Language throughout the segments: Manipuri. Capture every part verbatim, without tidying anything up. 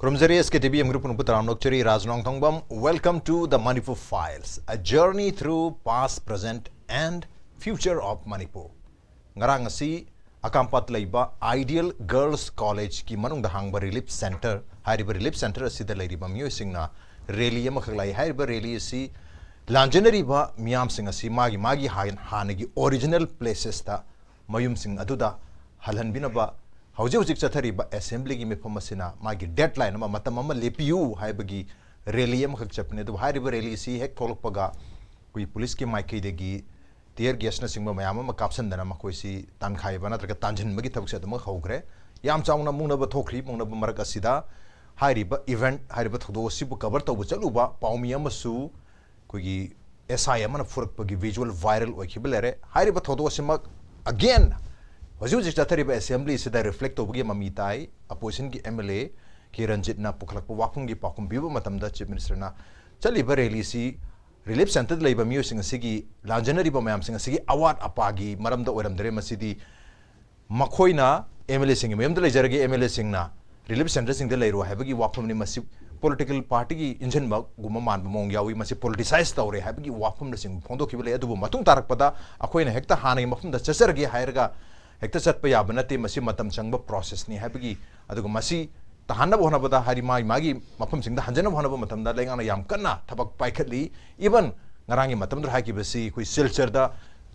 ꯈꯨꯔꯨꯝꯖꯔꯤ, S K T V ꯌꯦꯡꯕꯤꯔꯤꯕ ꯄꯨꯝꯅꯃꯛꯄꯨ ꯇꯔꯥꯝꯅ ꯑꯣꯛꯆꯔꯤ꯫ ꯔꯥꯖ ꯅꯣꯡꯊꯣꯡꯕꯝ, welcome to the Manipur Files, a journey through past, present and future of Manipur. ꯉꯔꯥꯡ ꯑꯁꯤ ꯑꯀꯥꯝꯄꯥꯠ ꯂꯩꯕ Ideal Girls College ꯀꯤ ꯃꯅꯨꯡꯗ ꯍꯥꯡꯕ relief center, ꯍꯥꯏꯔꯤꯕ relief center ꯑꯁꯤꯗ ꯂꯩꯔꯤꯕ ꯃꯤꯑꯣꯏꯁꯤꯡꯅ rally ꯑꯃꯈꯛ ꯂꯥꯛꯏ꯫ ꯍꯥꯏꯔꯤꯕ rally ꯑꯁꯤ ꯂꯥꯟꯖꯦꯟꯅꯔꯤꯕ ꯃꯤꯌꯥꯝꯁꯤꯡ ꯑꯁꯤ ꯃꯥꯒꯤ ꯃꯥꯒꯤ ꯍꯥꯟ-, ꯍꯥꯟꯅꯒꯤ original places ꯇ, ꯃꯌꯨꯝꯁꯤꯡ ꯑꯗꯨꯗ ꯍꯜꯍꯟꯕꯤꯅꯕ ꯍꯧꯖꯤꯛ ꯍꯧꯖꯤꯛ ꯆꯠꯊꯔꯤꯕ assembly ꯒꯤ ꯃꯤꯐꯝ ꯑꯁꯤꯅ ꯃꯥꯒꯤ deadline ꯑꯃ, ꯃꯇꯝ ꯑꯃ ꯂꯦꯞꯄꯤꯌꯨ ꯍꯥꯏꯕꯒꯤ rally ꯑꯃꯈꯛ ꯆꯠꯄꯅꯤ꯫ ꯑꯗꯨꯕꯨ ꯍꯥꯏꯔꯤꯕ rally ꯑꯁꯤ ꯍꯦꯛ ꯊꯣꯛꯂꯛꯄꯒ ꯑꯩꯈꯣꯏ ꯄꯨꯂꯤꯁꯀꯤ ꯃꯥꯏꯀꯩꯗꯒꯤ tear gas ꯅꯆꯤꯡꯕ ꯃꯌꯥꯝ ꯑꯃ ꯀꯥꯞꯁꯟꯗꯅ ꯃꯈꯣꯏꯁꯤ ꯇꯥꯟꯈꯥꯏꯕ ꯅꯠꯇ꯭ꯔꯒ ꯇꯥꯟꯁꯤꯟꯕꯒꯤ ꯊꯕꯛꯁꯦ ꯑꯗꯨꯃꯛ ꯍꯧꯈ꯭ꯔꯦ꯫ ꯌꯥꯝ ꯆꯥꯎꯅ ꯃꯨꯛꯅꯕ ꯊꯣꯛꯈ꯭ꯔꯤ꯫ ꯃꯨꯛꯅꯕ ꯃꯔꯛ ꯑꯁꯤꯗ ꯍꯥꯏꯔꯤꯕ event, ꯍꯥꯏꯔꯤꯕ ꯊꯧꯗꯣꯛ ꯑꯁꯤꯕꯨ cover ꯇꯧꯕ ꯆꯠꯂꯨꯕ ꯄꯥꯎꯃꯤ ꯑꯃꯁꯨ ꯑꯩꯈꯣꯏꯒꯤ S I ꯑꯃꯅ ꯐꯨꯔꯛꯄꯒꯤ visual viral ꯑꯣꯏꯈꯤꯕ ꯂꯩꯔꯦ꯫ ꯍꯥꯏꯔꯤꯕ ꯊꯧꯗꯣꯛ ꯑꯁꯤꯃꯛ again ꯍꯧꯖꯤꯛ ꯍꯧꯖꯤꯛ ꯆꯠꯊꯔꯤꯕ assembly ꯑꯁꯤꯗ reflect ꯇꯧꯕꯒꯤ ꯃꯃꯤ ꯇꯥꯏ꯫ Opposition ꯒꯤ M L A ꯀꯤꯔꯟꯖꯤꯠꯅ ꯄꯨꯈꯠꯂꯛꯄ ꯋꯥꯐꯝꯒꯤ ꯄꯥꯎꯈꯨꯝ ꯄꯤꯕ ꯃꯇꯝꯗ Chief Minister ꯅ ꯆꯠꯂꯤꯕ rally ꯁꯤ relief center ꯗ ꯂꯩꯕ ꯃꯤꯑꯣꯏꯁꯤꯡ ꯑꯁꯤꯒꯤ, ꯂꯥꯟꯖꯦꯟꯅꯔꯤꯕ ꯃꯌꯥꯝꯁꯤꯡ ꯑꯁꯤꯒꯤ ꯑꯋꯥꯠ ꯑꯄꯥꯒꯤ ꯃꯔꯝꯗ ꯑꯣꯏꯔꯝꯗ꯭ꯔꯦ꯫ ꯃꯁꯤꯗꯤ ꯃꯈꯣꯏꯅ M L A ꯁꯤꯡꯒꯤ ꯃꯌꯨꯝꯗ ꯂꯩꯖꯔꯒꯦ, M L A ꯁꯤꯡꯅ relief center ꯁꯤꯡꯗ ꯂꯩꯔꯣ ꯍꯥꯏꯕꯒꯤ ꯋꯥꯐꯝꯅꯤ꯫ ꯃꯁꯤ political party ꯒꯤ ꯏꯟꯁꯤꯟꯕꯒꯨꯝꯕ ꯃꯥꯟꯕ ꯃꯑꯣꯡ ꯌꯥꯎꯏ꯫ ꯃꯁꯤ politicize ꯇꯧꯔꯦ ꯍꯥꯏꯕꯒꯤ ꯋꯥꯐꯝꯅꯆꯤꯡꯕ ꯐꯣꯡꯗꯣꯛꯈꯤꯕ ꯂꯩ꯫ ꯑꯗꯨꯕꯨ ꯃꯇꯨꯡ ꯇꯥꯔꯛꯄꯗ ꯑꯩꯈꯣꯏꯅ ꯍꯦꯛꯇ ꯍꯥꯟꯅꯒꯤ ꯃꯐꯝꯗ ꯆꯠꯆꯔꯒꯦ ꯍꯥꯏꯔꯒ ꯍꯦꯛꯇ ꯆꯠꯄ ꯌꯥꯕ ꯅꯠꯇꯦ꯫ ꯃꯁꯤ ꯃꯇꯝ ꯆꯪꯕ process ꯅꯤ ꯍꯥꯏꯕꯒꯤ, ꯑꯗꯨꯒ ꯃꯁꯤ ꯇꯥꯍꯟꯅꯕ ꯍꯣꯠꯅꯕꯗ, ꯍꯥꯏꯗꯤ ꯃꯥꯒꯤ ꯃꯥꯒꯤ ꯃꯐꯝꯁꯤꯡꯗ ꯍꯟꯖꯅꯕ ꯍꯣꯠꯅꯕ ꯃꯇꯝꯗ ꯂꯩꯉꯥꯛꯅ ꯌꯥꯝ ꯀꯟꯅ ꯊꯕꯛ ꯄꯥꯏꯈꯠꯂꯤ꯫ Even ꯉꯔꯥꯡꯒꯤ ꯃꯇꯝꯗꯨꯗ ꯍꯥꯏꯈꯤꯕꯁꯤ ꯑꯩꯈꯣꯏ ꯁꯤꯜꯆꯔꯗ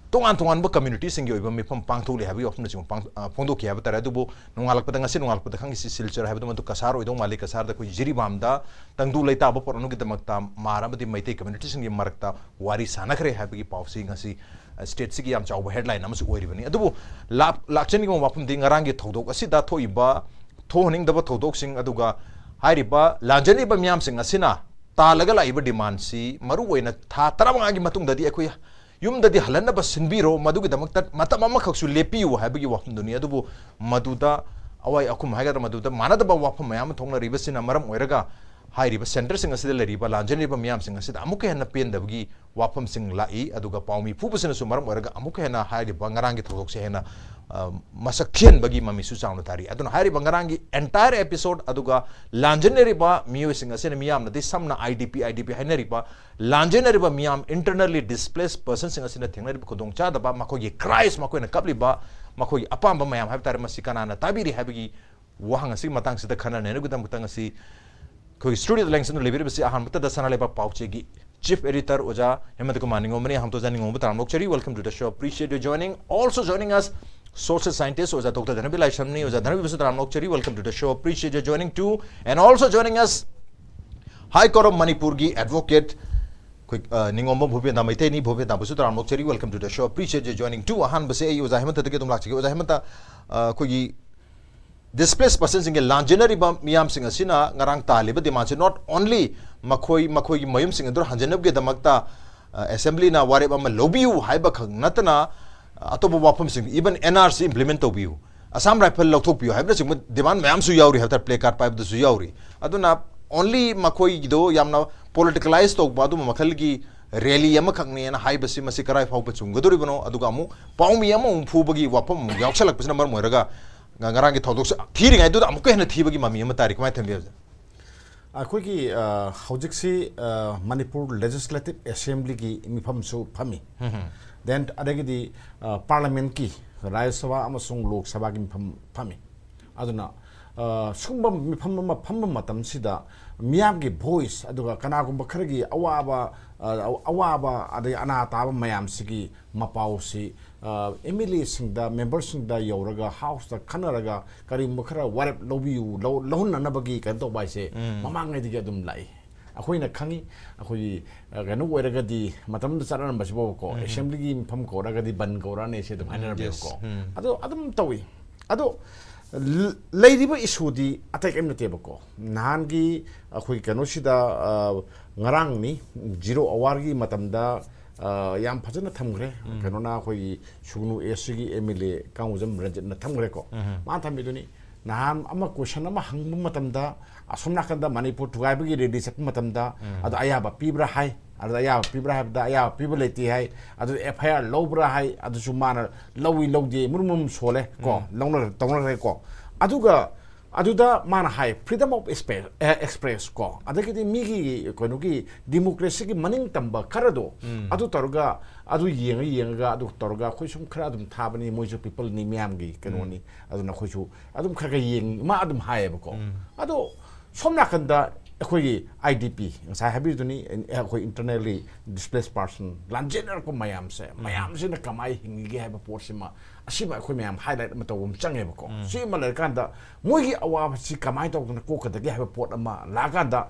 ꯇꯣꯉꯥꯟ ꯇꯣꯉꯥꯟꯕ community ꯁꯤꯡꯒꯤ ꯑꯣꯏꯕ ꯃꯤꯐꯝ ꯄꯥꯡꯊꯣꯛꯂꯤ ꯍꯥꯏꯕꯒꯤ ꯋꯥꯐꯝꯅꯆꯤꯡꯕ ꯄꯥꯡ-, ꯑ, ꯐꯣꯡꯗꯣꯛꯈꯤ ꯍꯥꯏꯕ ꯇꯥꯔꯦ꯫ ꯑꯗꯨꯕꯨ ꯅꯣꯡꯉꯥꯜꯂꯛꯄꯗ, ꯉꯁꯤ ꯅꯣꯡꯉꯥꯜꯂꯛꯄꯗ ꯈꯪꯉꯤꯁꯤ ꯁꯤꯜꯆꯔ ꯍꯥꯏꯕꯗꯨ ꯃꯗꯨ ꯀꯁꯥꯔ ꯑꯣꯏꯗꯧ ꯃꯥꯜꯂꯤ꯫ ꯀꯁꯥꯔꯗ ꯑꯩꯈꯣꯏ ꯖꯤꯔꯤꯕꯥꯝꯗ ꯇꯪꯗꯨ ꯂꯩꯇꯥꯕ ꯄꯣꯔꯛꯅꯕꯒꯤꯗꯃꯛꯇ ꯃꯥꯔ ꯑꯃꯗꯤ ꯃꯩꯇꯩ community ꯁꯤꯡꯒꯤ ꯃꯔꯛꯇ ꯋꯥꯔꯤ ꯁꯥꯟꯅꯈ꯭ꯔꯦ ꯍꯥꯏꯕꯒꯤ ꯄꯥꯎꯁꯤ ꯉꯁꯤ, ꯑ, state ꯁꯤꯒꯤ ꯌꯥꯝ ꯆꯥꯎꯕ headline ꯑꯃꯁꯨ ꯑꯣꯏꯔꯤꯕꯅꯤ꯫ ꯑꯗꯨꯕꯨ ꯂꯥꯛ-, ꯂꯥꯛꯆꯅꯤꯡꯕ ꯋꯥꯐꯝꯗꯤ ꯉꯔꯥꯡꯒꯤ ꯊꯧꯗꯣꯛ ꯑꯁꯤꯗ ꯊꯣꯛꯏꯕ ꯊꯣꯛꯍꯟꯅꯤꯡꯗꯕ ꯊꯧꯗꯣꯛꯁꯤꯡ, ꯑꯗꯨꯒ ꯍꯥꯏꯔꯤꯕ ꯂꯥꯟꯖꯦꯟꯅꯔꯤꯕ ꯃꯤꯌꯥꯝꯁꯤꯡ ꯑꯁꯤꯅ ꯇꯥꯜꯂꯒ ꯂꯥꯛꯏꯕ demand ꯁꯤ ꯃꯔꯨꯑꯣꯏꯅ ꯊꯥ ꯇꯔꯥꯃꯉꯥꯒꯤ ꯃꯇꯨꯡꯗꯗꯤ ꯑꯩꯈꯣꯏ ꯌꯨꯝꯗꯗꯤ ꯍꯜꯍꯟꯅꯕ ꯁꯤꯟꯕꯤꯔꯣ, ꯃꯗꯨꯒꯤꯗꯃꯛꯇ ꯃꯇꯝ ꯑꯃꯈꯛꯁꯨ ꯂꯦꯞꯄꯤꯌꯨ ꯍꯥꯏꯕꯒꯤ ꯋꯥꯐꯝꯗꯨꯅꯤ꯫ ꯑꯗꯨꯕꯨ ꯃꯗꯨꯗ ꯑꯋꯥꯏ ꯑꯈꯨꯝ ꯍꯥꯏꯒꯗ꯭ꯔꯥ, ꯃꯗꯨꯗ ꯃꯥꯟꯅꯗꯕ ꯋꯥꯐꯝ ꯃꯌꯥꯝ ꯑꯃ ꯊꯣꯛꯅꯔꯤꯕꯁꯤꯅ ꯃꯔꯝ ꯑꯣꯏꯔꯒ ꯍꯥꯏꯔꯤꯕ ꯁꯦꯟꯇꯔꯁꯤꯡ ꯑꯁꯤꯗ ꯂꯩꯔꯤꯕ ꯂꯥꯟꯖꯦꯟꯅꯔꯤꯕ ꯃꯤꯌꯥꯝꯁꯤꯡ ꯑꯁꯤꯗ ꯑꯃꯨꯛꯀ ꯍꯦꯟꯅ ꯄꯦꯟꯗꯕꯒꯤ ꯋꯥꯐꯝꯁꯤꯡ ꯂꯥꯛꯏ꯫ ꯑꯗꯨꯒ ꯄꯥꯎꯃꯤ ꯐꯨꯕꯁꯤꯅꯁꯨ ꯃꯔꯝ ꯑꯣꯏꯔꯒ ꯑꯃꯨꯛꯀ ꯍꯦꯟꯅ ꯍꯥꯏꯔꯤꯕ ꯉꯔꯥꯡꯒꯤ ꯊꯧꯗꯣꯛꯁꯦ ꯍꯦꯟꯅ, ꯑ, ꯃꯁꯛ ꯊꯤꯍꯟꯕꯒꯤ ꯃꯃꯤꯁꯨ ꯆꯥꯎꯅ ꯇꯥꯔꯤ꯫ ꯑꯗꯨꯅ ꯍꯥꯏꯔꯤꯕ ꯉꯔꯥꯡꯒꯤ entire episode ꯑꯗꯨꯒ ꯂꯥꯟꯖꯦꯟꯅꯔꯤꯕ ꯃꯤꯑꯣꯏꯁꯤꯡ ꯑꯁꯤꯅ ꯃꯤꯌꯥꯝꯅꯗꯤ ꯁꯝꯅ IDP, IDP ꯍꯥꯏꯅꯔꯤꯕ ꯂꯥꯟꯖꯦꯟꯅꯔꯤꯕ ꯃꯤꯌꯥꯝ, internally displaced personꯁꯤꯡ ꯑꯁꯤꯅ ꯊꯦꯡꯅꯔꯤꯕ ꯈꯨꯗꯣꯡꯆꯥꯗꯕ, ꯃꯈꯣꯏꯒꯤ cries, ꯃꯈꯣꯏꯅ ꯀꯞꯂꯤꯕ, ꯃꯈꯣꯏꯒꯤ ꯑꯄꯥꯝꯕ ꯃꯌꯥꯝ ꯍꯥꯏꯕ ꯇꯥꯔꯦ, ꯃꯁꯤ ꯀꯅꯥꯅ ꯇꯥꯕꯤꯔꯤ ꯍꯥꯏꯕꯒꯤ ꯋꯥꯍꯪ ꯑꯁꯤꯒꯤ ꯃꯇꯥꯡꯁꯤꯗ ꯈꯟꯅ ꯅꯩꯅꯕꯒꯤꯗꯃꯛꯇ ꯉꯁꯤ ꯑꯩꯈꯣꯏꯒꯤ studioꯗ ꯂꯦꯡꯁꯤꯟꯗꯨꯅ ꯂꯩꯕꯤꯔꯤꯕꯁꯤ ꯑꯍꯥꯟꯕꯗ ꯁꯅꯥ ꯂꯩꯕꯥꯛ ꯄꯥꯎꯆꯦꯒꯤ chief editor ꯑꯣꯖꯥ ꯍꯦꯃꯟꯇ ꯀꯨꯃꯥꯔ ꯅꯤꯉꯣꯝꯕꯅꯤ꯫ ꯑꯍꯥꯟꯕꯗ ꯑꯣꯖꯥ ꯅꯤꯉꯣꯝꯕ ꯇꯔꯥꯝꯅ ꯑꯣꯛꯆꯔꯤ, welcome to the show, appreciate your joining. Also joining us, social scientist ꯑꯣꯖꯥ ꯗꯣꯛꯇꯔ ꯙꯅꯕꯤ ꯂꯥꯏꯁ꯭ꯔꯝꯅꯤ꯫ ꯑꯣꯖꯥ ꯙꯅꯕꯤꯕꯨꯁꯨ ꯇꯔꯥꯝꯅ ꯑꯣꯛꯆꯔꯤ, welcome to the show, appreciate your joining too. And also joining us, High Court of ꯃꯅꯤꯄꯨꯔꯒꯤ advocate ꯑꯩꯈꯣꯏ, ꯑ, ꯅꯤꯉꯣꯝꯕꯝ ꯚꯨꯄꯦꯟꯗ ꯃꯩꯇꯩꯅꯤ꯫ ꯚꯨꯄꯦꯟꯗꯕꯨꯁꯨ ꯇꯔꯥꯝꯅ ꯑꯣꯛꯆꯔꯤ, welcome to the show, appreciate your joining too. ꯑꯍꯥꯟꯕꯁꯦ ꯑꯩ ꯑꯣꯖꯥ ꯍꯦꯃꯟꯇꯗꯒꯤ ꯑꯗꯨꯝ ꯂꯥꯛꯆꯒꯦ꯫ ꯑꯣꯖꯥ ꯍꯦꯃꯟꯇ, ꯑ, ꯑꯩꯈꯣꯏꯒꯤ displaced personꯁꯤꯡꯒꯤ ꯂꯥꯟꯖꯦꯟꯅꯔꯤꯕ ꯃꯤꯌꯥꯝꯁꯤꯡ ꯑꯁꯤꯅ ꯉꯔꯥꯡ ꯇꯥꯜꯂꯤꯕ demandꯁꯤ not only ꯃꯈꯣꯏ, ꯃꯈꯣꯏꯒꯤ ꯃꯌꯨꯝꯁꯤꯡ ꯑꯗꯨ ꯍꯟꯖꯤꯟꯅꯕꯒꯤꯗꯃꯛꯇ, ꯑ, assemblyꯅ ꯋꯥꯔꯦꯞ ꯑꯃ ꯂꯧꯕꯤꯌꯨ ꯍꯥꯏꯕ ꯈꯛ ꯅꯠꯇꯅ, ꯑ, ꯑꯇꯣꯞꯄ ꯋꯥꯐꯝꯁꯤꯡ, even NRC implement ꯇꯧꯕꯤꯌꯨ, Assam Rifle ꯂꯧꯊꯣꯛꯄꯤꯌꯨ ꯍꯥꯏꯕꯅꯆꯤꯡꯕ demand ꯃꯌꯥꯝꯁꯨ ꯌꯥꯎꯔꯤ ꯍꯥꯏꯕ ꯇꯥꯔꯦ, placard ꯄꯥꯏꯕꯗꯁꯨ ꯌꯥꯎꯔꯤ꯫ ꯑꯗꯨꯅ only ꯃꯈꯣꯏꯒꯤꯗꯣ ꯌꯥꯝꯅ politicalize ꯇꯧꯕ ꯑꯗꯨꯝꯕ ꯃꯈꯜꯒꯤ rally ꯑꯃꯈꯛꯅꯦꯅ ꯍꯥꯏꯕꯁꯤ, ꯃꯁꯤ ꯀꯔꯥꯏ ꯐꯥꯎꯕ ꯆꯨꯝꯒꯗꯧꯔꯤꯕꯅꯣ? ꯑꯗꯨꯒ ꯑꯃꯨꯛ ꯄꯥꯎꯃꯤ ꯑꯃꯃꯨꯛ ꯐꯨꯕꯒꯤ ꯋꯥꯐꯝ ꯑꯃꯨꯛ ꯌꯥꯎꯁꯜꯂꯛꯄꯁꯤꯅ ꯃꯔꯝ ꯑꯣꯏꯔꯒ ꯉ-, ꯉꯔꯥꯡꯒꯤ ꯊꯧꯗꯣꯛꯁꯦ ꯊꯤꯔꯤꯉꯩꯗꯨꯗ ꯑꯃꯨꯛꯀ ꯍꯦꯟꯅ ꯊꯤꯕꯒꯤ ꯃꯃꯤ ꯑꯃ ꯇꯥꯔꯤ꯫ ꯀꯃꯥꯏꯅ ꯊꯝꯕꯤ, ꯑꯣꯖꯥ? ꯑꯩꯈꯣꯏꯒꯤ, ꯑ, ꯍꯧꯖꯤꯛꯁꯤ, ꯑ, ꯃꯅꯤꯄꯨꯔ Legislative Assemblyꯒꯤ ꯃꯤꯐꯝꯁꯨ ꯐꯝꯃꯤ꯫ ꯎꯝ꯫ Then ꯑꯗꯒꯤꯗꯤ, ꯑ, Parliamentꯀꯤ, ꯔꯥꯖ꯭ꯌ ꯁꯚꯥ ꯑꯃꯁꯨꯡ ꯂꯣꯛ ꯁꯚꯥꯒꯤ ꯃꯤꯐꯝ ꯐꯝꯃꯤ꯫ ꯑꯗꯨꯅ, ꯑ, ꯁꯤꯒꯨꯝꯕ ꯃꯤꯐꯝ ꯑꯃ ꯐꯝꯕ ꯃꯇꯝꯁꯤꯗ ꯃꯤꯌꯥꯝꯒꯤ voice, ꯑꯗꯨꯒ ꯀꯅꯥꯒꯨꯝꯕ ꯈꯔꯒꯤ ꯑꯋꯥꯕ, ꯑ, ꯑꯋꯥꯕ ꯑꯗꯩ ꯑꯅꯥ ꯇꯥꯕ ꯃꯌꯥꯝꯁꯤꯒꯤ ꯃꯄꯥꯎꯁꯤ, ꯑ, MLAꯁꯤꯡꯗ, memberꯁꯤꯡꯗ ꯌꯧꯔꯒ, Houseꯇ ꯈꯟꯅꯔꯒ, ꯀꯔꯤꯒꯨꯝꯕ ꯈꯔ ꯋꯥꯔꯦꯞ ꯂꯧꯕꯤꯌꯨ, ꯂꯧ-, ꯂꯧꯍꯟꯅꯅꯕꯒꯤ ꯀꯩꯅꯣ ꯇꯧꯕ ꯍꯥꯏꯁꯦ, ꯎꯝ꯫ ꯃꯃꯥꯡꯉꯩꯗꯒꯤ ꯑꯗꯨꯝ ꯂꯥꯛꯏ꯫ ꯑꯩꯈꯣꯏꯅ ꯈꯪꯉꯤ, ꯑꯩꯈꯣꯏꯒꯤ, ꯑ, ꯀꯩꯅꯣ ꯑꯣꯏꯔꯒꯗꯤ, ꯃꯇꯝꯗꯨꯗ ꯆꯠꯅꯔꯝꯕꯁꯤꯐꯥꯎꯕꯀꯣ, ꯎꯝ꯫ Assemblyꯒꯤ ꯃꯤꯐꯝ ꯀꯧꯔꯒꯗꯤ ꯕꯟ ꯀꯧꯔꯛꯑꯅꯤ ꯁꯤ ꯑꯗꯨꯝ ꯎꯝ, ꯍꯥꯏꯅꯔꯝꯃꯦꯕꯀꯣ꯫ Yes. ꯎꯝ꯫ ꯑꯗꯣ ꯑꯗꯨꯝ ꯇꯧꯏ꯫ ꯑꯗꯣ ꯂ-, ꯂꯩꯔꯤꯕ issueꯗꯤ ꯑꯇꯩ ꯀꯔꯤꯝ ꯅꯠꯇꯦꯕꯀꯣ꯫ ꯅꯍꯥꯟꯒꯤ ꯑꯩꯈꯣꯏ ꯀꯩꯅꯣꯁꯤꯗ, ꯑ, ꯉꯔꯥꯡꯅꯤ, zero hourꯒꯤ ꯃꯇꯝꯗ, ꯑ, ꯌꯥꯝ ꯐꯖꯅ ꯊꯝꯈ꯭ꯔꯦ꯫ ꯎꯝ꯫ ꯀꯩꯅꯣꯅ ꯑꯩꯈꯣꯏꯒꯤ ꯁꯨꯒꯅꯨ Eastꯀꯤ MLA ꯀꯥꯡꯕꯨꯖꯝ ꯔꯟꯖꯤꯠꯅ ꯊꯝꯈ꯭ꯔꯦꯀꯣ꯫ ꯎꯝ꯫ ꯃꯥꯅ ꯊꯝꯃꯤꯗꯨꯅꯤ, ꯅꯍꯥꯟ ꯑꯃ ꯀꯣꯏꯁꯟ ꯑꯃ ꯍꯪꯕ ꯃꯇꯝꯗ, ꯑꯁꯣꯝ ꯅꯥꯀꯟꯗ ꯃꯅꯤꯄꯨꯔ ꯊꯨꯒꯥꯏꯕꯒꯤ ꯔꯦꯂꯤ ꯆꯠꯄ ꯃꯇꯝꯗ, ꯑꯗꯨ ꯑꯌꯥꯕ ꯄꯤꯕ꯭ꯔꯥ ꯍꯥꯏ꯫ ꯑꯗꯨꯗ ꯑꯌꯥꯕ ꯄꯤꯕ꯭ꯔꯥ ꯍꯥꯏꯕꯗ, ꯑꯌꯥꯕ ꯄꯤꯕ ꯂꯩꯇꯦ ꯍꯥꯏ꯫ ꯑꯗꯨ ꯑꯦꯐ ꯑꯥꯏ ꯑꯥꯔ ꯂꯧꯕ꯭ꯔꯥ ꯍꯥꯏ꯫ ꯑꯗꯨꯁꯨ ꯃꯥꯅ ꯂꯧꯏ ꯂꯧꯗꯦ ꯃꯔꯨꯝ ꯃꯔꯨꯝ ꯁꯣꯜꯂꯦ ꯀꯣ, ꯂꯧꯅ ꯇꯧꯅꯈ꯭ꯔꯦ ꯀꯣ꯫ ꯑꯗꯨꯒ ꯑꯗꯨꯗ ꯃꯥꯅ ꯍꯥꯏ, freedom of express, A, express ꯀꯣ, ꯑꯗꯒꯤꯗꯤ ꯃꯤꯒꯤ ꯀꯩꯅꯣꯒꯤ ꯗꯤꯃꯣꯀ꯭ꯔꯦꯁꯤꯒꯤ ꯃꯅꯤꯡ ꯇꯝꯕ ꯈꯔꯗꯣ, ꯑꯗꯨ ꯇꯧꯔꯒ, ꯑꯗꯨ ꯌꯦꯡꯉ ꯌꯦꯡꯉꯒ, ꯑꯗꯨ ꯇꯧꯔꯒ ꯑꯩꯈꯣꯏ ꯁꯨꯝ ꯈꯔ ꯑꯗꯨꯝ ꯊꯥꯕꯅꯤ, ꯃꯣꯏꯁꯨ ꯄꯤꯄꯜꯅꯤ, ꯃꯤꯌꯥꯝꯒꯤ ꯀꯩꯅꯣꯅꯤ꯫ ꯑꯗꯨꯅ ꯑꯩꯈꯣꯏꯁꯨ ꯑꯗꯨꯝ ꯈꯔ ꯈꯔ ꯌꯦꯡꯉꯤ, ꯃꯥ ꯑꯗꯨꯝ ꯍꯥꯏꯌꯦꯕꯀꯣ꯫ ꯑꯗꯣ ꯁꯣꯝ ꯅꯥꯀꯟꯗ ꯑꯩꯈꯣꯏꯒꯤ ꯑꯥꯏ ꯗꯤ ꯄꯤ, ꯉꯁꯥꯏ ꯍꯥꯏꯕꯤꯗꯨꯅꯤ, ꯑꯩꯈꯣꯏ internally displaced person, ꯂꯥꯟꯖꯦꯟꯅꯔꯛꯄ ꯃꯌꯥꯝꯁꯦ, ꯃꯌꯥꯝꯁꯤꯅ ꯀꯃꯥꯏꯅ ꯍꯤꯡꯉꯤꯒꯦ ꯍꯥꯏꯕ ꯄꯣꯠꯁꯤꯃ, ꯑꯁꯤꯃ ꯑꯩꯈꯣꯏ ꯃꯌꯥꯝ highlight ꯑꯃ ꯇꯧꯕ ꯑꯃ ꯆꯪꯉꯦꯕꯀꯣ꯫ ꯁꯤ ꯑꯃ ꯂꯩꯔꯀꯥꯟꯗ ꯃꯣꯏꯒꯤ ꯑꯋꯥꯕꯁꯤ ꯀꯃꯥꯏꯅ ꯇꯧꯗꯅ ꯀꯣꯛꯀꯗꯒꯦ ꯍꯥꯏꯕ ꯄꯣꯠ ꯑꯃ ꯂꯥꯛꯑꯀꯥꯟꯗ,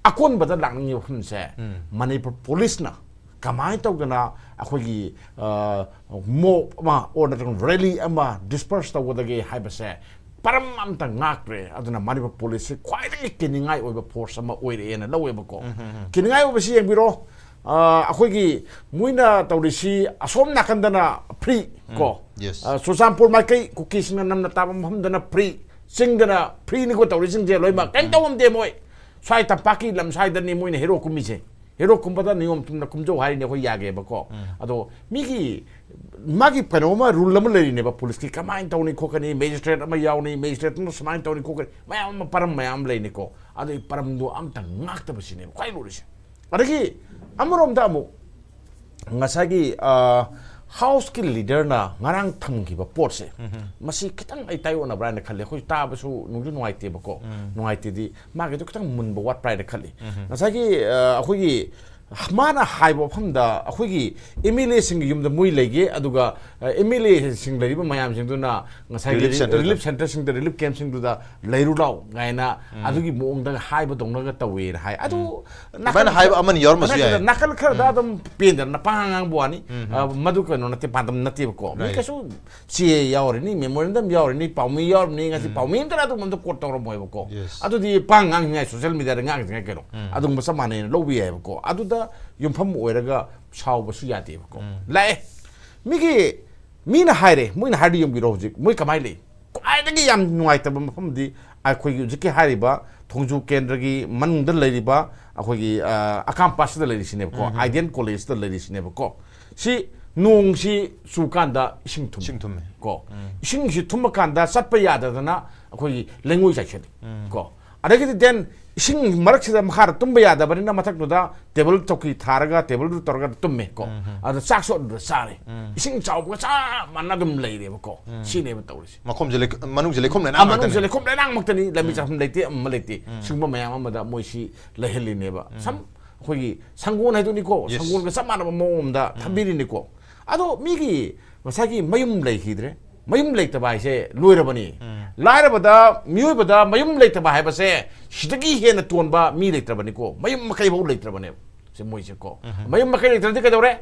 ꯑꯀꯣꯟꯕꯗ ꯂꯥꯛꯅꯤꯡꯉꯤꯕ ꯋꯥꯐꯝꯁꯦ, ꯃꯅꯤꯄꯨꯔ ꯄꯨꯂꯤꯁꯅ ꯀꯃꯥꯏꯅ ꯇꯧꯗꯅ ꯑꯩꯈꯣꯏꯒꯤ, ꯑ, mob ꯑꯃ, or ꯅꯠꯇ꯭ꯔꯒ rally ꯑꯃ disperse ꯇꯧꯒꯗꯒꯦ ꯍꯥꯏꯕꯁꯦ ꯄꯔꯝ ꯑꯝꯇ ꯉꯥꯛꯇ꯭ꯔꯦ꯫ ꯑꯗꯨꯅ ꯃꯅꯤꯄꯨꯔ ꯄꯨꯂꯤꯁꯁꯤ ꯈ꯭ꯋꯥꯏꯗꯒꯤ ꯀꯤꯅꯤꯡꯉꯥꯏ ꯑꯣꯏꯕ force ꯑꯃ ꯑꯣꯏꯔꯛꯑꯦꯅ ꯂꯧꯋꯦꯕꯀꯣ꯫ ꯀꯤꯅꯤꯡꯉꯥꯏ ꯑꯣꯏꯕꯁꯤ ꯌꯦꯡꯕꯤꯔꯣ, ꯑ, ꯑꯩꯈꯣꯏꯒꯤ ꯃꯣꯏꯅ ꯇꯧꯔꯤꯁꯤ ꯑꯁꯣꯝ ꯅꯥꯀꯟꯗꯅ free ꯀꯣ, Yes. ꯑ, ꯆꯨꯔꯆꯥꯟꯄꯨꯔ ꯃꯥꯏꯀꯩ ꯀꯨꯀꯤꯁꯤꯡꯅ ꯅꯝꯅ ꯇꯥꯕ ꯃꯐꯝꯗꯅ free, ꯆꯤꯡꯗꯅ freeꯅꯤꯀꯣ ꯇꯧꯔꯤꯁꯤꯡꯁꯦ ꯂꯣꯏꯅꯃꯛ, ꯀꯔꯤꯝ ꯇꯧꯔꯝꯗꯦ ꯃꯣꯏ꯫ ꯁ꯭ꯋꯥꯏ ꯇꯝꯄꯥꯛꯀꯤ ꯂꯝ ꯁ꯭ꯋꯥꯏꯗꯅꯤ ꯃꯣꯏꯅ ꯍꯦꯔꯣ ꯀꯨꯝꯃꯤꯁꯦ꯫ ꯍꯦꯔꯣ ꯀꯨꯝꯕꯗ ꯅꯤꯌꯣꯝ ꯆꯨꯝꯅ ꯀꯨꯝꯖꯧ ꯍꯥꯏꯔꯤꯅꯦ, ꯑꯩꯈꯣꯏ ꯌꯥꯒꯦꯕꯀꯣ꯫ ꯑꯗꯣ ꯃꯤꯒꯤ, ꯃꯥꯒꯤ ꯀꯩꯅꯣ ꯑꯃ, rule ꯑꯃ ꯂꯩꯔꯤꯅꯦꯕ ꯄꯨꯂꯤꯁꯀꯤ, ꯀꯃꯥꯏꯅ ꯇꯧꯅꯤ ꯈꯣꯠꯀꯅꯤ, magistrate ꯑꯃ ꯌꯥꯎꯅꯤ, magistrateꯅ ꯁꯨꯃꯥꯏꯅ ꯇꯧꯅꯤ ꯈꯣꯠꯀꯅꯤ, ꯃꯌꯥꯝ ꯑꯃ, ꯄꯔꯝ ꯃꯌꯥꯝ ꯑꯃ ꯂꯩꯅꯤꯀꯣ꯫ ꯑꯗꯨꯒꯤ ꯄꯔꯝꯗꯣ ꯑꯝꯇ ꯉꯥꯛꯇꯕꯁꯤꯅꯦꯕ ꯈ꯭ꯋꯥꯏ ꯂꯨꯔꯤꯁꯦ꯫ ꯑꯗꯒꯤ ꯑꯃꯔꯣꯝꯗ ꯑꯃꯨꯛ ꯉꯁꯥꯏꯒꯤ, ꯑ, ꯍꯥꯎꯁꯀꯤ ꯂꯤꯗꯔꯅ ꯉꯔꯥꯡ ꯊꯝꯈꯤꯕ ꯄꯣꯠꯁꯦ, ꯃꯁꯤ ꯈꯤꯇꯪ ꯑꯩ ꯇꯥꯏꯑꯣꯟꯅꯕ꯭ꯔꯥ ꯍꯥꯏꯅ ꯈꯜꯂꯦ꯫ ꯑꯩꯈꯣꯏ ꯇꯥꯕꯁꯨ ꯅꯨꯡꯁꯨ ꯅꯨꯡꯉꯥꯏꯇꯦꯕꯀꯣ꯫ ꯅꯨꯡꯉꯥꯏꯇꯦꯗꯤ, ꯃꯥꯒꯤꯗꯣ ꯈꯤꯇꯪ ꯃꯨꯟꯕ ꯋꯥꯠꯄ꯭ꯔꯥ ꯍꯥꯏꯅ ꯈꯜꯂꯤ꯫ ꯉꯁꯥꯏꯒꯤ, ꯑ, ꯑꯩꯈꯣꯏꯒꯤ ꯃꯥꯅ ꯍꯥꯏꯕ ꯋꯥꯐꯝꯗ, ꯑꯩꯈꯣꯏꯒꯤ ꯑꯦꯝ ꯑꯦꯜ ꯑꯦꯁꯤꯡꯒꯤ ꯌꯨꯝꯗ ꯃꯣꯏ ꯂꯩꯒꯦ, ꯑꯗꯨꯒ, ꯑ, ꯑꯦꯝ ꯑꯦꯜ ꯑꯦꯁꯤꯡ ꯂꯩꯔꯤꯕ ꯃꯌꯥꯝꯁꯤꯡꯗꯨꯅ ꯉꯁꯥꯏꯒꯤ Relief centreꯗ꯫ relief centreꯁꯤꯡꯗ, relief campꯁꯤꯡꯗꯨꯗ ꯂꯩꯔꯨ ꯂꯥꯎ ꯀꯥꯏꯅ ꯑꯗꯨꯒꯤ ꯃꯑꯣꯡꯗ ꯍꯥꯏꯕꯗꯧꯅꯒ ꯇꯧꯋꯦꯅ ꯍꯥꯏ꯫ ꯑꯗꯨ ꯅꯥꯀꯜ ꯑꯗꯨꯃꯥꯏꯅ ꯍꯥꯏꯕ ꯈꯔ-, ꯑꯃꯅꯤ ꯌꯥꯎꯔꯝꯕꯁꯨ ꯅꯥꯀꯜ-, ꯌꯥꯏ꯫ ꯅꯥꯀꯜ ꯈꯔꯗ ꯑꯗꯨꯝ ꯄꯦꯟꯗꯅ ꯄꯥꯉꯥꯡ ꯉꯥꯡꯕ ꯋꯥꯅꯤ꯫ ꯑ, ꯃꯗꯨ ꯀꯩꯅꯣ ꯅꯠꯇꯦ, ꯄꯥꯟꯗꯝ ꯅꯠꯇꯦꯕꯀꯣ꯫ ꯃꯤ Right. ꯀꯩꯁꯨ ꯆꯦ ꯌꯥꯎꯔꯤꯅꯤ, memorandum ꯌꯥꯎꯔꯤꯅꯤ, ꯄꯥꯎꯃꯤ ꯌꯥꯎꯔꯤꯅꯤ, ꯉꯁꯤ ꯄꯥꯎꯃꯤ ꯑꯝꯇꯅ ꯑꯗꯨꯒꯨꯝꯕꯗ quote ꯇꯧꯔꯝꯃꯣꯏꯕꯀꯣ꯫ Yes. ꯑꯗꯨꯗꯤ ꯄꯥꯡ ꯉꯥꯡꯉꯤꯉꯥꯏ, social mediaꯗ ꯉꯥꯡꯉꯤꯉꯥꯏ ꯀꯩꯅꯣ꯫ ꯑꯗꯨꯒꯨꯝꯕ ꯆꯞ ꯃꯥꯟꯅꯩꯅ ꯂꯧꯕ ꯌꯥꯏꯕꯀꯣ꯫ ꯑꯗꯨꯗ ꯌꯨꯝꯐꯝ ꯑꯣꯏꯔꯒ ꯁꯥꯎꯕꯁꯨ ꯌꯥꯗꯦꯕꯀꯣ꯫ ꯂꯥꯛꯑꯦ꯫ ꯃꯤꯒꯤ, ꯃꯤꯅ ꯍꯥꯏꯔꯦ, ꯃꯣꯏꯅ ꯍꯥꯏꯔꯗꯤ ꯌꯦꯡꯕꯤꯔꯣ ꯍꯧꯖꯤꯛ꯫ ꯃꯣꯏ ꯀꯃꯥꯏꯅ ꯂꯩ? ꯀꯃꯥꯏ ꯈ꯭ꯋꯥꯏꯗꯒꯤ ꯌꯥꯝ ꯅꯨꯡꯉꯥꯏꯇꯕ ꯃꯐꯝꯗꯤ ꯑꯩꯈꯣꯏꯒꯤ ꯍꯧꯖꯤꯛꯀꯤ ꯍꯥꯏꯔꯤꯕ ꯊꯣꯡꯖꯨ ꯀꯦꯟꯗ꯭ꯔꯒꯤ ꯃꯅꯨꯡꯗ ꯂꯩꯔꯤꯕ ꯑꯩꯈꯣꯏꯒꯤ, ꯑ, ꯑꯀꯥꯝꯄꯥꯁꯤꯗ ꯂꯩꯔꯤꯁꯤꯅꯦꯕꯀꯣ, ꯎꯝ, ꯎꯝ꯫ Ideal Collegeꯇ ꯂꯩꯔꯤꯁꯤꯅꯦꯕꯀꯣ꯫ ꯁꯤ ꯅꯣꯡꯁꯤ ꯆꯨꯀꯥꯟꯗ ꯏꯁꯤꯡ ꯊꯨꯝꯃꯤ꯫ ꯏꯁꯤꯡ ꯊꯨꯝꯃꯦ꯫ ꯀꯣ꯫ ꯎꯝ꯫ ꯏꯁꯤꯡꯁꯤ ꯊꯨꯝꯃꯀꯥꯟꯗ ꯆꯠꯄ ꯌꯥꯗꯗꯅ ꯑꯩꯈꯣꯏꯒꯤ ꯂꯩꯉꯣꯏ ꯆꯥꯏꯁꯜꯂꯤ꯫ ꯎꯝ꯫ ꯀꯣ꯫ ꯑꯗꯒꯤꯗꯤ then ꯏꯁꯤꯡ ꯃꯔꯛꯁꯤꯗ ꯃꯈꯥꯗ ꯇꯨꯝꯕ ꯌꯥꯗꯕꯅꯤꯅ ꯃꯊꯛꯇꯨꯗ ꯇꯦꯕꯜ ꯆꯧꯀꯤ ꯊꯥꯔꯒ ꯇꯦꯕꯜꯗꯨ ꯇꯧꯔꯒ ꯇꯨꯝꯃꯦ ꯀꯣ꯫ ꯎꯝ, ꯎꯝ꯫ ꯑꯗ ꯆꯥꯛꯁꯨ ꯑꯗꯨꯗ ꯆꯥꯔꯦ꯫ ꯎꯝ꯫ ꯏꯁꯤꯡ ꯆꯥꯎꯕꯒ ꯆꯞ ꯃꯥꯟꯅ ꯑꯗꯨꯝ ꯂꯩꯔꯦꯕꯀꯣ꯫ ꯎꯝ꯫ ꯁꯤꯅꯦꯕ ꯇꯧꯔꯤꯁꯦ꯫ ꯃꯈꯣꯝꯁꯦ ꯂꯩ-, ꯃꯅꯨꯡꯁꯦ ꯂꯩꯈꯣꯝ ꯂꯩꯅꯥꯡ ꯑ, ꯃꯅꯨꯡꯁꯦ ꯉꯥꯛꯇꯅꯦ꯫ ꯂꯩꯈꯣꯝ ꯂꯩꯅꯥꯡꯃꯛꯇꯅꯤ, ꯂꯝꯕꯤ ꯎꯝ꯫ ꯆꯪꯐꯝ ꯂꯩꯇꯦ, ꯑꯃ ꯂꯩꯇꯦ꯫ ꯎꯝ꯫ ꯁꯤꯒꯨꯝꯕ ꯃꯌꯥꯝ ꯑꯃꯗ ꯃꯣꯏꯁꯤ ꯂꯩꯍꯜꯂꯤꯅꯦꯕ꯫ ꯎꯝ꯫ ꯁꯝ ꯑꯩꯈꯣꯏꯒꯤ ꯁꯪꯒꯣꯜ ꯍꯥꯏꯗꯨꯅꯤꯀꯣ, Yes꯫ ꯁꯪꯒꯣꯜꯒ ꯆꯞ ꯃꯥꯟꯅꯕ ꯃꯑꯣꯡ ꯑꯃꯗ ꯎꯝ꯫ ꯊꯝꯕꯤꯔꯤꯅꯤꯀꯣ꯫ ꯑꯗꯣ ꯃꯤꯒꯤ ꯉꯁꯥꯏꯒꯤ ꯃꯌꯨꯝ ꯂꯩꯈꯤꯗ꯭ꯔꯦ꯫ ꯃꯌꯨꯝ ꯂꯩꯇꯕ ꯍꯥꯏꯁꯦ ꯂꯣꯏꯔꯕꯅꯤ꯫ ꯎꯝ꯫ ꯂꯥꯏꯔꯕꯗ, ꯃꯤꯑꯣꯏꯕꯗ ꯃꯌꯨꯝ ꯂꯩꯇꯕ ꯍꯥꯏꯕꯁꯦ ꯁꯤꯗꯒꯤ ꯍꯦꯟꯅ ꯇꯣꯟꯕ ꯃꯤ ꯂꯩꯇ꯭ꯔꯕꯅꯤꯀꯣ꯫ ꯃꯌꯨꯝ ꯃꯀꯩꯐꯥꯎ ꯂꯩꯇ꯭ꯔꯕꯅꯦꯕ ꯁꯤ ꯃꯣꯏꯁꯦꯀꯣ꯫ ꯎꯝ꯫ ꯃꯌꯨꯝ ꯃꯀꯩ ꯂꯩꯇ꯭ꯔꯗꯤ ꯀꯩꯗꯧꯔꯦ?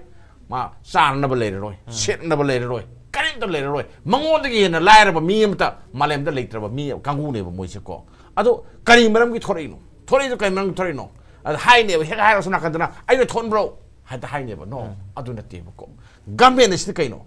ꯃꯥ ꯆꯥꯅꯅꯕ ꯂꯩꯔꯔꯣꯏ, ꯎꯝ꯫ ꯁꯦꯠꯅꯕ ꯂꯩꯔꯔꯣꯏ, ꯀꯔꯤꯝꯇ ꯂꯩꯔꯔꯣꯏ꯫ ꯃꯉꯣꯟꯗꯒꯤ ꯍꯦꯟꯅ ꯂꯥꯏꯔꯕ ꯃꯤ ꯑꯃꯇ ꯃꯥꯂꯦꯝꯗ ꯂꯩꯇ꯭ꯔꯕ ꯃꯤ ꯀꯥꯡꯕꯨꯅꯦꯕ ꯃꯣꯏꯁꯦꯀꯣ꯫ ꯑꯗꯣ ꯀꯔꯤ ꯃꯔꯝꯒꯤ ꯊꯣꯔꯛꯏꯅꯣ? ꯊꯣꯔꯛꯏꯗꯣ ꯀꯔꯤ ꯃꯔꯝꯒꯤ ꯊꯣꯔꯛꯏꯅꯣ? ꯑꯗ ꯍꯥꯏꯅꯦꯕ, ꯍꯦꯛ ꯍꯥꯏꯔꯒ ꯁꯣꯝ ꯅꯥꯀꯟꯗꯅ "ꯑꯩꯅ ꯊꯣꯛꯍꯟꯕ꯭ꯔꯣ?" ꯍꯦꯛꯇ ꯍꯥꯏꯅꯦꯕ꯫ No, ꯎꯝ꯫ ꯑꯗꯨ ꯅꯠꯇꯦꯕꯀꯣ꯫ Government ꯑꯁꯤꯗꯤ ꯀꯩꯅꯣ?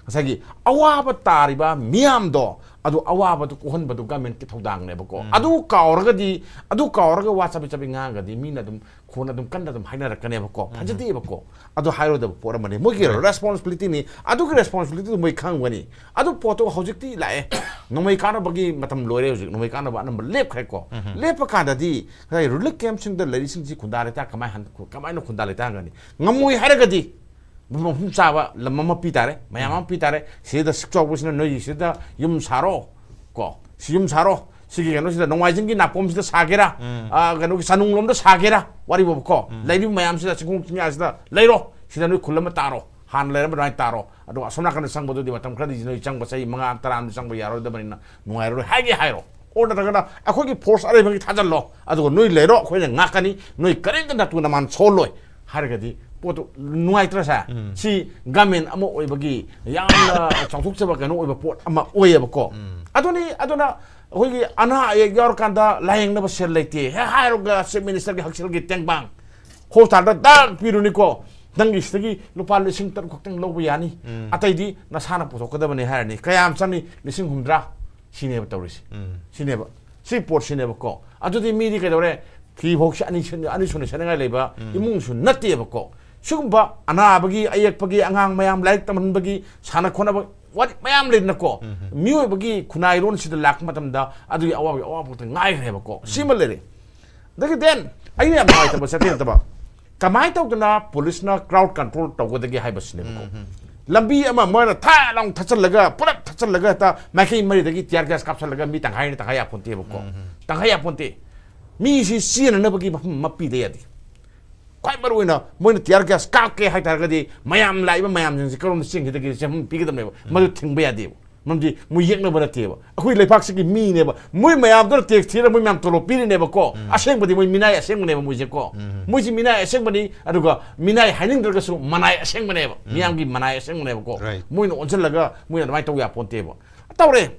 ꯉꯁꯥꯏꯒꯤ ꯑꯋꯥꯕ ꯇꯥꯔꯤꯕ ꯃꯤꯌꯥꯝꯗꯣ, ꯑꯗꯨ ꯑꯋꯥꯕꯗꯨ ꯀꯣꯛꯍꯟꯕꯗꯨ governmentꯀꯤ ꯊꯧꯗꯥꯡꯅꯦꯕꯀꯣ꯫ ꯎꯝ꯫ ꯑꯗꯨ ꯀꯥꯎꯔꯒꯗꯤ, ꯑꯗꯨ ꯀꯥꯎꯔꯒ ꯋꯥ ꯆꯕꯦꯠ ꯆꯕꯦꯠ ꯉꯥꯡꯉꯒꯗꯤ ꯃꯤꯅ ꯑꯗꯨꯝ ꯈꯣꯟ ꯑꯗꯨꯝ ꯀꯟꯅ ꯑꯗꯨꯝ ꯍꯥꯏꯅꯔꯛꯀꯅꯦꯕꯀꯣ꯫ ꯎꯝ꯫ ꯐꯖꯗꯦꯕꯀꯣ꯫ ꯑꯗꯨ ꯍꯥꯏꯔꯣꯏꯗꯕ ꯄꯣꯠ ꯑꯃꯅꯤ꯫ ꯃꯣꯏꯒꯤ Right꯫ Responsibilityꯅꯤ꯫ ꯑꯗꯨꯒꯤ responsibilityꯗꯨ ꯃꯣꯏ ꯈꯪꯒꯅꯤ꯫ ꯑꯗꯨ ꯄꯣꯠꯇꯣ ꯍꯧꯖꯤꯛꯇꯤ ꯂꯥꯛꯑꯦ꯫ ꯅꯣꯡꯃꯩ ꯀꯥꯟꯅꯕꯒꯤ ꯃꯇꯝ ꯂꯣꯏꯔꯦ ꯍꯧꯖꯤꯛ꯫ ꯅꯣꯡꯃꯩ ꯀꯥꯟꯅꯕ ꯑꯅꯝꯕ ꯂꯦꯞꯈ꯭ꯔꯦꯀꯣ꯫ ꯎꯝ꯫ ꯂꯦꯞꯄ ꯀꯥꯟꯗꯗꯤ ꯉꯁꯥꯏ relief campꯁꯤꯡꯗ ꯂꯩꯔꯤꯁꯤꯡꯁꯤ ꯈꯨꯟꯗꯥ ꯂꯩꯇꯥ ꯀꯃꯥꯏ ꯍꯟ-, ꯀꯃꯥꯏꯅ ꯈꯨꯟꯗꯥ ꯂꯩꯇꯥ ꯍꯟꯒꯅꯤ? ꯉꯝꯃꯣꯏ ꯍꯥꯏꯔꯒꯗꯤ ꯃꯐꯝ ꯆꯥꯕ ꯂꯝ ꯑꯃ ꯄꯤ ꯇꯥꯔꯦ, ꯃꯌꯥꯝ ꯑꯃ ꯄꯤ ꯇꯥꯔꯦ꯫ ꯁꯤꯗ ꯁꯨꯛ ꯆꯥꯎꯕꯁꯤꯅ ꯅꯣꯏꯒꯤ ꯁꯤꯗ ꯌꯨꯝ ꯁꯥꯔꯣ, ꯀꯣ, ꯁꯤ ꯌꯨꯝ ꯁꯥꯔꯣ, ꯁꯤꯒꯤ ꯀꯩꯅꯣꯁꯤꯗ, ꯅꯣꯡꯃꯥꯏꯖꯤꯡꯒꯤ ꯅꯥꯄꯣꯝꯁꯤꯗ ꯁꯥꯒꯦꯔꯥ, ꯎꯝ꯫ ꯑ, ꯀꯩꯅꯣꯒꯤ ꯆꯥꯅꯨꯡꯂꯣꯝꯗ ꯁꯥꯒꯦꯔꯥ, ꯋꯥꯔꯤꯕꯣꯕꯀꯣ, ꯎꯝ꯫ ꯂꯩꯔꯤꯕ ꯃꯌꯥꯝꯁꯤꯗ ꯆꯤꯡꯈꯣꯡ ꯆꯤꯡꯌꯥꯁꯤꯗ ꯂꯩꯔꯣ, ꯁꯤꯗ ꯅꯣꯏ ꯈꯨꯜ ꯑꯃ ꯇꯥꯔꯣ, ꯍꯥꯟꯅ ꯂꯩꯔꯝꯕ ꯑꯗꯨꯃꯥꯏꯅ ꯇꯥꯔꯣ꯫ ꯑꯗꯨꯒ ꯑꯁꯣꯝ ꯅꯥꯀꯟꯗ ꯆꯪꯕꯗꯨꯗꯤ ꯃꯇꯝ ꯈꯔꯗꯤ ꯅꯣꯏ ꯆꯪꯕ ꯆꯍꯤ ꯃꯉꯥ ꯇꯔꯥ ꯑꯃꯗꯤ ꯆꯪꯕ ꯌꯥꯔꯣꯏꯗꯕꯅꯤꯅ ꯅꯨꯡꯉꯥꯏꯔꯔꯣꯏ ꯍꯥꯏꯒꯦ ꯍꯥꯏꯔꯣ꯫ Or ꯅꯠꯇ꯭ꯔꯒꯅ ꯑꯩꯈꯣꯏꯒꯤ force ꯑꯔꯩꯕꯒꯤ ꯊꯥꯖꯤꯜꯂꯣ, ꯑꯗꯨꯒ ꯅꯣꯏ ꯂꯩꯔꯣ, ꯑꯩꯈꯣꯏꯅ ꯉꯥꯛꯀꯅꯤ, ꯅꯣꯏ ꯀꯔꯤꯝꯇ ꯅꯇꯨ ꯅꯃꯥꯟ ꯁꯣꯜꯂꯣꯏ ꯍꯥꯏꯔꯒꯗꯤ ꯄꯣꯠꯇꯨ ꯅꯨꯡꯉꯥꯏꯇ꯭ꯔꯥ ꯁꯦ? ꯎꯝ꯫ ꯁꯤ government ꯑꯃ ꯑꯣꯏꯕꯒꯤ ꯌꯥꯝꯅ ꯆꯥꯎꯊꯣꯛꯆꯕ ꯀꯩꯅꯣ ꯑꯣꯏꯕ ꯄꯣꯠ ꯑꯃ ꯑꯣꯏꯌꯦꯕꯀꯣ꯫ ꯎꯝ꯫ ꯑꯗꯨꯅꯤ, ꯑꯗꯨꯅ ꯑꯩꯈꯣꯏꯒꯤ ꯑꯅꯥ ꯑꯌꯦꯛ ꯌꯥꯎꯔꯀꯥꯟꯗ ꯂꯥꯌꯦꯡꯅꯕ ꯁꯦꯜ ꯂꯩꯇꯦ ꯍꯦꯛ ꯍꯥꯏꯔꯒ Chief Ministerꯒꯤ ꯍꯛꯁꯦꯜꯒꯤ ꯇꯦꯡꯕꯥꯡ hospitalꯗ ꯗꯛ ꯄꯤꯔꯨꯅꯤꯀꯣ, ꯅꯪꯒꯤ ꯁꯤꯗꯒꯤ ꯂꯨꯄꯥ ꯂꯤꯁꯤꯡ ꯇꯔꯨꯛ ꯈꯛꯇꯪ ꯂꯧꯕ ꯌꯥꯅꯤ, ꯎꯝ꯫ ꯑꯇꯩꯗꯤ ꯅꯁꯥꯅ ꯄꯨꯊꯣꯛꯀꯗꯕꯅꯤ ꯍꯥꯏꯔꯅꯤ꯫ ꯀꯌꯥꯝ ꯆꯪꯅꯤ? ꯂꯤꯁꯤꯡ ꯍꯨꯝꯗ꯭ꯔꯥ꯫ ꯁꯤꯅꯦꯕ ꯇꯧꯔꯤꯁꯦ꯫ ꯁꯤꯅꯦꯕ꯫ ꯁꯤ ꯄꯣꯠꯁꯤꯅꯦꯕꯀꯣ꯫ ꯑꯗꯨꯗꯤ ꯃꯤꯗꯤ ꯀꯩꯗꯧꯔꯦ? ꯐꯤ ꯐꯥꯎ ꯑꯅꯤ ꯁꯨ-, ꯑꯅꯤ ꯁꯨꯅ ꯁꯦꯠꯅꯤꯡꯉꯥꯏ ꯂꯩꯕ ꯏꯃꯨꯡꯁꯨ ꯅꯠꯇꯦꯕꯀꯣ꯫ ꯁꯤꯒꯨꯝꯕ ꯑꯅꯥꯕꯒꯤ, ꯑꯌꯦꯛꯄꯒꯤ, ꯑꯉꯥꯡ ꯃꯌꯥꯝ ꯂꯥꯏꯔꯤꯛ ꯇꯝꯍꯟꯕꯒꯤ, ꯁꯥꯟꯅ ꯈꯣꯠꯅꯕ, ꯋꯥꯔꯤ ꯃꯌꯥꯝ ꯂꯩꯗꯅꯀꯣ꯫ ꯃꯤꯑꯣꯏꯕꯒꯤ ꯈꯨꯟꯅꯥꯏꯔꯣꯟꯁꯤꯗ ꯂꯥꯛꯄ ꯃꯇꯝꯗ ꯑꯗꯨꯒꯤ ꯑꯋꯥꯕꯒꯤ ꯑꯋꯥꯕ ꯈꯛꯇ ꯉꯥꯏꯈ꯭ꯔꯦꯕꯀꯣ꯫ ꯁꯤꯃ ꯂꯩꯔꯦ꯫ ꯑꯗꯒꯤ then ꯑꯩꯅ ꯌꯥꯝ ꯅꯨꯡꯉꯥꯏꯇꯕ ꯆꯠꯇꯦ ꯅꯠꯇꯕ, ꯀꯃꯥꯏꯅ ꯇꯧꯗꯅ ꯄꯨꯂꯤꯁꯅ crowd control ꯇꯧꯒꯗꯒꯦ ꯍꯥꯏꯕꯁꯤꯅꯦꯕꯀꯣ꯫ ꯂꯝꯕꯤ ꯑꯃ ꯃꯣꯏꯅ ꯊꯥ ꯂꯥꯎ ꯊꯠꯆꯜꯂꯒ, ꯄꯨꯂꯞ ꯊꯠꯆꯜꯂꯒ, ꯍꯦꯛꯇ ꯃꯥꯏꯀꯩ ꯃꯔꯤꯗꯒꯤ tear gas ꯀꯥꯞꯁꯜꯂꯒ ꯃꯤ ꯇꯪꯈꯥꯏꯅ ꯇꯪꯈꯥꯏ ꯌꯥꯄꯣꯟꯇꯦꯕꯀꯣ꯫ ꯇꯪꯈꯥꯏ ꯌꯥꯄꯣꯟꯇꯦ꯫ ꯃꯤꯁꯤ ꯆꯦꯟꯅꯅꯕꯒꯤ ꯃꯐꯝ ꯑꯃ ꯄꯤꯗ ꯌꯥꯗꯦ꯫ ꯈ꯭ꯋꯥꯏ ꯃꯔꯨ ꯑꯣꯏꯅ ꯃꯣꯏꯅ tear gas ꯀꯥꯞꯀꯦ ꯍꯥꯏꯇꯥꯔꯒꯗꯤ ꯃꯌꯥꯝ, ꯂꯥꯛꯏꯕ ꯃꯌꯥꯝꯁꯤꯡꯁꯤ ꯀꯔꯣꯝꯗ ꯆꯦꯟꯈꯤꯗꯒꯦ ꯆꯦꯟꯐꯝ ꯄꯤꯒꯗꯕꯅꯦꯕ꯫ ꯃꯗꯨ ꯊꯤꯡꯕ ꯌꯥꯗꯦꯕ꯫ ꯃꯔꯝꯗꯤ ꯃꯣꯏ ꯌꯦꯛꯅꯕ ꯅꯠꯇꯦꯕ꯫ ꯑꯩꯈꯣꯏ ꯂꯩꯕꯥꯛꯁꯤꯒꯤ ꯃꯤꯅꯦꯕ꯫ ꯃꯣꯏ ꯃꯌꯥꯝꯗꯨꯅ tax ꯊꯤꯔ ꯃꯣꯏ ꯃꯌꯥꯝ ꯇꯣꯂꯣꯞ ꯄꯤꯔꯤꯅꯦꯕꯀꯣ꯫ ꯑꯁꯦꯡꯕꯗꯤ ꯃꯣꯏ ꯃꯤꯅꯥꯏ ꯑꯁꯦꯡꯕꯅꯦꯕ ꯃꯣꯏꯁꯦꯀꯣ꯫ ꯃꯣꯏꯁꯤ ꯃꯤꯅꯥꯏ ꯑꯁꯦꯡꯕꯅꯤ, ꯑꯗꯨꯒ ꯃꯤꯅꯥꯏ ꯍꯥꯏꯅꯤꯡꯗ꯭ꯔꯒꯁꯨ ꯃꯅꯥꯏ ꯑꯁꯦꯡꯕꯅꯦꯕ꯫ ꯃꯤꯌꯥꯝꯒꯤ ꯃꯅꯥꯏ ꯑꯁꯦꯡꯕꯅꯦꯕꯀꯣ꯫ Right. ꯃꯣꯏꯅ ꯑꯣꯟꯁꯤꯜꯂꯒ ꯃꯣꯏꯅ ꯑꯗꯨꯃꯥꯏꯅ ꯇꯧ ꯌꯥꯄꯣꯟꯇꯦꯕ꯫ ꯇꯧꯔꯦ꯫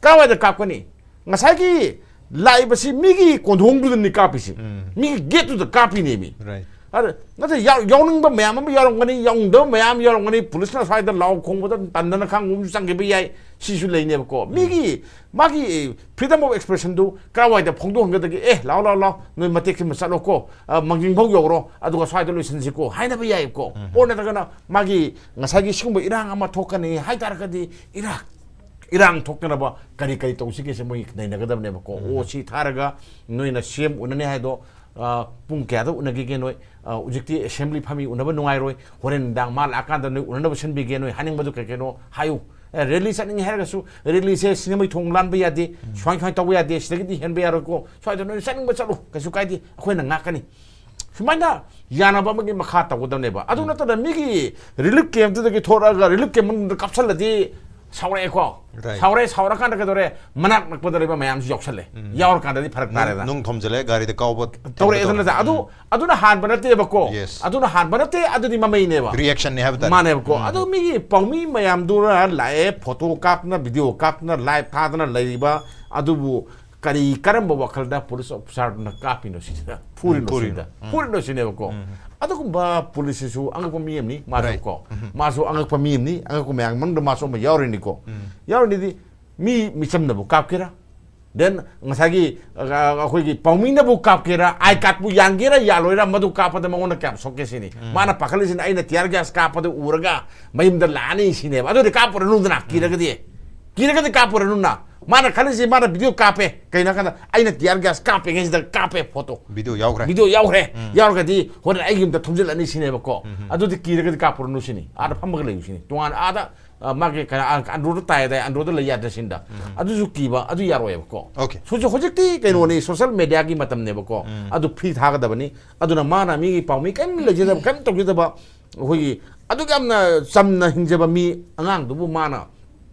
ꯀꯥꯏꯋꯥꯏꯗ ꯀꯥꯞꯀꯅꯤ? ꯉꯁꯥꯏꯒꯤ ꯂꯥꯛꯏꯕꯁꯤ ꯃꯤꯒꯤ ꯀꯣꯟꯊꯣꯡꯗꯨꯗꯅꯤ ꯀꯥꯞꯄꯤꯁꯤ꯫ ꯃꯤꯒꯤ gateꯇꯨꯗ ꯀꯥꯞꯄꯤꯅꯦꯃꯤ꯫ Right. ꯑꯗ ꯅꯠꯇꯦ, ꯌꯥꯎ-, ꯌꯥꯎꯅꯤꯡꯕ ꯃꯌꯥꯝ ꯑꯃ ꯌꯥꯎꯔꯝꯒꯅꯤ, ꯌꯥꯎꯅꯤꯡꯗꯕ ꯃꯌꯥꯝ ꯌꯥꯎꯔꯝꯒꯅꯤ, ꯄꯨꯂꯤꯁꯅ ꯁ꯭ꯋꯥꯏꯗ ꯂꯥꯎ ꯈꯣꯡꯕꯗ ꯇꯟꯗꯅ ꯈꯥꯡꯕ ꯑꯃꯁꯨ ꯆꯪꯈꯤꯕ ꯌꯥꯏ꯫ ꯁꯤꯁꯨ ꯂꯩꯅꯦꯕꯀꯣ꯫ ꯃꯤꯒꯤ, ꯃꯥꯒꯤ freedom of expressionꯗꯨ ꯀꯔꯥꯏꯋꯥꯏꯗ ꯐꯣꯡꯗꯣꯛꯍꯟꯒꯗꯒꯦ? "ꯑꯦ, ꯂꯥꯛꯑꯣ, ꯂꯥꯛꯑꯣ, ꯂꯥꯛꯑꯣ, ꯅꯣꯏ ꯃꯇꯦꯛꯁꯤꯃ ꯆꯠꯂꯣꯀꯣ, ꯑ, ꯃꯥꯡꯖꯤꯡꯐꯧ ꯌꯧꯔꯣ, ꯑꯗꯨꯒ ꯁ꯭ꯋꯥꯏꯗ ꯂꯣꯏꯁꯤꯟꯁꯤꯀꯣ" ꯍꯥꯏꯅꯕ ꯌꯥꯏꯀꯣ꯫ Or ꯅꯠꯇ꯭ꯔꯒꯅ ꯃꯥꯒꯤ ꯉꯁꯥꯏꯒꯤ ꯁꯤꯒꯨꯝꯕ ꯏꯔꯥꯡ ꯑꯃ ꯊꯣꯛꯀꯅꯤ ꯍꯥꯏ ꯇꯥꯔꯒꯗꯤ ꯏꯔꯥꯡ ꯏꯔꯥꯡ ꯊꯣꯛꯇꯅꯕ ꯀꯔꯤ ꯀꯔꯤ ꯇꯧꯁꯤꯒꯦꯁꯦ ꯃꯣꯏ ꯅꯩꯅꯒꯗꯕꯅꯦꯕꯀꯣ꯫ ꯑꯣ, ꯁꯤ ꯊꯥꯔꯒ ꯅꯣꯏꯅ CM ꯎꯅꯅꯤ ꯍꯥꯏꯗꯣ, ꯑ, ꯄꯨꯡ ꯀꯌꯥꯗ ꯎꯅꯒꯦꯒꯦ ꯅꯣꯏ? ꯑ, ꯍꯧꯖꯤꯛꯇꯤ assembly ꯐꯝꯃꯤ, ꯎꯅꯕ ꯅꯨꯡꯉꯥꯏꯔꯣꯏ꯫ ꯍꯣꯔꯦꯟ ꯅꯨꯡꯗꯥꯡ ꯃꯥ ꯂꯥꯛꯑꯀꯥꯟꯗ ꯅꯣꯏ ꯎꯅꯅꯕ ꯁꯤꯟꯕꯤꯒꯦ, ꯅꯣꯏ ꯍꯥꯏꯅꯤꯡꯕꯗꯨ ꯀꯩ ꯀꯩꯅꯣ ꯍꯥꯏꯌꯨ꯫ ꯑꯦ, rally ꯆꯠꯅꯤꯡꯉꯦ ꯍꯥꯏꯔꯒꯁꯨ rallyꯁꯦ ꯁꯤꯡꯖꯃꯩ ꯊꯣꯡ ꯂꯥꯟꯕ ꯌꯥꯗꯦ, ꯁꯨꯃꯥꯏ ꯁꯨꯃꯥꯏꯅ ꯇꯧꯕ ꯌꯥꯗꯦ, ꯁꯤꯗꯒꯤꯗꯤ ꯍꯦꯟꯕ ꯌꯥꯔꯣꯏꯀꯣ, ꯁ꯭ꯋꯥꯏꯗ ꯅꯣꯏꯅ ꯆꯠꯅꯤꯡꯕ ꯆꯠꯂꯨ, ꯀꯩꯁꯨ ꯀꯥꯏꯗꯦ, ꯑꯩꯈꯣꯏꯅ ꯉꯥꯛꯀꯅꯤ꯫ ꯁꯨꯃꯥꯏꯅ ꯌꯥꯅꯕ ꯑꯃꯒꯤ ꯃꯈꯥ ꯇꯧꯒꯗꯕꯅꯦꯕ꯫ ꯑꯗꯨ ꯅꯠꯇꯅ ꯃꯤꯒꯤ relief campꯇꯨꯗꯒꯤ ꯊꯣꯔꯛꯑꯒ relief camp ꯃꯅꯨꯡꯗ ꯀꯥꯞꯁꯜꯂꯗꯤ ꯁꯥꯎꯔꯛꯑꯦꯀꯣ꯫ Right. ꯁꯥꯎꯔꯦ, ꯁꯥꯎꯔꯀꯥꯟꯗ ꯀꯩꯗꯧꯔꯦ? ꯃꯅꯥꯛ ꯅꯛꯄꯗ ꯂꯩꯕ ꯃꯌꯥꯝꯁꯨ ꯌꯥꯎꯁꯜꯂꯦ꯫ ꯌꯥꯎꯔꯀꯥꯟꯗꯗꯤ ꯐꯔꯛ ꯇꯥꯔꯦꯗꯅ꯫ ꯅꯨꯡ ꯊꯣꯝꯖꯤꯜꯂꯦ, ꯒꯥꯔꯤꯗ ꯀꯥꯎꯕ ꯇꯧꯔꯛꯑꯦ꯫ ꯑꯗꯨ ꯇꯧꯔꯦ꯫ ꯅꯠꯇꯦ, ꯑꯗꯨ, ꯑꯗꯨꯅ ꯍꯥꯟꯕ ꯅꯠꯇꯦꯕꯀꯣ꯫ Yes. ꯑꯗꯨꯅ ꯍꯥꯟꯕ ꯅꯠꯇꯦ, ꯑꯗꯨꯗꯤ ꯃꯃꯩꯅꯦꯕ꯫ Reactionꯅꯦ ꯍꯥꯏꯕ ꯇꯥꯔꯦ꯫ ꯃꯥꯅꯦꯕꯀꯣ꯫ ꯑꯗꯣ ꯃꯤꯒꯤ ꯄꯥꯎꯃꯤ ꯃꯌꯥꯝꯗꯨꯅ ꯂꯥꯛꯑꯦ, photo ꯀꯥꯞꯇꯅ, video ꯀꯥꯞꯇꯅ, live ꯊꯥꯗꯅ ꯂꯩꯔꯤꯕ ꯑꯗꯨꯕꯨ ꯀꯔꯤ, ꯀꯔꯝꯕ ꯋꯥꯈꯜꯗ police officerꯗꯨꯅ ꯀꯥꯞꯄꯤꯅꯣ ꯁꯤꯗ? ꯐꯨꯔꯤꯅꯣ ꯐꯨꯔꯤꯅꯣ꯫ ꯁꯤꯗ? ꯐꯨꯔꯤꯅꯣ ꯁꯤꯅꯦꯕꯀꯣ꯫ ꯑꯗꯨꯒꯨꯝꯕ ꯄꯨꯂꯤꯁꯁꯤꯁꯨ ꯑꯉꯛꯄ ꯃꯤ ꯑꯃꯅꯤ, ꯃꯥꯁꯨ Right. ꯀꯣ꯫ ꯃꯥꯁꯨ ꯑꯉꯛꯄ ꯃꯤ ꯑꯃꯅꯤ, ꯑꯉꯛꯄ ꯃꯌꯥꯝ ꯃꯅꯨꯡꯗ ꯃꯥꯁꯨ ꯑꯃ ꯌꯥꯎꯔꯤꯅꯤꯀꯣ꯫ ꯌꯥꯎꯔꯤꯅꯤꯗꯤ ꯃꯤ ꯃꯤꯆꯝꯅꯕꯨ ꯀꯥꯞꯀꯦꯔꯥ, then ꯉꯁꯥꯏꯒꯤ ꯑ, ꯑꯩꯈꯣꯏꯒꯤ ꯄꯥꯎꯃꯤꯅꯕꯨ ꯀꯥꯞꯀꯦꯔꯥ, ꯑꯥꯏ ꯀꯥꯔꯠꯄꯨ ꯌꯥꯟꯒꯦꯔꯥ ꯌꯥꯜꯂꯣꯏꯔꯥ, ꯃꯗꯨ ꯀꯥꯞꯄꯗ ꯃꯉꯣꯟꯗ ꯀꯌꯥꯝ ꯁꯣꯛꯀꯦ ꯁꯤꯅꯤ꯫ ꯃꯥꯅ ꯄꯥꯈꯠꯂꯤꯁꯤꯅ ꯑꯩꯅ ꯇꯤꯌꯥꯔ ꯒ꯭ꯌꯥꯁ ꯀꯥꯞꯄꯗ ꯎꯔꯒ ꯃꯌꯨꯝꯗ ꯂꯥꯛꯑꯅꯤ ꯁꯤꯅꯦꯕ꯫ ꯑꯗꯨꯗꯤ ꯀꯥꯞꯄꯨꯔꯅꯨꯗꯅ, ꯀꯤꯔꯒꯗꯤ꯫ ꯀꯤꯔꯒꯗꯤ ꯀꯥꯞꯄꯨꯔꯅꯨꯅ꯫ ꯃꯥꯅ ꯈꯜꯂꯤꯁꯤ, ꯃꯥꯅ ꯚꯤꯗꯤꯑꯣ ꯀꯥꯞꯄꯦ, ꯀꯩꯅꯣ ꯍꯥꯏꯀꯥꯟꯗ ꯑꯩꯅ ꯇꯤꯌꯥꯔ ꯒ꯭ꯌꯥꯁ ꯀꯥꯞꯄꯤꯉꯩꯁꯤꯗ ꯀꯥꯞꯄꯦ ꯐꯣꯇꯣ꯫ ꯚꯤꯗꯤꯑꯣ ꯌꯥꯎꯈ꯭ꯔꯦ꯫ ꯚꯤꯗꯤꯑꯣ ꯌꯥꯎꯈ꯭ꯔꯦ꯫ ꯌꯥꯎꯔꯒꯗꯤ ꯍꯣꯔꯦꯟ ꯑꯩꯒꯤ ꯌꯨꯝꯗ ꯊꯣꯝꯖꯤꯜꯂꯛꯑꯅꯤ ꯁꯤꯅꯦꯕꯀꯣ꯫ ꯑꯗꯨꯗꯤ ꯀꯤꯔꯒꯗꯤ ꯀꯥꯞꯄꯨꯔꯅꯨ ꯁꯤꯅꯤ꯫ ꯑꯥꯗ ꯐꯝꯃꯒ ꯂꯩꯌꯨ ꯁꯤꯅꯤ꯫ ꯇꯣꯉꯥꯟꯅ ꯑꯥꯗ, ꯑ, ꯃꯥꯒꯤ ꯀꯩꯅꯣ, ꯑ, ꯑꯟꯗ꯭ꯔꯣꯗ ꯇꯥꯏ ꯍꯥꯏꯗꯥꯏ, ꯑꯟꯗ꯭ꯔꯣꯗ ꯂꯩ ꯌꯥꯗ꯭ꯔꯦ ꯁꯤꯅꯤꯗ꯫ ꯑꯗꯨꯁꯨ ꯀꯤꯕ, ꯑꯗꯨ ꯌꯥꯔꯣꯏꯕꯀꯣ꯫ Okay. ꯍꯧꯖꯤꯛ, ꯍꯧꯖꯤꯛꯇꯤ ꯀꯩꯅꯣꯅꯤ, ꯁꯣꯁꯤꯌꯦꯜ ꯃꯦꯗꯤꯌꯥꯒꯤ ꯃꯇꯝꯅꯦꯕꯀꯣ꯫ ꯑꯗꯨ ꯐ꯭ꯔꯤ ꯊꯥꯒꯗꯕꯅꯤ꯫ ꯑꯗꯨꯅ ꯃꯥꯅ ꯃꯤꯒꯤ ꯄꯥꯎꯃꯤ ꯀꯔꯤꯝ ꯂꯩꯖꯗꯕ, ꯀꯔꯤꯝ ꯇꯧꯖꯗꯕ, ꯑꯩꯈꯣꯏꯒꯤ ꯑꯗꯨꯛ ꯌꯥꯝꯅ ꯆꯝꯅ ꯍꯤꯡꯖꯕ ꯃꯤ ꯑꯉꯥꯡꯗꯨꯕꯨ ꯃꯥꯅ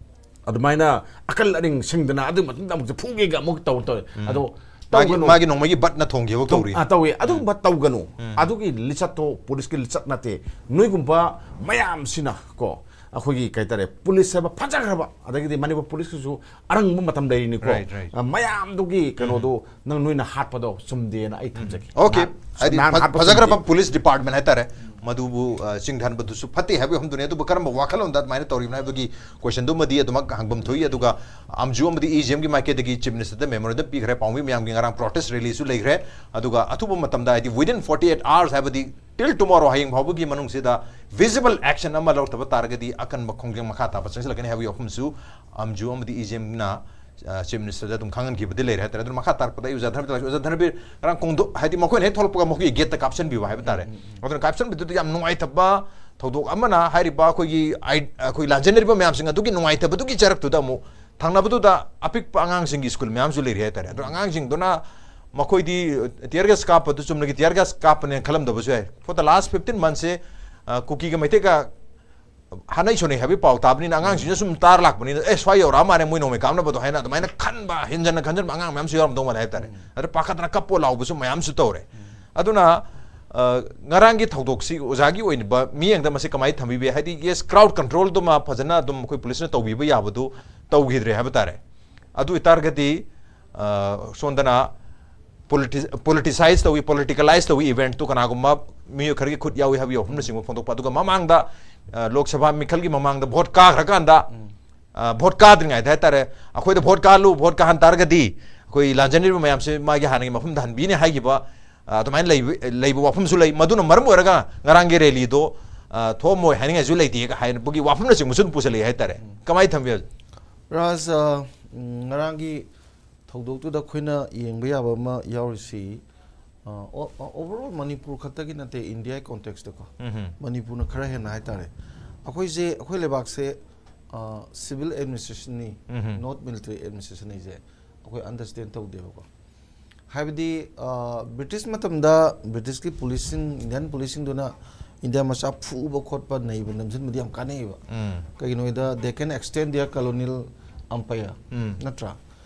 ꯑꯗꯨꯃꯥꯏꯅ ꯑꯀꯜ ꯑꯔꯤꯡ ꯁꯤꯡꯗꯅ ꯑꯗꯨꯒꯤ ꯃꯇꯨꯡꯗ ꯑꯃꯨꯛꯁꯨ ꯐꯨꯒꯦꯒ ꯑꯃꯨꯛ ꯇꯧ ꯇꯧꯋꯦ꯫ ꯑꯗꯣ ꯃꯥꯒꯤ ꯇꯧꯒꯅꯨ꯫ ꯃꯥꯒꯤ ꯅꯣꯡꯃꯒꯤ ꯕꯠꯅ ꯊꯣꯡꯈꯤꯕ ꯇꯧꯔꯤ꯫ ꯑ, ꯇꯧꯋꯦ꯫ ꯑꯗꯨꯒꯨꯝꯕ ꯇꯧꯒꯅꯨ꯫ ꯑꯗꯨꯒꯤ ꯂꯤꯆꯠꯇꯣ ꯄꯨꯂꯤꯁꯀꯤ ꯂꯤꯆꯠ ꯅꯠꯇꯦ꯫ ꯅꯣꯏꯒꯨꯝꯕ ꯃꯌꯥꯝꯁꯤꯅ ꯀꯣ, ꯑꯩꯈꯣꯏꯒꯤ ꯀꯩ ꯍꯥꯏꯇꯥꯔꯦ, ꯄꯨꯂꯤꯁ ꯍꯥꯏꯕ ꯐꯖꯈ꯭ꯔꯕ, ꯑꯗꯒꯤꯗꯤ ꯃꯅꯤꯄꯨꯔ ꯄꯨꯂꯤꯁꯀꯤꯁꯨ ꯑꯔꯪꯕ ꯃꯇꯝ ꯂꯩꯔꯤꯅꯤꯀꯣ꯫ Right, right. ꯑ, ꯃꯌꯥꯝꯗꯨꯒꯤ ꯀꯩꯅꯣꯗꯣ ꯅꯪ ꯅꯣꯏꯅ ꯍꯥꯠꯄꯗꯣ ꯆꯨꯝꯗꯦꯅ ꯑꯩ ꯊꯝꯖꯒꯦ꯫ Okay. ꯅꯍꯥꯟ-, ꯍꯥꯏꯗꯤ ꯅꯍꯥꯟ ꯐ- ꯍꯥꯠꯄ ꯐꯖꯈ꯭ꯔꯕ ꯆꯨꯝꯗꯦ꯫ ꯄꯨꯂꯤꯁ ꯗꯤꯄꯥꯔꯠꯃꯦꯟ ꯍꯥꯏꯇꯥꯔꯦ, ꯃꯗꯨꯕꯨ ꯑ, ꯆꯤꯡꯊꯍꯟꯕꯗꯨꯁꯨ ꯐꯠꯇꯦ ꯍꯥꯏꯕꯒꯤ ꯋꯥꯐꯝꯗꯨꯅꯤ꯫ ꯑꯗꯨꯕꯨ ꯀꯔꯝꯕ ꯋꯥꯈꯜꯂꯣꯟꯗ ꯑꯗꯨꯃꯥꯏꯅ ꯇꯧꯔꯤꯕꯅꯣ ꯍꯥꯏꯕꯒꯤ ꯀꯣꯏꯁꯟꯗꯨꯃꯗꯤ ꯑꯗꯨꯃꯛ ꯍꯪꯐꯝ ꯊꯣꯛꯏ꯫ ꯑꯗꯨꯒ ꯑꯝꯖꯨ ꯑꯃꯗꯤ ꯏ ꯖꯤ ꯑꯦꯝꯒꯤ ꯃꯥꯏꯀꯩꯗꯒꯤ ꯆꯤꯐ ꯃꯤꯅꯤꯁꯇꯔꯗ ꯃꯦꯃꯣꯔꯦꯟꯗꯝ ꯄꯤꯈ꯭ꯔꯦ꯫ ꯄꯥꯎꯃꯤ ꯃꯌꯥꯝꯒꯤ ꯉꯔꯥꯡ ꯄ꯭ꯔꯣꯇꯦꯁ ꯔꯦꯂꯤꯁꯨ ꯂꯩꯈ꯭ꯔꯦ꯫ ꯑꯗꯨꯒ ꯑꯊꯨꯕ ꯃꯇꯝꯗ, ꯍꯥꯏꯗꯤ within forty eight hours, ꯍꯥꯏꯕꯗꯤ till tomorrow, ꯍꯌꯦꯡ ꯐꯥꯎꯕꯒꯤ ꯃꯅꯨꯡꯁꯤꯗ visible action ꯑꯃ ꯂꯧꯔꯛꯇꯕ ꯇꯥꯔꯒꯗꯤ ꯑꯀꯟꯕ ꯈꯣꯡꯖꯪ ꯃꯈꯥ ꯇꯥꯕ ꯆꯪꯁꯤꯜꯂꯛꯀꯅꯤ ꯍꯥꯏꯕꯒꯤ ꯋꯥꯐꯝꯁꯨ ꯑꯝꯖꯨ ꯑꯃꯗꯤ ꯏ ꯖꯤ ꯑꯦꯝꯅ ꯆꯤꯐ ꯃꯤꯅꯤꯁꯇꯔꯗ ꯑꯗꯨꯝ ꯈꯪꯍꯟꯈꯤꯕꯗꯤ ꯂꯩꯔꯦ ꯍꯥꯏꯇꯥꯔꯦ꯫ ꯑꯗꯨꯅ ꯃꯈꯥ ꯇꯥꯔꯛꯄꯗ ꯑꯩ ꯑꯣꯖꯥ ꯙꯔꯃꯕꯤꯔ ꯂꯥꯛꯁꯤ꯫ ꯑꯣꯖꯥ ꯙꯔꯃꯕꯤꯔ, ꯉꯔꯥꯡ ꯀꯣꯡꯗꯣ-, ꯍꯥꯏꯗꯤ ꯃꯈꯣꯏꯅ ꯍꯦꯛ ꯊꯣꯛꯂꯛꯄꯒ ꯃꯈꯣꯏꯒꯤ ꯒꯦꯠꯇ ꯀꯥꯞꯁꯤꯟꯕꯤꯕ ꯍꯥꯏꯕ ꯇꯥꯔꯦ꯫ ꯑꯗꯨꯅ ꯀꯥꯞꯁꯤꯟꯕꯗꯨꯗ ꯌꯥꯝ ꯅꯨꯡꯉꯥꯏꯇꯕ ꯊꯧꯗꯣꯛ ꯑꯃꯅ, ꯍꯥꯏꯔꯤꯕ ꯑꯩꯈꯣꯏꯒꯤ ꯑꯥꯏ-, ꯑꯩꯈꯣꯏ ꯂꯥꯟꯖꯦꯟꯅꯔꯤꯕ ꯃꯌꯥꯝꯁꯤꯡ ꯑꯗꯨꯒꯤ ꯅꯨꯡꯉꯥꯏꯇꯕꯗꯨꯒꯤ ꯆꯔꯛꯇꯨꯗ ꯑꯃꯨꯛ ꯊꯪꯅꯕꯗꯨꯗ ꯑꯄꯤꯛꯄ ꯑꯉꯥꯡꯁꯤꯡꯒꯤ ꯁ꯭ꯀꯨꯜ ꯃꯌꯥꯝꯁꯨ ꯂꯩꯔꯤ ꯍꯥꯏꯇꯥꯔꯦ꯫ ꯑꯗꯣ ꯑꯉꯥꯡꯁꯤꯡꯗꯨꯅ ꯃꯈꯣꯏꯗꯤ ꯇꯤꯌꯔ ꯒ꯭ꯌꯥꯁ ꯀꯥꯞꯄꯗꯨ ꯆꯨꯝꯅꯒꯤ ꯇꯤꯌꯔ ꯒ꯭ꯌꯥꯁ ꯀꯥꯞꯄꯅꯦꯅ ꯈꯜꯂꯝꯗꯕꯁꯨ ꯌꯥꯏ꯫ For the last fifteen months ꯁꯦ, ꯑ, ꯀꯨꯀꯤꯒ ꯃꯩꯇꯩꯒ ꯍꯥꯠꯅꯩ ꯁꯣꯟꯅꯩ ꯍꯥꯏꯕꯒꯤ ꯄꯥꯎ ꯇꯥꯕꯅꯤꯅ, ꯑꯉꯥꯡꯁꯤꯡꯅ ꯁꯨꯝ ꯇꯥꯔ ꯂꯥꯛꯄꯅꯤꯅ, "ꯑꯦ, ꯁ꯭ꯋꯥꯏ ꯌꯧꯔꯛꯑ ꯃꯥꯜꯂꯦ ꯃꯣꯏ ꯅꯣꯡꯃꯩ ꯀꯥꯞꯅꯕꯗꯣ" ꯍꯥꯏꯅ ꯑꯗꯨꯃꯥꯏꯅ ꯈꯟꯕ, ꯍꯦꯟꯖꯟꯅ ꯈꯟꯖꯟꯕ ꯑꯉꯥꯡ ꯃꯌꯥꯝꯁꯨ ꯌꯥꯎꯔꯝꯗꯧ ꯃꯥꯜꯂꯦ ꯍꯥꯏꯕ ꯇꯥꯔꯦ꯫ ꯑꯗ ꯄꯥꯈꯠꯇꯅ ꯀꯞꯄꯣ ꯂꯥꯎꯕꯁꯨ ꯃꯌꯥꯝꯁꯨ ꯇꯧꯔꯦ꯫ ꯑꯗꯨꯅ, ꯑ, ꯉꯔꯥꯡꯒꯤ ꯊꯧꯗꯣꯛꯁꯤ ꯑꯣꯖꯥꯒꯤ ꯑꯣꯏꯅ ꯃꯤꯠꯌꯦꯡꯗ ꯃꯁꯤ ꯀꯃꯥꯏꯅ ꯊꯝꯕꯤꯕ ꯌꯥꯏ? ꯍꯥꯏꯗꯤ, yes, ꯀ꯭ꯔꯥꯎꯗ ꯀꯟꯇ꯭ꯔꯣꯜꯗꯨꯃ ꯐꯖꯅ ꯑꯗꯨꯝ ꯑꯩꯈꯣꯏ ꯄꯨꯂꯤꯁꯅ ꯇꯧꯕꯤꯕ ꯌꯥꯕꯗꯨ ꯇꯧꯈꯤꯗ꯭ꯔꯦ ꯍꯥꯏꯕ ꯇꯥꯔꯦ꯫ ꯑꯗꯨ ꯑꯣꯏꯇꯥꯔꯒꯗꯤ, ꯑ, ꯁꯣꯝꯗꯅ ꯄꯣꯂꯤꯇꯤ-, ꯄꯣꯂꯤꯇꯤꯁꯥꯏꯖ ꯇꯧꯏ, ꯄꯣꯂꯤꯇꯤꯀꯦꯂꯥꯏꯖ ꯇꯧꯏ ꯏꯚꯦꯟꯠꯇꯨ, ꯀꯅꯥꯒꯨꯝꯕ ꯃꯤꯑꯣꯏ ꯈꯔꯒꯤ ꯈꯨꯠ ꯌꯥꯎꯏ ꯍꯥꯏꯕꯒꯤ ꯋꯥꯐꯝꯅꯆꯤꯡꯕ ꯐꯣꯡꯗꯣꯛꯄ꯫ ꯑꯗꯨꯒ ꯃꯃꯥꯡꯗ, ꯑ, ꯂꯣꯛ ꯁꯚꯥ ꯃꯤꯈꯜꯒꯤ ꯃꯃꯥꯡꯗ ꯚꯣꯠ ꯀꯥꯈ꯭ꯔꯀꯥꯟꯗ ꯚꯣꯠ ꯀꯥꯗ꯭ꯔꯤꯉꯩꯗ ꯍꯥꯏꯇꯥꯔꯦ, ꯑꯩꯈꯣꯏꯗ ꯚꯣꯠ ꯀꯥꯍꯜꯂꯨ, ꯚꯣꯠ ꯀꯥꯍꯟ ꯇꯥꯔꯒꯗꯤ ꯑꯩꯈꯣꯏ ꯂꯥꯟꯖꯦꯟꯅꯔꯤꯕ ꯃꯌꯥꯝꯁꯦ ꯃꯥꯒꯤ ꯍꯥꯟꯅꯒꯤ ꯃꯐꯝꯗ ꯍꯟꯕꯤꯅꯤ ꯍꯥꯏꯈꯤꯕ, ꯑ, ꯑꯗꯨꯃꯥꯏꯅ ꯂꯩꯕ, ꯂꯩꯕ ꯋꯥꯐꯝꯁꯨ ꯂꯩ꯫ ꯃꯗꯨꯅ ꯃꯔꯝ ꯑꯣꯏꯔꯒ ꯉꯔꯥꯡꯒꯤ ꯔꯦꯂꯤꯗꯣ, ꯑ, ꯊꯣꯛꯑꯝꯃꯣꯏ ꯍꯥꯏꯅꯤꯡꯉꯥꯏꯁꯨ ꯂꯩꯇꯦ ꯍꯥꯏꯅꯕꯒꯤ ꯋꯥꯐꯝꯅꯆꯤꯡꯕꯁꯨ ꯑꯗꯨꯝ ꯄꯨꯁꯜꯂꯛꯑꯦ ꯍꯥꯏꯇꯥꯔꯦ꯫ ꯀꯃꯥꯏꯅ ꯊꯝꯕꯤ? ꯔꯥꯖ, ꯑ, ꯎꯝ, ꯉꯔꯥꯡꯒꯤ ꯊꯧꯗꯣꯛꯇꯨꯗ ꯑꯩꯈꯣꯏꯅ ꯌꯦꯡꯕ ꯌꯥꯕ ꯑꯃ ꯌꯥꯎꯔꯤꯁꯤ, ꯑ, ꯑꯣ-, ꯑ, overall ꯃꯅꯤꯄꯨꯔ ꯈꯛꯇꯒꯤ ꯅꯠꯇꯦ, ꯏꯟꯗꯤꯌꯥꯒꯤ context ꯀꯣ꯫ ꯎꯝꯍꯨꯝ꯫ ꯃꯅꯤꯄꯨꯔꯅ ꯈꯔ ꯍꯦꯟꯅ ꯍꯥꯏꯇꯥꯔꯦ꯫ ꯑꯩꯈꯣꯏꯁꯦ, ꯑꯩꯈꯣꯏ ꯂꯩꯕꯥꯛꯁꯦ, ꯑ, civil administration ꯅꯤ, ꯎꯝꯍꯨꯝ꯫ Not military administration ꯅꯤꯁꯦ ꯑꯩꯈꯣꯏ understand ꯇꯧꯗꯦꯕꯀꯣ꯫ ꯍꯥꯏꯕꯗꯤ, ꯑ, ꯕ꯭ꯔꯤꯇꯤꯁ ꯃꯇꯝꯗ ꯕ꯭ꯔꯤꯇꯤꯁꯀꯤ ꯄꯨꯂꯤꯁꯁꯤꯡ, ꯏꯟꯗꯤꯌꯥꯟ ꯄꯨꯂꯤꯁꯁꯤꯡꯗꯨꯅ ꯏꯟꯗꯤꯌꯥ ꯃꯆꯥ ꯐꯨꯕ ꯈꯣꯠꯄ, ꯅꯩꯕ ꯅꯝꯁꯤꯟꯕꯗꯤ ꯌꯥꯝ ꯀꯥꯟꯅꯩꯌꯦꯕ꯫ ꯎꯝ꯫ ꯀꯩꯒꯤꯅꯣ ꯍꯥꯏꯗ, they can extend their colonial empire, ꯎꯝ꯫ ꯅꯠꯇ꯭ꯔꯥ?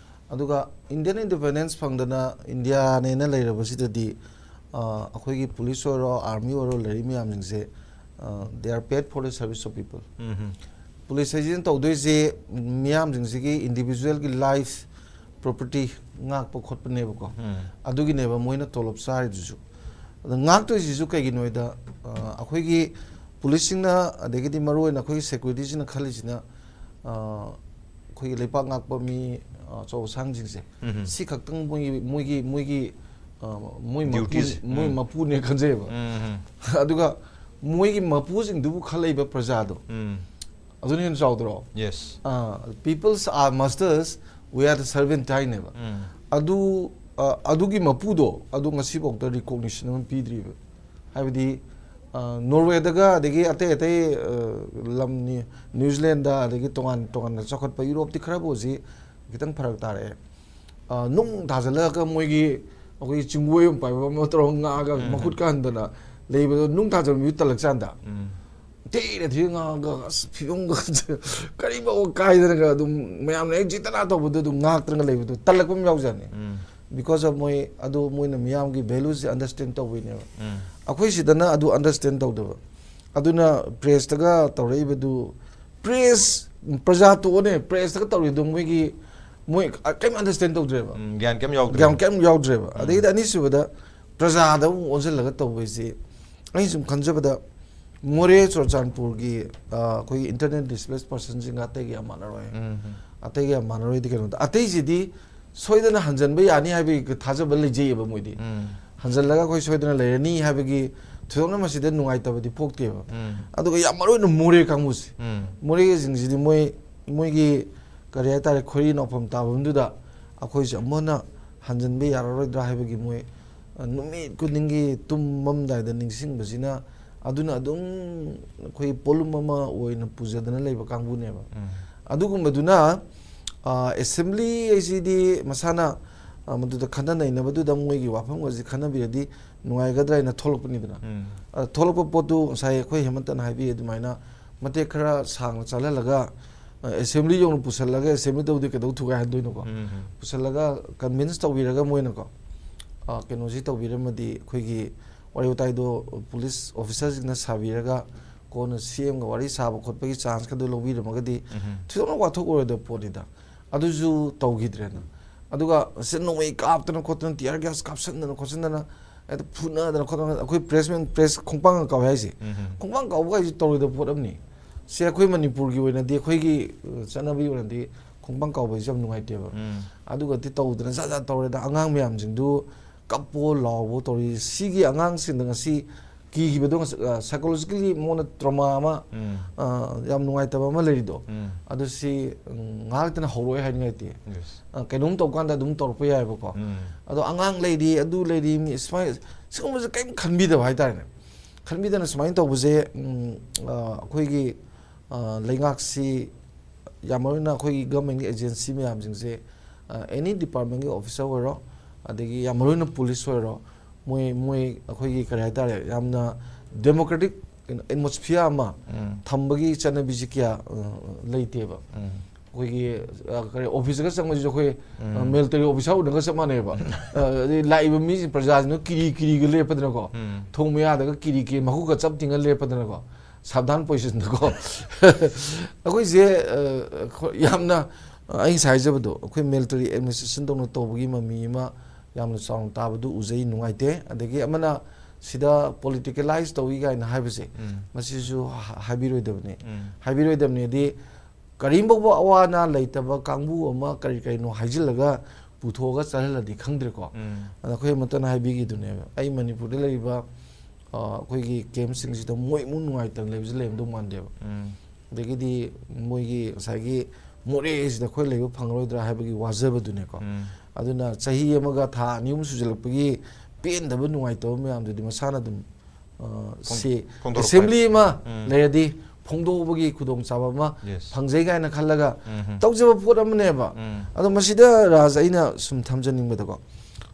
ꯑꯗꯨꯒ Indian independence ꯐꯪꯗꯅ ꯏꯟꯗꯤꯌꯥꯅꯦꯅ ꯂꯩꯔꯕꯁꯤꯗꯗꯤ, ꯑ, ꯑꯩꯈꯣꯏꯒꯤ ꯄꯨꯂꯤꯁ ꯑꯣꯏꯔꯣ, ꯑꯥꯔꯃꯤ ꯑꯣꯏꯔꯣ, ꯂꯩꯔꯤ ꯃꯌꯥꯝꯁꯤꯡꯁꯦ, ꯑ, they are paid for the service of people꯫ Mm-hmm. Police ꯍꯥꯏꯁꯤꯅ ꯇꯧꯗꯣꯏꯁꯦ ꯃꯤꯌꯥꯝꯁꯤꯡꯁꯤꯒꯤ individual ꯒꯤ life, property ꯉꯥꯛꯄ ꯈꯣꯠꯄꯅꯦꯕꯀꯣ꯫ ꯎꯝ꯫ ꯑꯗꯨꯒꯤꯅꯦꯕ ꯃꯣꯏꯅ ꯇꯣꯂꯣꯞ ꯆꯥꯔꯤꯗꯨꯁꯨ꯫ ꯑꯗ ꯉꯥꯛꯇꯣꯏꯁꯤꯁꯨ ꯀꯩꯒꯤꯅꯣ ꯍꯥꯏꯗ, ꯑ, ꯑꯩꯈꯣꯏꯒꯤ ꯄꯨꯂꯤꯁꯁꯤꯡꯅ, ꯑꯗꯒꯤꯗꯤ ꯃꯔꯨꯑꯣꯏꯅ ꯑꯩꯈꯣꯏꯒꯤ security ꯁꯤꯅ ꯈꯜꯂꯤꯁꯤꯅ, ꯑ, ꯑꯩꯈꯣꯏꯒꯤ ꯂꯩꯄꯥꯛ ꯉꯥꯛꯄ ꯃꯤ, ꯑ, ꯑꯆꯧ ꯑꯁꯥꯡꯁꯤꯡꯁꯦ, ꯎꯝꯍꯨꯝ꯫ ꯁꯤ ꯈꯛꯇꯪ ꯃꯣꯏꯒꯤ, ꯃꯣꯏꯒꯤ, ꯃꯣꯏꯒꯤ, ꯑ, ꯃꯣꯏ ꯃꯄꯨ-, duties, ꯃꯣꯏ ꯎꯝ꯫ ꯃꯄꯨꯅꯦ ꯈꯟꯖꯩꯌꯦꯕ꯫ ꯎꯝꯍꯨꯝ꯫ ꯑꯗꯨꯒ ꯃꯣꯏꯒꯤ ꯃꯄꯨꯁꯤꯡꯗꯨꯕꯨ ꯈꯜꯂꯛꯏꯕ ꯄ꯭ꯔꯖꯥꯗꯣ, ꯎꯝ꯫ ꯑꯗꯨꯅ ꯍꯦꯟꯅ ꯆꯥꯎꯗ꯭ꯔꯣ? Yes꯫ ꯑ, "Peoples are masters, we are the servant" ꯍꯥꯏꯅꯦꯕ꯫ ꯎꯝ꯫ ꯑꯗꯨ, ꯑ, ꯑꯗꯨꯒꯤ ꯃꯄꯨꯗꯣ, ꯑꯗꯨ ꯉꯁꯤꯐꯥꯎꯗ recognition ꯑꯃ ꯄꯤꯗ꯭ꯔꯤꯕ꯫ ꯍꯥꯏꯕꯗꯤ, ꯑ, ꯅꯣꯔꯋꯦꯗꯒ, ꯑꯗꯒꯤ ꯑꯇꯩ ꯑꯇꯩ, ꯑ, ꯂꯝꯅꯤ, ꯅ꯭ꯌꯨꯖꯤꯂꯦꯟꯗ, ꯑꯗꯒꯤ ꯇꯣꯉꯥꯟ ꯇꯣꯉꯥꯟꯅ ꯆꯥꯎꯈꯠꯄ ꯌꯨꯔꯣꯞꯇꯤ ꯈꯔꯕꯨ ꯍꯧꯖꯤꯛ ꯈꯤꯇꯪ ꯐꯔꯛ ꯇꯥꯔꯛꯑꯦ꯫ ꯑ, ꯅꯨꯡ ꯊꯥꯖꯤꯜꯂꯒ ꯃꯣꯏꯒꯤ, ꯑꯩꯈꯣꯏꯒꯤ ꯆꯤꯡꯒꯣꯏ ꯑꯃ ꯄꯥꯏꯕ ꯑꯃ ꯇꯧꯔꯒ ꯉꯥꯛꯑꯒ ꯎꯝ꯫ ꯃꯈꯨꯠ ꯀꯥꯍꯟꯗꯅ ꯂꯩꯕꯗꯣ, ꯅꯨꯡ ꯊꯥꯖꯤꯟꯕ ꯃꯤꯗꯨ ꯇꯜꯂꯛ ꯆꯥꯟꯗ꯫ ꯎꯝ꯫ ꯊꯤꯅ ꯊꯤꯅ ꯉꯥꯡꯉꯒ, ꯑꯁ, ꯐꯤꯕꯝꯒ ꯀꯥꯏꯗꯅꯒ ꯑꯗꯨꯝ ꯃꯌꯥꯝꯅ ꯍꯦꯛ ꯖꯤꯇꯅꯥ ꯇꯧꯕꯗꯣ ꯑꯗꯨꯝ ꯉꯥꯛꯇꯅꯒ ꯂꯩꯕꯗꯣ ꯇꯜꯂꯛꯄ ꯑꯃ ꯌꯥꯎꯖꯥꯠꯅꯤ꯫ ꯎꯝ꯫ Because of ꯃꯣꯏ, ꯑꯗꯨ ꯃꯣꯏꯅ ꯃꯤꯌꯥꯝꯒꯤ values ꯁꯦ understand ꯇꯧꯕꯩꯅꯦꯕ꯫ ꯎꯝ꯫ ꯑꯩꯈꯣꯏ ꯁꯤꯗꯅ ꯑꯗꯨ understand ꯇꯧꯗꯕ꯫ ꯑꯗꯨꯅ press ꯇꯒ ꯇꯧꯔꯛꯏꯕꯗꯨ, press, ꯄ꯭ꯔꯖꯥ ꯇꯣꯛꯑꯣꯅꯦ, press ꯇꯒ ꯇꯧꯔꯤꯗꯣ ꯃꯣꯏꯒꯤ, ꯃꯣꯏ ꯀꯩꯝ understand ꯇꯧꯗ꯭ꯔꯦꯕ꯫ ꯎꯝ, ꯒ꯭ꯌꯥꯟ ꯀꯩꯝ ꯌꯥꯎꯗ꯭ꯔꯦ꯫ ꯒ꯭ꯌꯥꯟ ꯀꯩꯝ ꯌꯥꯎꯗ꯭ꯔꯦꯕ꯫ ꯎꯝ꯫ ꯑꯗꯩꯗꯤ ꯑꯅꯤꯁꯨꯕꯗ ꯄ꯭ꯔꯖꯥꯗ ꯑꯃꯨꯛ ꯑꯣꯟꯁꯤꯜꯂꯒ ꯇꯧꯕꯩꯁꯤ ꯑꯩꯅ ꯁꯨꯝ ꯈꯟꯖꯕꯗ, ꯃꯣꯔꯦ ꯆꯨꯔꯆꯥꯟꯄꯨꯔꯒꯤ ꯑ, ꯑꯩꯈꯣꯏꯒꯤ internally displaced personꯁꯤꯡꯒ ꯑꯇꯩꯒ ꯌꯥꯝ ꯃꯥꯟꯅꯔꯣꯏ꯫ ꯎꯝ. ꯑꯇꯩꯒ ꯌꯥꯝ ꯃꯥꯟꯅꯔꯣꯏꯗꯤ ꯀꯩꯅꯣꯗ, ꯑꯇꯩꯁꯤꯗꯤ ꯁꯣꯏꯗꯅ ꯍꯟꯖꯟꯕ ꯌꯥꯅꯤ ꯍꯥꯏꯕꯒꯤ ꯊꯥꯖꯕ ꯂꯩꯖꯩꯑꯕ ꯃꯣꯏꯗꯤ꯫ ꯎꯝ. ꯍꯟꯖꯜꯂꯒ ꯑꯩꯈꯣꯏ ꯁꯣꯏꯗꯅ ꯂꯩꯔꯅꯤ ꯍꯥꯏꯕꯒꯤ ꯊꯣꯏꯗꯣꯛꯅ ꯃꯁꯤꯗ ꯅꯨꯡꯉꯥꯏꯇꯕꯗꯤ ꯄꯣꯛꯇꯦꯕ꯫ ꯎꯝ. ꯑꯗꯨꯒ ꯌꯥꯝ ꯃꯔꯨ ꯑꯣꯏꯅ ꯃꯣꯔꯦ ꯀꯥꯡꯕꯨꯁꯦ, ꯎꯝ. ꯃꯣꯔꯦꯁꯤꯡꯁꯤꯗꯤ ꯃꯣꯏ ꯃꯣꯏꯒꯤ ꯀꯔꯤ ꯍꯥꯏꯇꯥꯔꯦ, ꯈꯣꯏꯔꯤ ꯅꯥꯎꯐꯝ ꯇꯥꯐꯝꯗꯨꯗ ꯑꯩꯈꯣꯏꯁꯦ ꯑꯃꯨꯛ ꯍꯟꯅ ꯍꯟꯖꯟꯕ ꯌꯥꯔꯔꯣꯏꯗ꯭ꯔꯥ ꯍꯥꯏꯕꯒꯤ ꯃꯣꯏ, ꯑ, ꯅꯨꯃꯤꯠ ꯈꯨꯗꯤꯡꯒꯤ ꯇꯨꯝꯃꯝꯗꯥꯏꯗ ꯅꯤꯡꯁꯤꯡꯕꯁꯤꯅ ꯑꯗꯨꯅ ꯑꯗꯨꯝ ꯑꯩꯈꯣꯏ ꯄꯣꯠꯂꯨꯝ ꯑꯃ ꯑꯣꯏꯅ ꯄꯨꯖꯗꯅ ꯂꯩꯕ ꯀꯥꯡꯕꯨꯅꯦꯕ꯫ ꯎꯝ. ꯑꯗꯨꯒꯨꯝꯕꯗꯨꯅ, ꯑ, ꯑꯦꯁꯦꯝꯕ꯭ꯂꯤ ꯍꯥꯏꯁꯤꯗꯤ ꯃꯁꯥꯅ, ꯑ, ꯃꯗꯨꯗ ꯈꯟꯅ ꯅꯩꯅꯕꯗꯨꯗ ꯃꯣꯏꯒꯤ ꯋꯥꯐꯝꯒꯁꯦ ꯈꯟꯅꯕꯤꯔꯗꯤ ꯅꯨꯡꯉꯥꯏꯒꯗ꯭ꯔꯥ ꯍꯥꯏꯅ ꯊꯣꯛꯂꯛꯄꯅꯤꯗꯅ꯫ ꯎꯝ. ꯑ, ꯊꯣꯛꯂꯛꯄ ꯄꯣꯠꯇꯨ ꯉꯁꯥꯏ ꯑꯩꯈꯣꯏ ꯍꯦꯃꯟꯇꯅ ꯍꯥꯏꯕꯤ ꯑꯗꯨꯃꯥꯏꯅ ꯃꯇꯦꯛ ꯈꯔ ꯁꯥꯡꯅ ꯆꯠꯍꯜꯂꯒ, ꯑ, ꯑꯦꯁꯦꯝꯕ꯭ꯂꯤ ꯌꯧꯅ ꯄꯨꯁꯜꯂꯒ ꯑꯦꯁꯦꯝꯕ꯭ꯂꯤ ꯇꯧꯗꯦ ꯀꯩꯗꯧ ꯊꯨꯒꯥꯏꯍꯟꯗꯣꯏꯅꯣꯀꯣ? ꯎꯝ. ꯄꯨꯁꯜꯂꯒ ꯀꯟꯚꯤꯟꯁ ꯇꯧꯕꯤꯔꯒ ꯃꯣꯏꯅꯀꯣ, ꯑ, ꯀꯩꯅꯣꯁꯤ ꯇꯧꯕꯤꯔꯝꯃꯗꯤ ꯑꯩꯈꯣꯏꯒꯤ ꯋꯥꯔꯤ ꯋꯥꯇꯥꯏꯗꯣ ꯄꯨꯂꯤꯁ ꯑꯣꯐꯤꯁꯔꯁꯤꯡꯅ ꯁꯥꯕꯤꯔꯒ ꯀꯣꯟꯅ ꯁꯤ ꯑꯦꯝꯒ ꯋꯥꯔꯤ ꯁꯥꯕ ꯈꯣꯠꯄꯒꯤ ꯆꯥꯟꯁꯀꯗꯣ ꯂꯧꯕꯤꯔꯝꯃꯒꯗꯤ ꯎꯝ. ꯊꯣꯏꯗꯣꯛꯅ ꯋꯥꯊꯣꯛ ꯑꯣꯏꯔꯣꯏꯗꯕ ꯄꯣꯠꯅꯤꯗ꯫ ꯑꯗꯨꯁꯨ ꯇꯧꯈꯤꯗ꯭ꯔꯦꯅ꯫ ꯑꯗꯨꯒ ꯁꯤ ꯅꯣꯡꯃꯩ ꯀꯥꯞꯇꯅ ꯈꯣꯠꯇꯅ, tear gas ꯀꯥꯞꯁꯟꯗꯅ ꯈꯣꯠꯆꯟꯗꯅ, ꯍꯦꯛꯇ ꯐꯨꯅꯗꯅ ꯈꯣꯠꯇꯅ, ꯑꯩꯈꯣꯏ ꯄ꯭ꯔꯦꯁꯃꯦꯟ, ꯄ꯭ꯔꯦꯁ ꯈꯣꯡꯄꯥꯡꯒ ꯀꯥꯎꯋꯦ ꯍꯥꯏꯁꯦ꯫ ꯎꯝ. ꯈꯣꯡꯄꯥꯡ ꯀꯥꯎꯕ ꯍꯥꯏꯁꯦ ꯇꯧꯔꯣꯏꯗꯕ ꯄꯣꯠ ꯑꯃꯅꯤ꯫ ꯁꯤ ꯑꯩꯈꯣꯏ ꯃꯅꯤꯄꯨꯔꯒꯤ ꯑꯣꯏꯅꯗꯤ, ꯑꯩꯈꯣꯏꯒꯤ, ꯑ, ꯆꯠꯅꯕꯤ ꯑꯣꯏꯅꯗꯤ ꯈꯣꯡꯄꯥꯡ ꯀꯥꯎꯕ ꯍꯥꯏꯁꯦ ꯌꯥꯝ ꯅꯨꯡꯉꯥꯏꯇꯦꯕ꯫ ꯎꯝ. ꯑꯗꯨꯒꯗꯤ ꯇꯧꯗꯅ ꯖꯥꯠ ꯖꯥꯠ ꯇꯧꯔꯦꯗ꯫ ꯑꯉꯥꯡ ꯃꯌꯥꯝꯁꯤꯡꯗꯨ ꯀꯞꯄꯣ ꯂꯥꯎꯕꯣ ꯇꯧꯔꯤ꯫ ꯁꯤꯒꯤ ꯑꯉꯥꯡꯁꯤꯡꯗ ꯉꯁꯤ ꯀꯤꯈꯤꯕꯗꯣ ꯉꯁ-, ꯑ, psychologically ꯃꯉꯣꯟꯗ trauma ꯑꯃ, ꯎꯝ. ꯑ, ꯌꯥꯝ ꯅꯨꯡꯉꯥꯏꯇꯕ ꯑꯃ ꯂꯩꯔꯤꯗꯣ, ꯎꯝ. ꯑꯗꯨ ꯁꯤ, ꯎꯝ, ꯉꯥꯏꯍꯥꯛ ꯂꯩꯇꯅ ꯍꯧꯔꯛꯑꯣꯏ ꯍꯥꯏꯅꯤꯡꯉꯥꯏꯇꯦ꯫ Yes. ꯑ, ꯀꯩꯅꯣꯝ ꯇꯧꯀꯥꯟꯗ ꯑꯗꯨꯝ ꯇꯧꯔꯛꯄ ꯌꯥꯏꯑꯕꯀꯣ꯫ ꯎꯝ. ꯑꯗꯣ ꯑꯉꯥꯡ ꯂꯩꯔꯤ, ꯑꯗꯨ ꯂꯩꯔꯤ, ꯃꯤ ꯁꯨꯃꯥꯏꯅ, ꯁꯤꯒꯨꯝꯕꯁꯦ ꯀꯔꯤꯝ ꯈꯟꯕꯤꯗꯕ ꯍꯥꯏꯇꯥꯔꯦꯅꯦ꯫ ꯈꯟꯕꯤꯗꯅ ꯁꯨꯃꯥꯏꯅ ꯇꯧꯕꯁꯦ, ꯎꯝ, ꯑ, ꯑꯩꯈꯣꯏꯒꯤ, ꯑ, ꯂꯩꯉꯥꯛꯁꯤ ꯌꯥꯝ ꯃꯔꯨ ꯑꯣꯏꯅ ꯑꯩꯈꯣꯏꯒꯤ governmentꯀꯤ agency ꯃꯌꯥꯝꯁꯤꯡꯁꯦ, ꯑ, any departmentꯀꯤ officer ꯑꯣꯏꯔꯣ, ꯑꯗꯒꯤ ꯌꯥꯝ ꯃꯔꯨ ꯑꯣꯏꯅ police ꯑꯣꯏꯔꯣ, ꯃꯣꯏ, ꯃꯣꯏ ꯑꯩꯈꯣꯏꯒꯤ ꯀꯔꯤ ꯍꯥꯏꯇꯥꯔꯦ, ꯌꯥꯝꯅ democratic atmosphere ꯑꯃ ꯎꯝ. ꯊꯝꯕꯒꯤ ꯆꯠꯅꯕꯤꯁꯤ ꯀꯌꯥ, ꯑ, ꯂꯩꯇꯦꯕ꯫ ꯎꯝ. ꯑꯩꯈꯣꯏꯒꯤ, ꯑ, ꯀꯔꯤ, officeꯇꯒ ꯆꯪꯕꯁꯤꯁꯨ ꯑꯩꯈꯣꯏ, ꯑ, ꯎꯝ. military officer ꯎꯅꯒ ꯆꯞ ꯃꯥꯟꯅꯩꯕ꯫ ꯑ, ꯑꯗꯩ ꯂꯥꯛꯏꯕ ꯃꯤꯁꯤꯡ, ꯄ꯭ꯔꯖꯥꯁꯤꯡꯗꯣ ꯀꯤꯔꯤ ꯀꯤꯔꯤꯒ ꯂꯦꯞꯄꯗꯅꯀꯣ, ꯎꯝ. ꯊꯣꯡ ꯃꯌꯥꯗꯒ ꯀꯤꯔꯤ ꯀꯤꯔꯤ ꯃꯈꯨꯠꯀ ꯆꯞ ꯇꯤꯡꯉ ꯂꯦꯞꯄꯗꯅꯀꯣ, ꯁꯥꯕꯙꯥꯟ positionꯗꯀꯣ꯫ ꯑꯩꯈꯣꯏꯁꯦ, ꯑ, ꯑꯩꯈꯣꯏ ꯌꯥꯝꯅ, ꯑ, ꯑꯩ ꯉꯁꯥꯏ ꯍꯥꯏꯖꯕꯗꯣ, ꯑꯩꯈꯣꯏ military administration ꯗꯧꯅ ꯇꯧꯕꯒꯤ ꯃꯃꯤ ꯑꯃ ꯌꯥꯝꯅ ꯆꯥꯎꯅ ꯇꯥꯕꯗꯨ ꯎꯖꯩ, ꯅꯨꯡꯉꯥꯏꯇꯦ꯫ ꯑꯗꯒꯤ ꯑꯃꯅ ꯁꯤꯗ ꯄꯣꯂꯤꯇꯤꯀꯦꯂꯥꯏꯁ ꯇꯧꯏ ꯀꯥꯏꯅ ꯍꯥꯏꯕꯁꯦ, ꯎꯝ. ꯃꯁꯤꯁꯨ ꯍ- ꯍꯥꯏꯕꯤꯔꯣꯏꯗꯕꯅꯤ꯫ ꯎꯝ. ꯍꯥꯏꯕꯤꯔꯣꯏꯗꯕꯅꯤꯗꯤ, ꯀꯔꯤꯝꯐꯥꯎꯕ ꯑꯋꯥ ꯑꯅꯥ ꯂꯩꯇꯕ ꯀꯥꯡꯕꯨ ꯑꯃ ꯀꯔꯤ ꯀꯔꯤꯅꯣ ꯍꯥꯏꯖꯤꯜꯂꯒ ꯄꯨꯊꯣꯛꯑꯒ ꯆꯠꯍꯜꯂꯗꯤ ꯈꯪꯗ꯭ꯔꯦꯀꯣ꯫ ꯎꯝ. ꯑꯗ ꯑꯩꯈꯣꯏ ꯑꯃꯠꯇꯅ ꯍꯥꯏꯕꯤꯈꯤꯗꯨꯅꯦꯕ, ꯑꯩ ꯃꯅꯤꯄꯨꯔꯗ ꯂꯩꯔꯤꯕ, ꯑ, ꯑꯩꯈꯣꯏꯒꯤ ꯀꯦꯝꯞꯁꯤꯡꯁꯤꯗ ꯃꯣꯏ ꯏꯃꯨꯡ ꯅꯨꯡꯉꯥꯏꯇꯅ ꯂꯩꯕꯁꯤ ꯂꯩꯔꯝꯗꯧ ꯃꯥꯟꯗꯦꯕ꯫ ꯎꯝ. ꯑꯗꯒꯤꯗꯤ ꯃꯣꯏꯒꯤ ꯉꯁꯥꯏꯒꯤ ꯃꯣꯔꯦꯁꯤꯗ ꯑꯩꯈꯣꯏ ꯂꯩꯕ ꯐꯪꯉꯔꯣꯏꯗ꯭ꯔꯥ ꯍꯥꯏꯕꯒꯤ ꯋꯥꯖꯕꯗꯨꯅꯦꯀꯣ꯫ ꯎꯝ. ꯑꯗꯨꯅ ꯆꯍꯤ ꯑꯃꯒ ꯊꯥ ꯑꯅꯤ ꯑꯍꯨꯝ ꯁꯨꯖꯜꯂꯛꯄꯒꯤ ꯄꯦꯟꯗꯕ ꯅꯨꯡꯉꯥꯏꯇꯕ ꯃꯌꯥꯝꯗꯨꯗꯤ ꯃꯁꯥꯅ ꯑꯗꯨꯝ, ꯑ, ꯐꯣꯡ- ꯁꯤ ꯐꯣꯡꯗꯣꯔꯛꯄ ꯑꯦꯁꯦꯝꯕ꯭ꯂꯤ ꯑꯃ ꯎꯝ. ꯂꯩꯔꯗꯤ ꯐꯣꯡꯗꯣꯛꯄꯒꯤ ꯈꯨꯗꯣꯡꯆꯥꯕ ꯑꯃ Yes. ꯐꯪꯖꯩ ꯀꯥꯏꯅ ꯈꯜꯂꯒ ꯎꯝ. ꯇꯧꯖꯕ ꯄꯣꯠ ꯑꯃꯅꯦꯕ꯫ ꯎꯝ. ꯑꯗꯣ ꯃꯁꯤꯗ ꯔꯥꯖ, ꯑꯩꯅ ꯁꯨꯝ ꯊꯝꯖꯅꯤꯡꯕꯗꯀꯣ,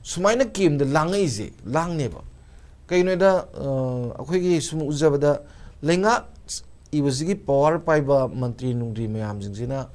ꯁꯨꯃꯥꯏꯅ ꯀꯦꯝꯗ ꯂꯥꯡꯉꯛꯏꯁꯦ ꯂꯥꯡꯅꯦꯕ꯫ ꯀꯩꯒꯤꯅꯣꯗ, ꯑ, ꯑꯩꯈꯣꯏꯒꯤ ꯁꯨꯝ ꯎꯖꯕꯗ ꯂꯩꯉꯥꯛ ꯏꯕꯁꯤꯒꯤ ꯄꯋꯥꯔ ꯄꯥꯏꯕ ꯃꯟꯇ꯭ꯔꯤ ꯅꯨꯡꯇ꯭ꯔꯤ ꯃꯌꯥꯝꯁꯤꯡꯁꯤꯅ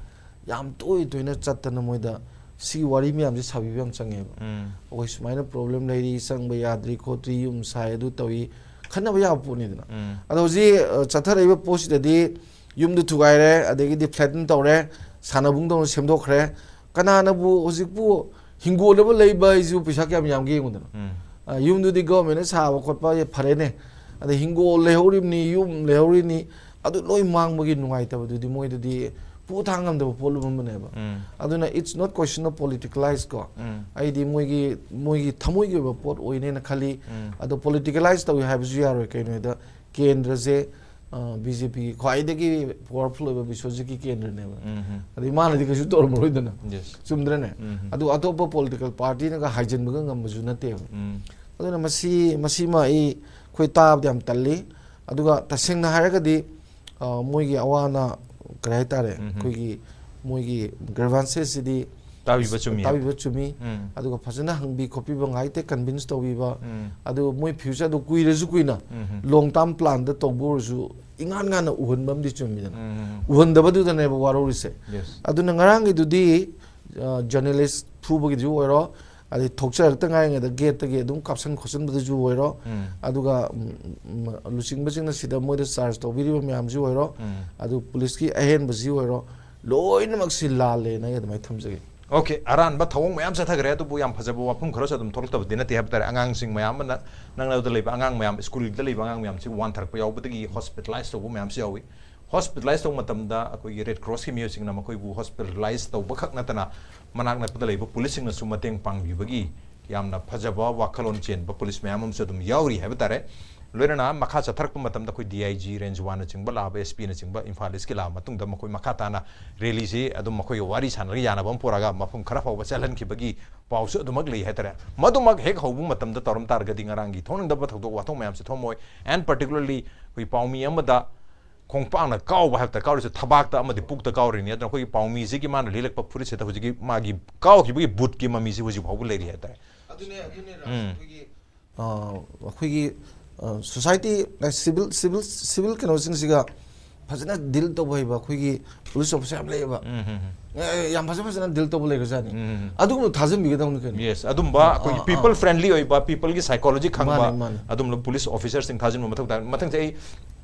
ꯌꯥꯝ ꯇꯣꯏ ꯇꯣꯏꯅ ꯆꯠꯇꯅ ꯃꯣꯏꯗ ꯁꯤꯒꯤ ꯋꯥꯔꯤ ꯃꯌꯥꯝꯁꯦ ꯁꯥꯕꯤꯕ ꯌꯥꯝ ꯆꯪꯉꯦꯕ꯫ ꯎꯝ. ꯑꯩꯈꯣꯏ ꯁꯨꯃꯥꯏꯅ ꯄ꯭ꯔꯣꯕ꯭ꯂꯦꯝ ꯂꯩꯔꯤ, ꯆꯪꯕ ꯌꯥꯗ꯭ꯔꯤ ꯈꯣꯠꯇ꯭ꯔꯤ, ꯌꯨꯝ ꯁꯥꯏ, ꯑꯗꯨ ꯇꯧꯏ, ꯈꯟꯅꯕ ꯌꯥꯕ ꯄꯣꯠꯅꯤꯗꯅ꯫ ꯎꯝ. ꯑꯗꯣ ꯍꯧꯖꯤꯛ, ꯑ, ꯆꯠꯊꯔꯛꯏꯕ ꯄꯣꯠꯁꯤꯗꯗꯤ ꯌꯨꯝꯗꯨ ꯊꯨꯒꯥꯏꯔꯦ, ꯑꯗꯒꯤꯗꯤ ꯐ꯭ꯂꯦꯇꯟ ꯇꯧꯔꯦ, ꯁꯥꯟꯅꯕꯨꯡꯗꯧꯅ ꯁꯦꯝꯗꯣꯛꯈ꯭ꯔꯦ꯫ ꯀꯅꯥꯅꯕꯨ ꯍꯧꯖꯤꯛꯄꯨ ꯍꯤꯡꯒꯣꯜ ꯑꯃ ꯂꯩꯕ ꯍꯥꯏꯁꯤꯕꯨ ꯄꯩꯁꯥ ꯀꯌꯥꯝ ꯌꯥꯝꯒꯦ ꯌꯦꯡꯉꯨꯗꯅ꯫ ꯎꯝ. ꯑ, ꯌꯨꯝꯗꯨꯗꯤ ꯒꯣꯔꯃꯦꯟꯅ ꯁꯥꯕ ꯈꯣꯠꯄ ꯐꯔꯦꯅꯦ, ꯑꯗꯩ ꯍꯤꯡꯒꯣꯜ ꯂꯩꯍꯧꯔꯤꯕꯅꯤ, ꯌꯨꯝ ꯂꯩꯍꯧꯔꯤꯅꯤ, ꯑꯗꯨ ꯂꯣꯏ ꯃꯥꯡꯕꯒꯤ ꯅꯨꯡꯉꯥꯏꯇꯕꯗꯨꯗꯤ ꯃꯣꯏꯗꯗꯤ ꯄꯨ ꯊꯥꯡ ꯉꯝꯗꯕ ꯄꯣꯠꯂꯨꯝ ꯑꯃꯅꯦꯕ꯫ ꯎꯝ. ꯑꯗꯨꯅ it's not question of politicalize ꯀꯣ꯫ ꯎꯝ. ꯑꯩꯗꯤ ꯃꯣꯏꯒꯤ, ꯃꯣꯏꯒꯤ ꯊꯃꯣꯏꯒꯤ ꯑꯣꯏꯕ ꯄꯣꯠ ꯑꯣꯏꯅꯦꯅ ꯈꯜꯂꯤ꯫ ꯎꯝ. ꯑꯗꯣ ꯄꯣꯂꯤꯇꯤꯀꯦꯂꯥꯏꯁ ꯇꯧꯏ ꯍꯥꯏꯕꯁꯨ ꯌꯥꯔꯣꯏ꯫ ꯀꯩꯅꯣꯗ ꯀꯦꯟꯗ꯭ꯔꯁꯦ, ꯑ, ꯕꯤ ꯖꯦ ꯄꯤꯒꯤ ꯈ꯭ꯋꯥꯏꯗꯒꯤ ꯄꯋꯥꯔꯐꯨꯜ ꯑꯣꯏꯕ ꯕꯤꯁ꯭ꯋꯖꯤꯠꯀꯤ ꯀꯦꯟꯗ꯭ꯔꯅꯦꯕ꯫ ꯎꯝ. ꯑꯗꯩ ꯃꯥꯅꯗꯤ ꯀꯩꯁꯨ ꯇꯧꯔꯝꯃꯔꯣꯏꯗꯅ꯫ Yes. ꯆꯨꯝꯗ꯭ꯔꯅꯦ? ꯎꯝ. ꯑꯗꯨ ꯑꯇꯣꯞꯄ ꯄꯣꯂꯤꯇꯤꯀꯦꯜ ꯄꯥꯔꯇꯤꯅꯒ ꯍꯥꯏꯖꯤꯟꯕꯒ ꯉꯝꯕꯁꯨ ꯅꯠꯇꯦꯕ꯫ ꯎꯝ. ꯑꯗꯨꯅ ꯃꯁꯤ, ꯃꯁꯤꯃ ꯑꯩ, ꯑꯩꯈꯣꯏ ꯇꯥꯕꯗ ꯌꯥꯝ ꯇꯜꯂꯤ꯫ ꯑꯗꯨꯒ ꯇꯁꯦꯡꯅ ꯍꯥꯏꯔꯒꯗꯤ, ꯑ, ꯃꯣꯏꯒꯤ ꯑꯋꯥ ꯑꯅꯥ, ꯀꯔꯤ ꯍꯥꯏꯇꯥꯔꯦ, ꯎꯝ. ꯑꯩꯈꯣꯏꯒꯤ ꯃꯣꯏꯒꯤ ꯒ꯭ꯔꯦꯚꯥꯟꯁꯦꯁꯁꯤꯗꯤ ꯇꯥꯕꯤꯕ ꯆꯨꯝꯃꯤ꯫ ꯇꯥꯕꯤꯕ ꯆꯨꯝꯃꯤ꯫ ꯎꯝ. ꯑꯗꯨꯒ ꯐꯖꯅ ꯍꯪꯕꯤ ꯈꯣꯠꯄꯤꯕ, ꯉꯥꯏꯍꯥꯛꯇ ꯀꯟꯚꯤꯟꯁ ꯇꯧꯕꯤꯕ, ꯎꯝ. ꯑꯗꯨ ꯃꯣꯏ ꯐ꯭ꯌꯨꯆꯔꯗꯨ ꯀꯨꯏꯔꯁꯨ ꯀꯨꯏꯅ ꯎꯝ. ꯂꯣꯡ ꯇꯥꯔꯝ ꯄ꯭ꯂꯥꯟꯗ ꯇꯧꯕ ꯑꯣꯏꯔꯁꯨ ꯏꯉꯥꯟ ꯉꯥꯟꯅ ꯎꯍꯟꯕ ꯑꯃꯗꯤ ꯆꯨꯝꯃꯤꯗꯅ꯫ ꯎꯝ. ꯎꯍꯟꯗꯕꯗꯨꯗꯅꯦꯕ ꯋꯥꯔꯧꯔꯤꯁꯦ꯫ Yes. ꯑꯗꯨꯅ ꯉꯔꯥꯡꯒꯤꯗꯨꯗꯤ, ꯑ, ꯖꯔꯅꯦꯂꯤꯁ ꯐꯨꯕꯒꯤꯁꯨ ꯑꯣꯏꯔꯣ, ꯑꯗꯩ ꯊꯣꯛꯆꯔꯛꯇ ꯉꯥꯏꯔꯤꯉꯩꯗ ꯒꯦꯠꯇꯒꯤ ꯑꯗꯨꯝ ꯀꯥꯞꯁꯟ ꯈꯣꯠꯆꯟꯕꯗꯁꯨ ꯑꯣꯏꯔꯣ, ꯎꯝ. ꯑꯗꯨꯒ, ꯎꯝ, ꯎꯝ, ꯂꯨꯆꯤꯡꯕꯁꯤꯡꯅ ꯁꯤꯗ ꯃꯣꯏꯗ ꯆꯥꯔꯖ ꯇꯧꯕꯤꯔꯤꯕ ꯃꯌꯥꯝꯁꯨ ꯑꯣꯏꯔꯣ, ꯎꯝ. ꯑꯗꯨ ꯄꯨꯂꯤꯁꯀꯤ ꯑꯍꯦꯟꯕꯁꯤ ꯑꯣꯏꯔꯣ, ꯂꯣꯏꯅꯃꯛꯁꯤ ꯂꯥꯜꯂꯦꯅ ꯑꯩ ꯑꯗꯨꯃꯥꯏꯅ ꯊꯝꯖꯒꯦ꯫ ꯑꯣꯀꯦ, ꯑꯔꯥꯟꯕ ꯊꯧꯑꯣꯡ ꯃꯌꯥꯝ ꯆꯠꯊꯈ꯭ꯔꯦ, ꯑꯗꯨꯕꯨ ꯌꯥꯝ ꯐꯖꯕ ꯋꯥꯐꯝ ꯈꯔꯁꯨ ꯑꯗꯨꯝ ꯊꯣꯛꯂꯛꯇꯕꯗꯤ ꯅꯠꯇꯦ ꯍꯥꯏꯕ ꯇꯥꯔꯦ꯫ ꯑꯉꯥꯡꯁꯤꯡ ꯃꯌꯥꯝ ꯑꯃꯅ, ꯅꯛꯅꯕꯗ ꯂꯩꯕ ꯑꯉꯥꯡ ꯃꯌꯥꯝ, ꯁ꯭ꯀꯨꯜꯗ ꯂꯩꯕ ꯑꯉꯥꯡ ꯃꯌꯥꯝꯁꯤ ꯋꯥꯟꯊꯔꯛꯄ ꯌꯥꯎꯕꯗꯒꯤ ꯍꯣꯁꯄꯤꯇꯥꯂꯥꯏꯁ ꯇꯧꯕ ꯃꯌꯥꯝꯁꯨ ꯌꯥꯎꯏ꯫ ꯍꯣꯁꯄꯤꯇꯥꯂꯥꯏꯁ ꯇꯧꯕ ꯃꯇꯝꯗ ꯑꯩꯈꯣꯏꯒꯤ ꯔꯦꯗ ꯀ꯭ꯔꯣꯁꯀꯤ ꯃꯤꯑꯣꯏꯁꯤꯡꯅ ꯃꯈꯣꯏꯕꯨ ꯍꯣꯁꯄꯤꯇꯥꯂꯥꯏꯁ ꯇꯧꯕ ꯈꯛ ꯅꯠꯇꯅ ꯃꯅꯥꯛ ꯅꯛꯄꯗ ꯂꯩꯕ ꯄꯨꯂꯤꯁꯁꯤꯡꯅꯁꯨ ꯃꯇꯦꯡ ꯄꯥꯡꯕꯤꯕꯒꯤ ꯌꯥꯝꯅ ꯐꯖꯕ ꯋꯥꯈꯜꯂꯣꯟ ꯆꯦꯟꯕ ꯄꯨꯂꯤꯁ ꯃꯌꯥꯝ ꯑꯃꯁꯨ ꯑꯗꯨꯝ ꯌꯥꯎꯔꯤ ꯍꯥꯏꯕ ꯇꯥꯔꯦ꯫ ꯂꯣꯏꯅꯅ ꯃꯈꯥ ꯆꯠꯊꯔꯛꯄ ꯃꯇꯝꯗ ꯑꯩꯈꯣꯏ ꯗꯤ ꯑꯥꯏ ꯖꯤ, ꯔꯦꯟꯖ ꯋꯥꯟꯅꯆꯤꯡꯕ ꯂꯥꯛꯑꯕ, ꯑꯦꯁ ꯄꯤꯅꯆꯤꯡꯕ ꯏꯝꯐꯥꯜ ꯏꯁꯀꯤ ꯂꯥꯛꯑꯕ ꯃꯇꯨꯡꯗ ꯃꯈꯣꯏ ꯃꯈꯥ ꯇꯥꯅ ꯔꯦꯂꯤꯁꯤ ꯑꯗꯨꯝ ꯃꯈꯣꯏꯒ ꯋꯥꯔꯤ ꯁꯥꯟꯅꯔꯒ ꯌꯥꯅꯕ ꯑꯃ ꯄꯨꯔꯛꯑꯒ ꯃꯐꯝ ꯈꯔ ꯐꯥꯎꯕ ꯆꯠꯍꯟꯈꯤꯕꯒꯤ ꯄꯥꯎꯁꯨ ꯑꯗꯨꯃꯛ ꯂꯩ ꯍꯥꯏꯇꯥꯔꯦ꯫ ꯃꯗꯨꯃꯛ ꯍꯦꯛ ꯍꯧꯕ ꯃꯇꯝꯗ ꯇꯧꯔꯝ ꯇꯥꯔꯒꯗꯤ ꯉꯔꯥꯡꯒꯤ ꯊꯣꯛꯅꯤꯡꯗꯕ ꯊꯧꯗꯣꯛ ꯋꯥꯊꯣꯛ ꯃꯌꯥꯝꯁꯦ ꯊꯣꯛꯑꯝꯃꯣꯏ꯫ And particularly ꯑꯩꯈꯣꯏ ꯄꯥꯎꯃꯤ ꯑꯃꯗ ꯈꯣꯡꯄꯥꯛꯅ ꯀꯥꯎꯕ ꯍꯥꯏꯕ ꯇꯥꯔꯦ, ꯀꯥꯎꯔꯤꯁꯦ ꯊꯕꯥꯛꯇ ꯑꯃꯗꯤ ꯄꯨꯛꯇ ꯀꯥꯎꯔꯤꯅꯤ꯫ ꯑꯗꯨꯅ ꯑꯩꯈꯣꯏꯒꯤ ꯄꯥꯎꯃꯤꯁꯤꯒꯤ ꯃꯥꯅ ꯂꯤꯔꯛꯄ ꯐꯨꯔꯤꯠꯁꯤꯗ ꯍꯧꯖꯤꯛꯀꯤ ꯃꯥꯒꯤ ꯀꯥꯎꯈꯤꯕꯒꯤ ꯕꯨꯠꯀꯤ ꯃꯃꯤꯁꯤ ꯍꯧꯖꯤꯛ ꯐꯥꯎꯕ ꯂꯩꯔꯤ ꯍꯥꯏꯇꯥꯔꯦ꯫ ꯑꯗꯨꯅꯦ ꯑꯗꯨꯅꯦ ꯔꯥꯖ, ꯎꯝ꯫ ꯑꯩꯈꯣꯏꯒꯤ ꯑ, ꯑꯩꯈꯣꯏꯒꯤ ꯁꯣꯁꯥꯏꯇꯤ, ꯁꯤꯚꯤꯜ ꯁꯤꯚꯤꯜ ꯁꯤꯚꯤꯜ ꯀꯩꯅꯣꯁꯤꯡꯁꯤꯒ ꯐꯖꯅ ꯗꯤꯜ ꯇꯧꯕ ꯍꯩꯕ ꯑꯩꯈꯣꯏꯒꯤ ꯄꯨꯂꯤꯁ ꯑꯣꯐꯤꯁꯔ ꯌꯥꯝ ꯂꯩꯌꯦꯕ꯫ ꯎꯝ, ꯎꯝ, ꯎꯝ꯫ ꯑꯦ, ꯌꯥꯝ ꯐꯖ ꯐꯖꯅ ꯗꯤꯜ ꯇꯧꯕ ꯂꯩꯈ꯭ꯔꯖꯥꯠꯅꯤ꯫ ꯎꯝ, ꯎꯝ, ꯎꯝ꯫ ꯑꯗꯨꯒꯨꯝꯕ ꯊꯥꯖꯤꯟꯕꯤꯒꯗꯧꯅꯤ ꯀꯩꯅꯣ꯫ ꯌꯦꯁ, ꯑꯗꯨꯝꯕ ꯑꯩꯈꯣꯏꯒꯤ ꯑꯥ, ꯄꯤꯄꯜ ꯑꯥ꯫ ꯐ꯭ꯔꯦꯟꯗꯂꯤ ꯑꯣꯏꯕ, ꯄꯤꯄꯜꯒꯤ ꯁꯥꯏꯀꯣꯂꯣꯖꯤ ꯈꯪꯕ ꯃꯥꯅꯦ, ꯃꯥꯅꯦ꯫ ꯑꯗꯨꯝꯕ ꯄꯨꯂꯤꯁ ꯑꯣꯐꯤꯁꯔꯁꯤꯡ ꯊꯥꯖꯤꯟꯕ ꯃꯊꯧ ꯇꯥꯏ꯫ ꯃꯊꯪꯁꯦ ꯑꯩ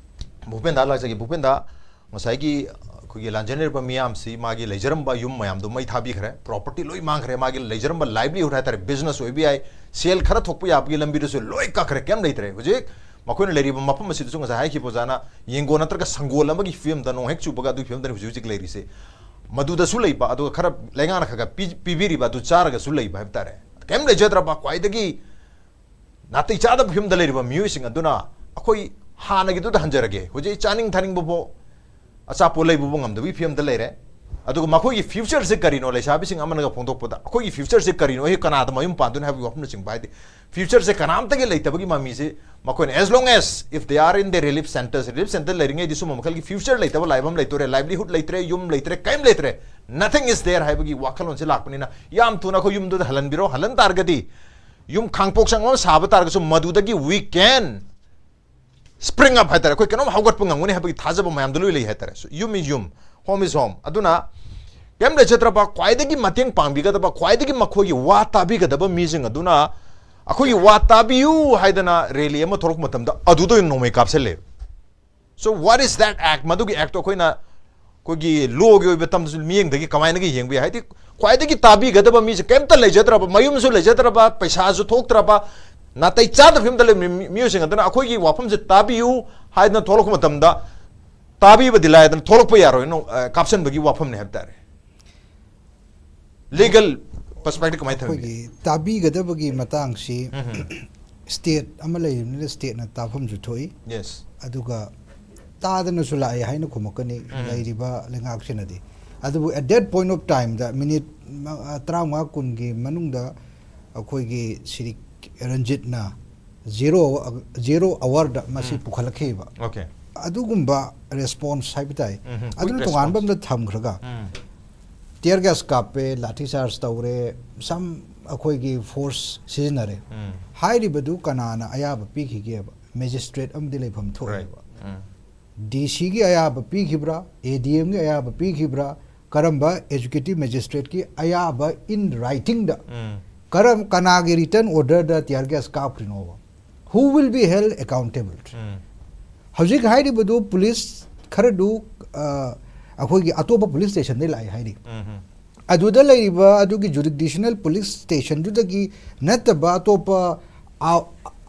ꯚꯨꯄꯦꯟꯗ ꯂꯥꯛꯆꯒꯦ꯫ ꯚꯨꯄꯦꯟꯗ, ꯉꯁꯥꯏꯒꯤ ꯑꯩꯈꯣꯏꯒꯤ ꯂꯥꯟꯖꯦꯟꯅꯔꯤꯕ ꯃꯤꯌꯥꯝꯁꯤ ꯃꯥꯒꯤ ꯂꯩꯖꯔꯝꯕ ꯌꯨꯝ ꯃꯌꯥꯝꯗꯣ ꯃꯩ ꯊꯥꯕꯤꯈ꯭ꯔꯦ, ꯄ꯭ꯔꯣꯄꯔꯇꯤ ꯂꯣꯏ ꯃꯥꯡꯈ꯭ꯔꯦ, ꯃꯥꯒꯤ ꯂꯩꯖꯔꯝꯕ ꯂꯥꯏꯚꯂꯤꯍꯨꯗ ꯍꯥꯏꯇꯥꯔꯦ, ꯕꯤꯖꯤꯅꯦꯁ ꯑꯣꯏꯕ ꯌꯥꯏ, ꯁꯦꯜ ꯈꯔ ꯊꯣꯛꯄ ꯌꯥꯕꯒꯤ ꯂꯝꯕꯤꯗꯨꯁꯨ ꯂꯣꯏ ꯀꯛꯈ꯭ꯔꯦ, ꯀꯩꯝ ꯂꯩꯇ꯭ꯔꯦ꯫ ꯍꯧꯖꯤꯛ ꯃꯈꯣꯏꯅ ꯂꯩꯔꯤꯕ ꯃꯐꯝ ꯑꯁꯤꯗꯁꯨ ꯉꯁꯥꯏ ꯍꯥꯏꯈꯤꯕ ꯑꯣꯖꯥꯅ ꯌꯦꯡꯒꯣꯟ ꯅꯠꯇ꯭ꯔꯒ ꯁꯪꯒꯣꯜ ꯑꯃꯒꯤ ꯐꯤꯕꯝꯗ ꯅꯣꯡ ꯍꯦꯛ ꯆꯨꯕꯒ ꯑꯗꯨꯒꯤ ꯐꯤꯕꯝꯗꯅꯤ ꯍꯧꯖꯤꯛ ꯍꯧꯖꯤꯛ ꯂꯩꯔꯤꯁꯦ꯫ ꯃꯗꯨꯗꯁꯨ ꯂꯩꯕ, ꯑꯗꯨꯒ ꯈꯔ ꯂꯩꯉꯥꯛꯅ ꯈꯔ ꯈꯔ ꯄꯤ-, ꯄꯤꯕꯤꯔꯤꯕ ꯑꯗꯨ ꯆꯥꯔꯒꯁꯨ ꯂꯩꯕ ꯍꯥꯏꯕ ꯇꯥꯔꯦ꯫ ꯀꯩꯝ ꯂꯩꯖꯗ꯭ꯔꯕ ꯈ꯭ꯋꯥꯏꯗꯒꯤ ꯅꯥꯇꯩ ꯆꯥꯗꯕ ꯐꯤꯕꯝꯗ ꯂꯩꯔꯤꯕ ꯃꯤꯑꯣꯏꯁꯤꯡ ꯑꯗꯨꯅ ꯑꯩꯈꯣꯏ ꯍꯥꯟꯅꯒꯤꯗꯨꯗ ꯍꯟꯖꯔꯒꯦ꯫ ꯍꯧꯖꯤꯛ ꯑꯩ ꯆꯥꯅꯤꯡ ꯊꯛꯅꯤꯡꯕꯕꯨ, ꯑꯆꯥꯄꯣꯠ ꯂꯩꯕꯕꯨ ꯉꯝꯗꯕꯒꯤ ꯐꯤꯕꯝꯗ ꯂꯩꯔꯦ꯫ ꯑꯗꯨꯒ ꯃꯈꯣꯏꯒꯤ ꯐ꯭ꯌꯨꯆꯔꯁꯦ ꯀꯔꯤꯅꯣ? ꯂꯩꯁꯥꯕꯤꯁꯤꯡ ꯑꯃꯅꯒ ꯐꯣꯡꯗꯣꯛꯄꯗ ꯑꯩꯈꯣꯏꯒꯤ ꯐ꯭ꯌꯨꯆꯔꯁꯦ ꯀꯔꯤꯅꯣ? ꯑꯩ ꯀꯅꯥꯗ ꯃꯌꯨꯝ ꯄꯥꯟꯗꯣꯏꯅꯣ ꯍꯥꯏꯕꯒꯤ ꯋꯥꯐꯝꯅꯆꯤꯡꯕ ꯍꯥꯏꯗꯤ ꯐ꯭ꯌꯨꯆꯔꯁꯦ ꯀꯅꯥꯝꯇꯒꯤ ꯂꯩꯇꯕꯒꯤ ꯃꯃꯤꯁꯦ ꯃꯈꯣꯏꯅ, as long as if they are in the relief centers, relief center ꯂꯩꯔꯤꯉꯩꯗꯤ ꯁꯨꯝꯕ ꯃꯈꯜꯒꯤ ꯐ꯭ꯌꯨꯆꯔ ꯂꯩꯇꯕ ꯂꯥꯏꯐꯝ ꯂꯩꯇꯣꯔꯦ, ꯂꯥꯏꯚꯂꯤꯍꯨꯗ ꯂꯩꯇ꯭ꯔꯦ, ꯌꯨꯝ ꯂꯩꯇ꯭ꯔꯦ, ꯀꯔꯤꯝ ꯂꯩꯇ꯭ꯔꯦ, nothing is there ꯍꯥꯏꯕꯒꯤ ꯋꯥꯈꯜꯂꯣꯟꯁꯦ ꯂꯥꯛꯄꯅꯤꯅ ꯌꯥꯝ ꯊꯨꯅ ꯑꯩꯈꯣꯏ ꯌꯨꯝꯗꯨꯗ ꯍꯜꯍꯟꯕꯤꯔꯣ꯫ ꯍꯜꯍꯟ ꯇꯥꯔꯒꯗꯤ ꯌꯨꯝ ꯈꯥꯡꯄꯣꯛ ꯁꯪ ꯑꯃ ꯁꯥꯕ ꯇꯥꯔꯒꯁꯨ ꯃꯗꯨꯗꯒꯤ we can spring up ꯍꯥꯏꯇꯥꯔꯦ, ꯑꯩꯈꯣꯏ ꯀꯩꯅꯣꯝ ꯍꯧꯒꯠꯄ ꯉꯝꯒꯅꯤ ꯍꯥꯏꯕꯒꯤ ꯊꯥꯖꯕ ꯃꯌꯥꯝꯗꯣ ꯂꯣꯏ ꯂꯩ ꯍꯥꯏꯇꯥꯔꯦ꯫ So, ꯌꯨꯝ is ꯌꯨꯝ, home is home꯫ ꯑꯗꯨꯅ ꯀꯩꯝ ꯂꯩꯖꯗ꯭ꯔꯕ, ꯈ꯭ꯋꯥꯏꯗꯒꯤ ꯃꯇꯦꯡ ꯄꯥꯡꯕꯤꯒꯗꯕ, ꯈ꯭ꯋꯥꯏꯗꯒꯤ ꯃꯈꯣꯏꯒꯤ ꯋꯥ ꯇꯥꯕꯤꯒꯗꯕ ꯃꯤꯁꯤꯡ ꯑꯗꯨꯅ ꯑꯩꯈꯣꯏꯒꯤ ꯋꯥ ꯇꯥꯕꯤꯌꯨ ꯍꯥꯏꯗꯅ ꯔꯦꯂꯤ ꯑꯃ ꯊꯣꯛꯂꯛꯄ ꯃꯇꯝꯗ ꯑꯗꯨꯗ ꯑꯣꯏꯅ ꯅꯣꯡꯃꯩ ꯀꯥꯞꯁꯜꯂꯦ꯫ So what is that act? ꯃꯗꯨꯒꯤ ꯑꯦꯛꯇꯣ ꯑꯩꯈꯣꯏꯅ ꯑꯩꯈꯣꯏꯒꯤ ꯂꯣꯒꯤ ꯑꯣꯏꯕ ꯇꯝꯗꯁꯨ ꯃꯤꯠꯌꯦꯡꯗꯒꯤ ꯀꯃꯥꯏꯅꯒ ꯌꯦꯡꯕ ꯌꯥꯏ? ꯍꯥꯏꯗꯤ ꯈ꯭ꯋꯥꯏꯗꯒꯤ ꯇꯥꯕꯤꯒꯗꯕ ꯃꯤꯁꯦ ꯀꯩꯝꯇ ꯂꯩꯖꯗ꯭ꯔꯕ, ꯃꯌꯨꯝꯁꯨ ꯂꯩꯖꯗ꯭ꯔꯕ, ꯄꯩꯁꯥꯁꯨ ꯊꯣꯛꯇ꯭ꯔꯕ, ꯅꯥꯇꯩ ꯆꯥꯗꯕ ꯐꯤꯕꯝꯗ ꯂꯩꯕ ꯃꯤ-, ꯃꯤꯑꯣꯏꯁꯤꯡ ꯑꯗꯨꯅ ꯑꯩꯈꯣꯏꯒꯤ ꯋꯥꯐꯝꯁꯦ ꯇꯥꯕꯤꯌꯨ ꯍꯥꯏꯗꯅ ꯊꯣꯛꯂꯛꯄ ꯃꯇꯝꯗ, ꯇꯥꯕꯤꯕꯗꯤ ꯂꯥꯏꯗꯅ ꯊꯣꯛꯂꯛꯄ ꯌꯥꯔꯣꯏꯅ, ꯑ, ꯀꯥꯞꯁꯤꯟꯕꯒꯤ ꯋꯥꯐꯝꯅꯤ ꯍꯥꯏꯕ ꯇꯥꯔꯦ꯫ ꯂꯤꯒꯦꯜ ꯄꯔꯁꯄꯦꯛꯇꯤꯚ ꯀꯃꯥꯏꯅ ꯊꯝꯕꯤ? ꯑꯩꯈꯣꯏꯒꯤ ꯇꯥꯕꯤꯒꯗꯕꯒꯤ ꯃꯇꯥꯡꯁꯤ ꯁ꯭ꯇꯦꯠ ꯑꯃ ꯂꯩꯔꯤꯕꯅꯤꯅ ꯁ꯭ꯇꯦꯠꯅ ꯇꯥꯐꯝꯁꯨ ꯊꯣꯛꯏ꯫ ꯌꯦꯁ꯫ ꯑꯗꯨꯒ ꯇꯥꯗꯅꯁꯨ ꯂꯥꯛꯑꯦ ꯍꯥꯏꯅ ꯈꯨꯝꯃꯛꯀꯅꯤ꯫ ꯂꯩꯔꯤꯕ ꯂꯩꯉꯥꯛꯁꯤꯅꯗꯤ꯫ ꯑꯗꯨꯕꯨ at that point of timeꯗ ꯃꯤꯅꯤꯠ ꯃ-, ꯑ, ꯇꯔꯥꯃꯉꯥ ꯀꯨꯟꯒꯤ ꯃꯅꯨꯡꯗ ꯑꯩꯈꯣꯏꯒꯤ ꯁ꯭ꯔꯤ ꯔꯟꯖꯤꯠꯅ ꯖꯦꯔꯣ, ꯖꯦꯔꯣ ꯑꯋꯥꯔꯗ ꯃꯁꯤ ꯄꯨꯈꯠꯂꯛꯈꯤꯕ꯫ ꯑꯣꯀꯦ꯫ ꯑꯗꯨꯒꯨꯝꯕ ꯔꯦꯁꯄꯣꯟꯁ ꯍꯥꯏꯕ ꯇꯥꯏ꯫ ꯎꯝ, quick ꯑꯗꯨꯅ ꯇꯣꯉꯥꯟꯕ response. ꯑꯃꯗ ꯊꯝꯈ꯭ꯔꯒ ꯎꯝ꯫ ꯇꯤꯌꯔ ꯒ꯭ꯌꯥꯁ ꯀꯥꯞꯄꯦ, ꯂꯥꯊꯤ ꯆꯥꯔꯖ ꯇꯧꯔꯦ, ꯁꯝ ꯑꯩꯈꯣꯏꯒꯤ ꯐꯣꯔꯁ ꯁꯤꯖꯤꯟꯅꯔꯦ꯫ ꯎꯝ꯫ ꯍꯥꯏꯔꯤꯕꯗꯨ ꯀꯅꯥꯅ ꯑꯌꯥꯕ ꯄꯤꯈꯤꯒꯦꯕ? ꯃꯦꯖꯤꯁꯇ꯭ꯔꯦꯠ ꯑꯃꯗꯤ ꯂꯩꯐꯝ ꯊꯣꯛꯑꯦꯕ꯫ ꯎꯝ꯫ ꯗꯤ ꯁꯤꯒꯤ ꯑꯌꯥꯕ ꯄꯤꯈꯤꯕ꯭ꯔꯥ, ꯑꯦ ꯗꯤ ꯑꯦꯝꯒꯤ ꯑꯌꯥꯕ ꯄꯤꯈꯤꯕ꯭ꯔꯥ, ꯀꯔꯝꯕ ꯑꯦꯖꯨꯀꯦꯇꯤꯚ ꯃꯦꯖꯤꯁꯇ꯭ꯔꯦꯠꯀꯤ ꯑꯌꯥꯕ in writingꯗ ꯎꯝ꯫ ꯀꯔꯝ, ꯀꯅꯥꯒꯤ ꯔꯤꯇꯟ ꯑꯣꯔꯗꯔꯗ ꯇꯤꯌꯔ ꯒ꯭ꯌꯥꯁ ꯀꯥꯞꯈ꯭ꯔꯤꯅꯣꯕ? Who will be held accountable? Um. ꯍꯧꯖꯤꯛ ꯍꯥꯏꯔꯤꯕꯗꯨ ꯄꯨꯂꯤꯁ ꯈꯔꯗꯨ, ꯑ, ꯑꯩꯈꯣꯏꯒꯤ ꯑꯇꯣꯞꯄ ꯄꯨꯂꯤꯁ ꯁ꯭ꯇꯦꯁꯟꯗꯩ ꯂꯥꯛꯑꯦ ꯍꯥꯏꯔꯤ꯫ ꯎꯝ꯫ ꯑꯗꯨꯗ ꯂꯩꯔꯤꯕ ꯑꯗꯨꯒꯤ ꯖꯨꯔꯤꯁꯗꯤꯛꯁꯅꯦꯜ ꯄꯨꯂꯤꯁ ꯁ꯭ꯇꯦꯁꯟꯗꯨꯗꯒꯤ ꯅꯠꯇꯕ ꯑꯇꯣꯞꯄ, ꯑ-,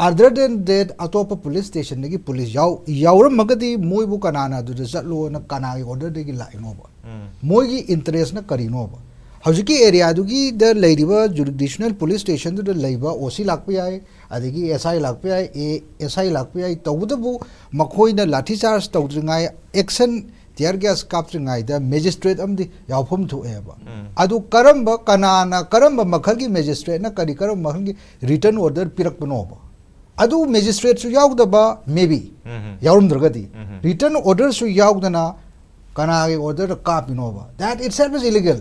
other than that ꯑꯇꯣꯞꯄ ꯄꯨꯂꯤꯁ ꯁ꯭ꯇꯦꯁꯟꯗꯒꯤ ꯄꯨꯂꯤꯁ ꯌꯥꯎ-, ꯌꯥꯎꯔꯝꯃꯒꯗꯤ ꯃꯣꯏꯕꯨ ꯀꯅꯥꯅ ꯑꯗꯨꯗ ꯆꯠꯂꯣꯅ ꯀꯅꯥꯒꯤ ꯑꯣꯔꯗꯔꯗꯒꯤ ꯂꯥꯛꯏꯅꯣꯕ? ꯎꯝ꯫ ꯃꯣꯏꯒꯤ ꯏꯟꯇꯔꯦꯁꯅ ꯀꯔꯤꯅꯣꯕ? ꯍꯧꯖꯤꯛꯀꯤ ꯑꯦꯔꯤꯌꯥꯗꯨꯒꯤꯗ ꯂꯩꯔꯤꯕ ꯖꯨꯔꯤꯁꯗꯤꯛꯁꯅꯦꯜ ꯄꯨꯂꯤꯁ ꯁ꯭ꯇꯦꯁꯟꯗꯨꯗ ꯂꯩꯕ ꯑꯣ ꯁꯤ ꯂꯥꯛꯄ ꯌꯥꯏ, ꯑꯗꯒꯤ ꯑꯦꯁ ꯑꯥꯏ ꯂꯥꯛꯄ ꯌꯥꯏ, ꯑꯦ ꯑꯦꯁ ꯑꯥꯏ ꯂꯥꯛꯄ ꯌꯥꯏ꯫ ꯇꯧꯕꯇꯕꯨ ꯃꯈꯣꯏꯅ ꯂꯥꯊꯤ ꯆꯥꯔꯖ ꯇꯧꯗ꯭ꯔꯤꯉꯥꯏ, ꯑꯦꯛꯁꯟ, ꯇꯤꯌꯔ ꯒ꯭ꯌꯥꯁ ꯀꯥꯞꯇ꯭ꯔꯤꯉꯩꯗ ꯃꯦꯖꯤꯁꯇ꯭ꯔꯦꯠ ꯑꯃꯗꯤ ꯌꯥꯎꯐꯝ ꯊꯣꯛꯑꯦꯕ꯫ ꯎꯝ꯫ ꯑꯗꯨ ꯀꯔꯝꯕ, ꯀꯅꯥꯅ, ꯀꯔꯝꯕ ꯃꯈꯜꯒꯤ ꯃꯦꯖꯤꯁꯇ꯭ꯔꯦꯠꯅ ꯀꯔꯤ, ꯀꯔꯝꯕ ꯃꯈꯜꯒꯤ ꯔꯤꯇꯟ ꯑꯣꯔꯗꯔ ꯄꯤꯔꯛꯄꯅꯣꯕ? ꯑꯗꯨ ꯃꯦꯖꯤꯁꯇ꯭ꯔꯦꯠꯁꯨ ꯌꯥꯎꯗꯕ, ꯃꯦꯕꯤ ꯎꯝ꯫ ꯌꯥꯎꯔꯝꯗ꯭ꯔꯒꯗꯤ, ꯎꯝ꯫ ꯔꯤꯇꯟ ꯑꯣꯔꯗꯔꯁꯨ ꯌꯥꯎꯗꯅ ꯀꯅꯥꯒꯤ ꯑꯣꯔꯗꯔꯗ ꯀꯥꯞꯄꯤꯅꯣꯕ? That itself is illegal.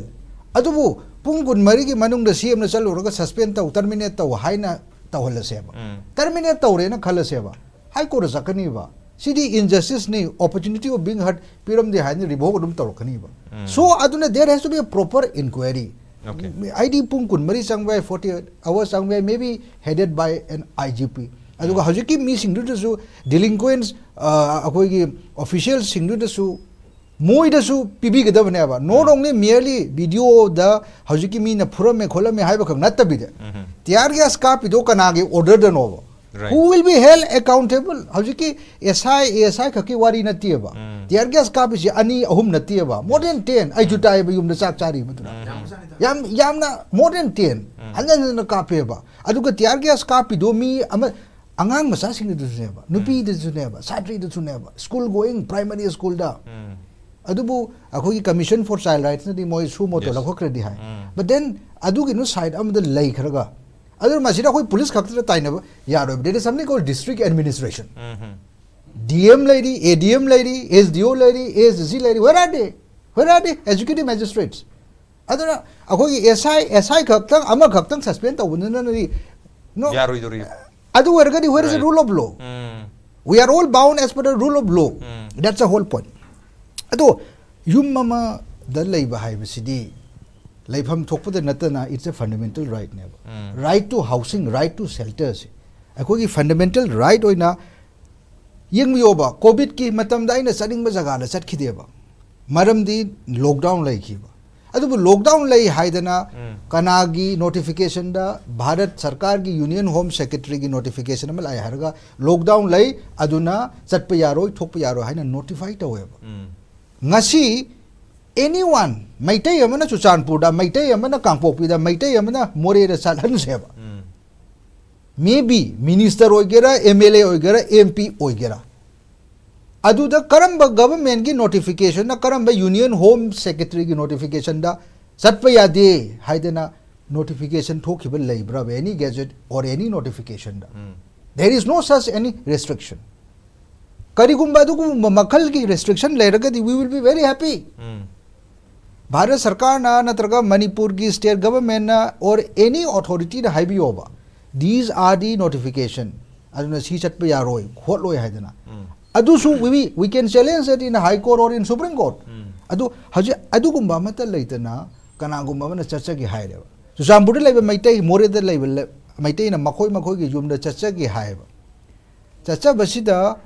ꯑꯗꯨꯕꯨ ꯄꯨꯡ ꯀꯨꯟꯃꯔꯤꯒꯤ ꯃꯅꯨꯡꯗ ꯁꯤ ꯑꯦꯝꯅ ꯆꯠꯂꯨꯔꯒ ꯁꯁꯄꯦꯟ ꯇꯧ, ꯇꯔꯃꯤꯅꯦꯠ ꯇꯧ ꯍꯥꯏꯅ ꯇꯧꯍꯜꯂꯁꯦꯕ꯫ ꯎꯝ꯫ ꯇꯔꯃꯤꯅꯦꯠ ꯇꯧꯔꯦꯅ ꯈꯜꯂꯁꯦꯕ, ꯍꯥꯏ ꯀꯣꯔꯠꯇ ꯆꯠꯀꯅꯤꯕ꯫ ꯁꯤꯗꯤ injusticeꯅꯤ, opportunity of being heard ꯄꯤꯔꯝꯗꯦ ꯍꯥꯏꯅ ꯔꯤꯚꯣꯛ ꯑꯗꯨꯝ ꯇꯧꯔꯛꯀꯅꯤꯕ꯫ ꯎꯝ꯫ So ꯑꯗꯨꯅ there has to be a proper inquiry. Okay. ꯑꯩꯗꯤ ꯄꯨꯡ ꯀꯨꯟꯃꯔꯤ ꯆꯪꯕ ꯌꯥꯏ, forty eight hours ꯆꯪꯕ ꯌꯥꯏ, maybe headed by an I G P. ꯑꯗꯨꯒ ꯍꯧꯖꯤꯛꯀꯤ ꯃꯤꯁꯤꯡꯗꯨꯗꯁꯨ, ꯗꯤꯂꯤꯡꯀ꯭ꯋꯦꯟꯁ, ꯑꯩꯈꯣꯏꯒꯤ ꯑꯣꯐꯤꯁꯤꯌꯦꯜꯁꯤꯡꯗꯨꯗꯁꯨ ꯃꯣꯏꯗꯁꯨ ꯄꯤꯕꯤꯒꯗꯕꯅꯦꯕ꯫ Not only merely video ꯗ ꯍꯧꯖꯤꯛꯀꯤ ꯃꯤꯅ ꯐꯨꯔꯝꯃꯦ ꯈꯣꯠꯂꯝꯃꯦ ꯍꯥꯏꯕꯈꯛ ꯅꯠꯇꯕꯤꯗ, ꯎꯝ꯫ tear gas ꯀꯥꯞꯄꯤꯗꯣ ꯀꯅꯥꯒꯤ order ꯗꯅꯣꯕ? Right. Who will be held accountable? ꯍꯧꯖꯤꯛꯀꯤ S I, A S I ꯈꯛꯀꯤ ꯋꯥꯔꯤ ꯅꯠꯇꯦꯕ꯫ ꯎꯝ꯫ Tear gas ꯀꯥꯞꯄꯤꯁꯦ ꯑꯅꯤ ꯑꯍꯨꯝ ꯅꯠꯇꯦꯕ, more than ten꯫ ꯑꯩꯁꯨ ꯇꯥꯏꯌꯦꯕ, ꯌꯨꯝꯗ ꯆꯥꯛ ꯆꯥꯔꯤ ꯃꯗꯨꯅ꯫ ꯎꯝ꯫ ꯌꯥꯝ, ꯌꯥꯝꯅ more than ten꯫ ꯎꯝ꯫ ꯍꯟꯖꯟ ꯍꯟꯖꯟꯅ ꯀꯥꯞꯄꯦꯕ꯫ ꯑꯗꯨꯒ tear gas ꯀꯥꯞꯄꯤꯗꯣ ꯃꯤ ꯑꯃ, ꯑꯉꯥꯡ ꯃꯆꯥꯁꯤꯡꯗꯨꯗꯁꯨꯅꯦꯕ, ꯅꯨꯄꯤꯗꯁꯨꯅꯦꯕ, ꯁꯥꯇ꯭ꯔꯤꯗꯁꯨꯅꯦꯕ, school going primary school ꯗ꯫ ꯎꯝ꯫ ꯑꯗꯨꯕꯨ ꯑꯩꯈꯣꯏꯒꯤ Commission for Child Rights ꯅꯗꯤ ꯃꯣꯏ suo motu Yes. ꯂꯧꯈꯠꯈ꯭ꯔꯗꯤ high. Um. But then ꯑꯗꯨꯒꯤ ꯅꯨ side ꯑꯃꯗ ꯂꯩꯈ꯭ꯔꯒ, ꯑꯗꯨꯅ ꯃꯁꯤꯗ ꯑꯩꯈꯣꯏ police ꯈꯛꯇꯗ ꯇꯥꯏꯅꯕ ꯌꯥꯔꯣꯏꯕ꯫ There is something called district administration꯫ Um. D M ꯂꯩꯔꯤ, A D M ꯂꯩꯔꯤ, S D O ꯂꯩꯔꯤ, A S D C ꯂꯩꯔꯤ꯫ Where are they? Where are the executive magistrates? ꯑꯗꯨꯅ ꯑꯩꯈꯣꯏꯒꯤ S I, S I ꯈꯛꯇꯪ, ꯑꯃꯈꯛꯇꯪ suspend ꯇꯧꯕꯗꯨꯅꯗꯤ, no꯫ ꯌꯥꯔꯣꯏꯗꯧꯔꯤ꯫ ꯑꯗꯨ ꯑꯣꯏꯔꯒꯗꯤ where is the Right. rule of law? Um. We are all bound as per the rule of law. Um. That's the whole point. ꯑꯗꯣ ꯌꯨꯝ ꯑꯃꯗ ꯂꯩꯕ ꯍꯥꯏꯕꯁꯤꯗꯤ ꯂꯩꯐꯝ ꯊꯣꯛꯄꯗ ꯅꯠꯇꯅ it's a fundamental right ꯅꯦꯕ꯫ ꯎꯝ꯫ Right to housing, right to shelter ꯁꯦ ꯑꯩꯈꯣꯏꯒꯤ fundamental right ꯑꯣꯏꯅ ꯌꯦꯡꯕꯤꯌꯣꯕ꯫ COVID ꯀꯤ ꯃꯇꯝꯗ ꯑꯩꯅ ꯆꯠꯅꯤꯡꯕ ꯖꯒꯥꯗ ꯆꯠꯈꯤꯗꯦꯕ, ꯃꯔꯝꯗꯤ lockdown ꯂꯩꯈꯤꯕ꯫ ꯑꯗꯨꯕꯨ lockdown ꯂꯩ ꯍꯥꯏꯗꯅ ꯎꯝ꯫ ꯀꯅꯥꯒꯤ notification ꯗ? ꯚꯥꯔꯠ ꯁꯔꯀꯥꯔꯒꯤ Union Home Secretary ꯒꯤ notification ꯑꯃ ꯂꯥꯛꯑꯦ ꯍꯥꯏꯔꯒ lockdown ꯂꯩ, ꯑꯗꯨꯅ ꯆꯠꯄ ꯌꯥꯔꯣꯏ, ꯊꯣꯛꯄ ꯌꯥꯔꯣꯏ ꯍꯥꯏꯅ notify ꯇꯧꯋꯦꯕ꯫ ꯎꯝ꯫ ꯉꯁꯤ anyone, ꯃꯩꯇꯩ ꯑꯃꯅ ꯆꯨꯔꯆꯥꯟꯄꯨꯔꯗ, ꯃꯩꯇꯩ ꯑꯃꯅ ꯀꯥꯡꯄꯣꯛꯄꯤꯗ, ꯃꯩꯇꯩ ꯑꯃꯅ ꯃꯣꯔꯦꯗ ꯆꯠꯍꯟꯁꯦꯕ꯫ ꯎꯝ꯫ Maybe minister ꯑꯣꯏꯒꯦꯔꯥ, M L A ꯑꯣꯏꯒꯦꯔꯥ, M P ꯑꯣꯏꯒꯦꯔꯥ, ꯑꯗꯨꯗ ꯀꯔꯝꯕ government ꯀꯤ notification ꯅ, ꯀꯔꯝꯕ Union Home Secretary ꯒꯤ notification ꯗ ꯆꯠꯄ ꯌꯥꯗꯦ ꯍꯥꯏꯗꯅ notification ꯊꯣꯛꯈꯤꯕ ꯂꯩꯕ꯭ꯔꯕ, any gazette or any notification the? Um. There is no such any restriction. ꯀꯔꯤꯒꯨꯝꯕ ꯑꯗꯨꯒꯨꯝꯕ ꯃꯈꯜꯒꯤ restriction ꯂꯩꯔꯒꯗꯤ we will be very happy. ꯎꯝ꯫ ꯚꯥꯔꯠ ꯁꯔꯀꯥꯔꯅ ꯅꯠꯇ꯭ꯔꯒ ꯃꯅꯤꯄꯨꯔꯒꯤ state government ꯅ or any authority the ꯍꯥꯏꯕꯤꯌꯣꯕ, these are the notification, ꯑꯗꯨꯅ ꯁꯤ ꯆꯠꯄ ꯌꯥꯔꯣꯏ ꯈꯣꯠꯂꯣꯏ ꯍꯥꯏꯗꯅ꯫ ꯎꯝ꯫ ꯑꯗꯨꯁꯨ we, we can challenge it in High Court or in Supreme Court. ꯎꯝ꯫ ꯑꯗꯨ ꯍꯧꯖꯤꯛ ꯑꯗꯨꯒꯨꯝꯕ ꯑꯃꯠꯇ ꯂꯩꯇꯅ ꯀꯅꯥꯒꯨꯝꯕ ꯑꯃꯅ ꯆꯠꯆꯒꯦ ꯍꯥꯏꯔꯦꯕ꯫ ꯆꯨꯔꯆꯥꯟꯄꯨꯔꯗ ꯂꯩꯕ ꯃꯩꯇꯩ, ꯃꯣꯔꯦꯗ ꯂꯩꯕ ꯂ-, ꯃꯩꯇꯩꯅ ꯃꯈꯣꯏ ꯃꯈꯣꯏꯒꯤ ꯌꯨꯝꯗ ꯆꯠꯆꯒꯦ ꯍꯥꯏꯌꯦꯕ꯫ ꯆꯠꯆꯕꯁꯤꯗ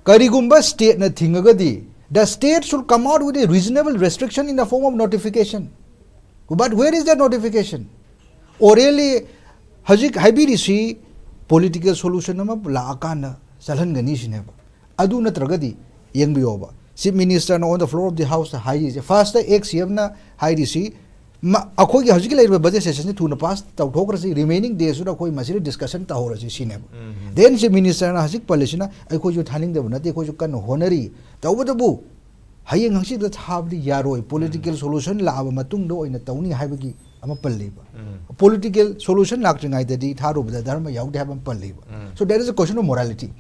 ꯀꯔꯤꯒꯨꯝꯕ state ꯅ ꯊꯤꯡꯉꯒꯗꯤ, The state should come out with a reasonable restriction in the form of notification. But where is that notification? Orally, ꯍꯧꯖꯤꯛ ꯍꯥꯏꯕꯤꯔꯤꯁꯤ political solution ꯑꯃ ꯂꯥꯛꯑꯀꯥꯟꯗ ꯆꯠꯍꯟꯒꯅꯤ ꯁꯤꯅꯦꯕ꯫ ꯑꯗꯨ ꯅꯠꯇ꯭ꯔꯒꯗꯤ ꯌꯦꯡꯕꯤꯌꯣꯕ, Chief Minister ꯅ on the floor of the House ꯇ ꯍꯥꯏꯔꯤꯁꯦ, first ꯇ ex C M ꯅ ꯍꯥꯏꯔꯤꯁꯤ, ꯃ-, ꯑꯩꯈꯣꯏꯒꯤ ꯍꯧꯖꯤꯛꯀꯤ ꯂꯩꯔꯤꯕ budget session ꯁꯤ ꯊꯨꯅ pass ꯇꯧꯊꯣꯛꯈ꯭ꯔꯁꯤ, remaining days ꯇꯨꯗ ꯑꯩꯈꯣꯏ ꯃꯁꯤꯗ discussion ꯇꯧꯍꯧꯔꯁꯤ ꯁꯤꯅꯦꯕ꯫ Then Chief Minister ꯅ ꯍꯧꯖꯤꯛ ꯄꯜꯂꯤꯁꯤꯅ ꯑꯩꯈꯣꯏꯁꯨ ꯊꯥꯅꯤꯡꯗꯕ ꯅꯠꯇꯦ, ꯑꯩꯈꯣꯏꯁꯨ ꯀꯟꯅ ꯍꯣꯠꯅꯔꯤ꯫ ꯇꯧꯕꯇꯕꯨ ꯍꯌꯦꯡ ꯍꯪꯆꯤꯠꯇ ꯊꯥꯕꯗꯤ ꯌꯥꯔꯣꯏ, political solution ꯂꯥꯛꯑꯕ ꯃꯇꯨꯡꯗ ꯑꯣꯏꯅ ꯇꯧꯅꯤ ꯍꯥꯏꯕꯒꯤ ꯑꯃ ꯄꯜꯂꯤꯕ꯫ Political solution ꯂꯥꯛꯇ꯭ꯔꯤꯉꯩꯗꯗꯤ ꯊꯥꯔꯨꯕꯗ ꯙꯔꯃ ꯌꯥꯎꯗꯦ ꯍꯥꯏꯕ ꯑꯃ ꯄꯜꯂꯤꯕ꯫ So there is a question of morality.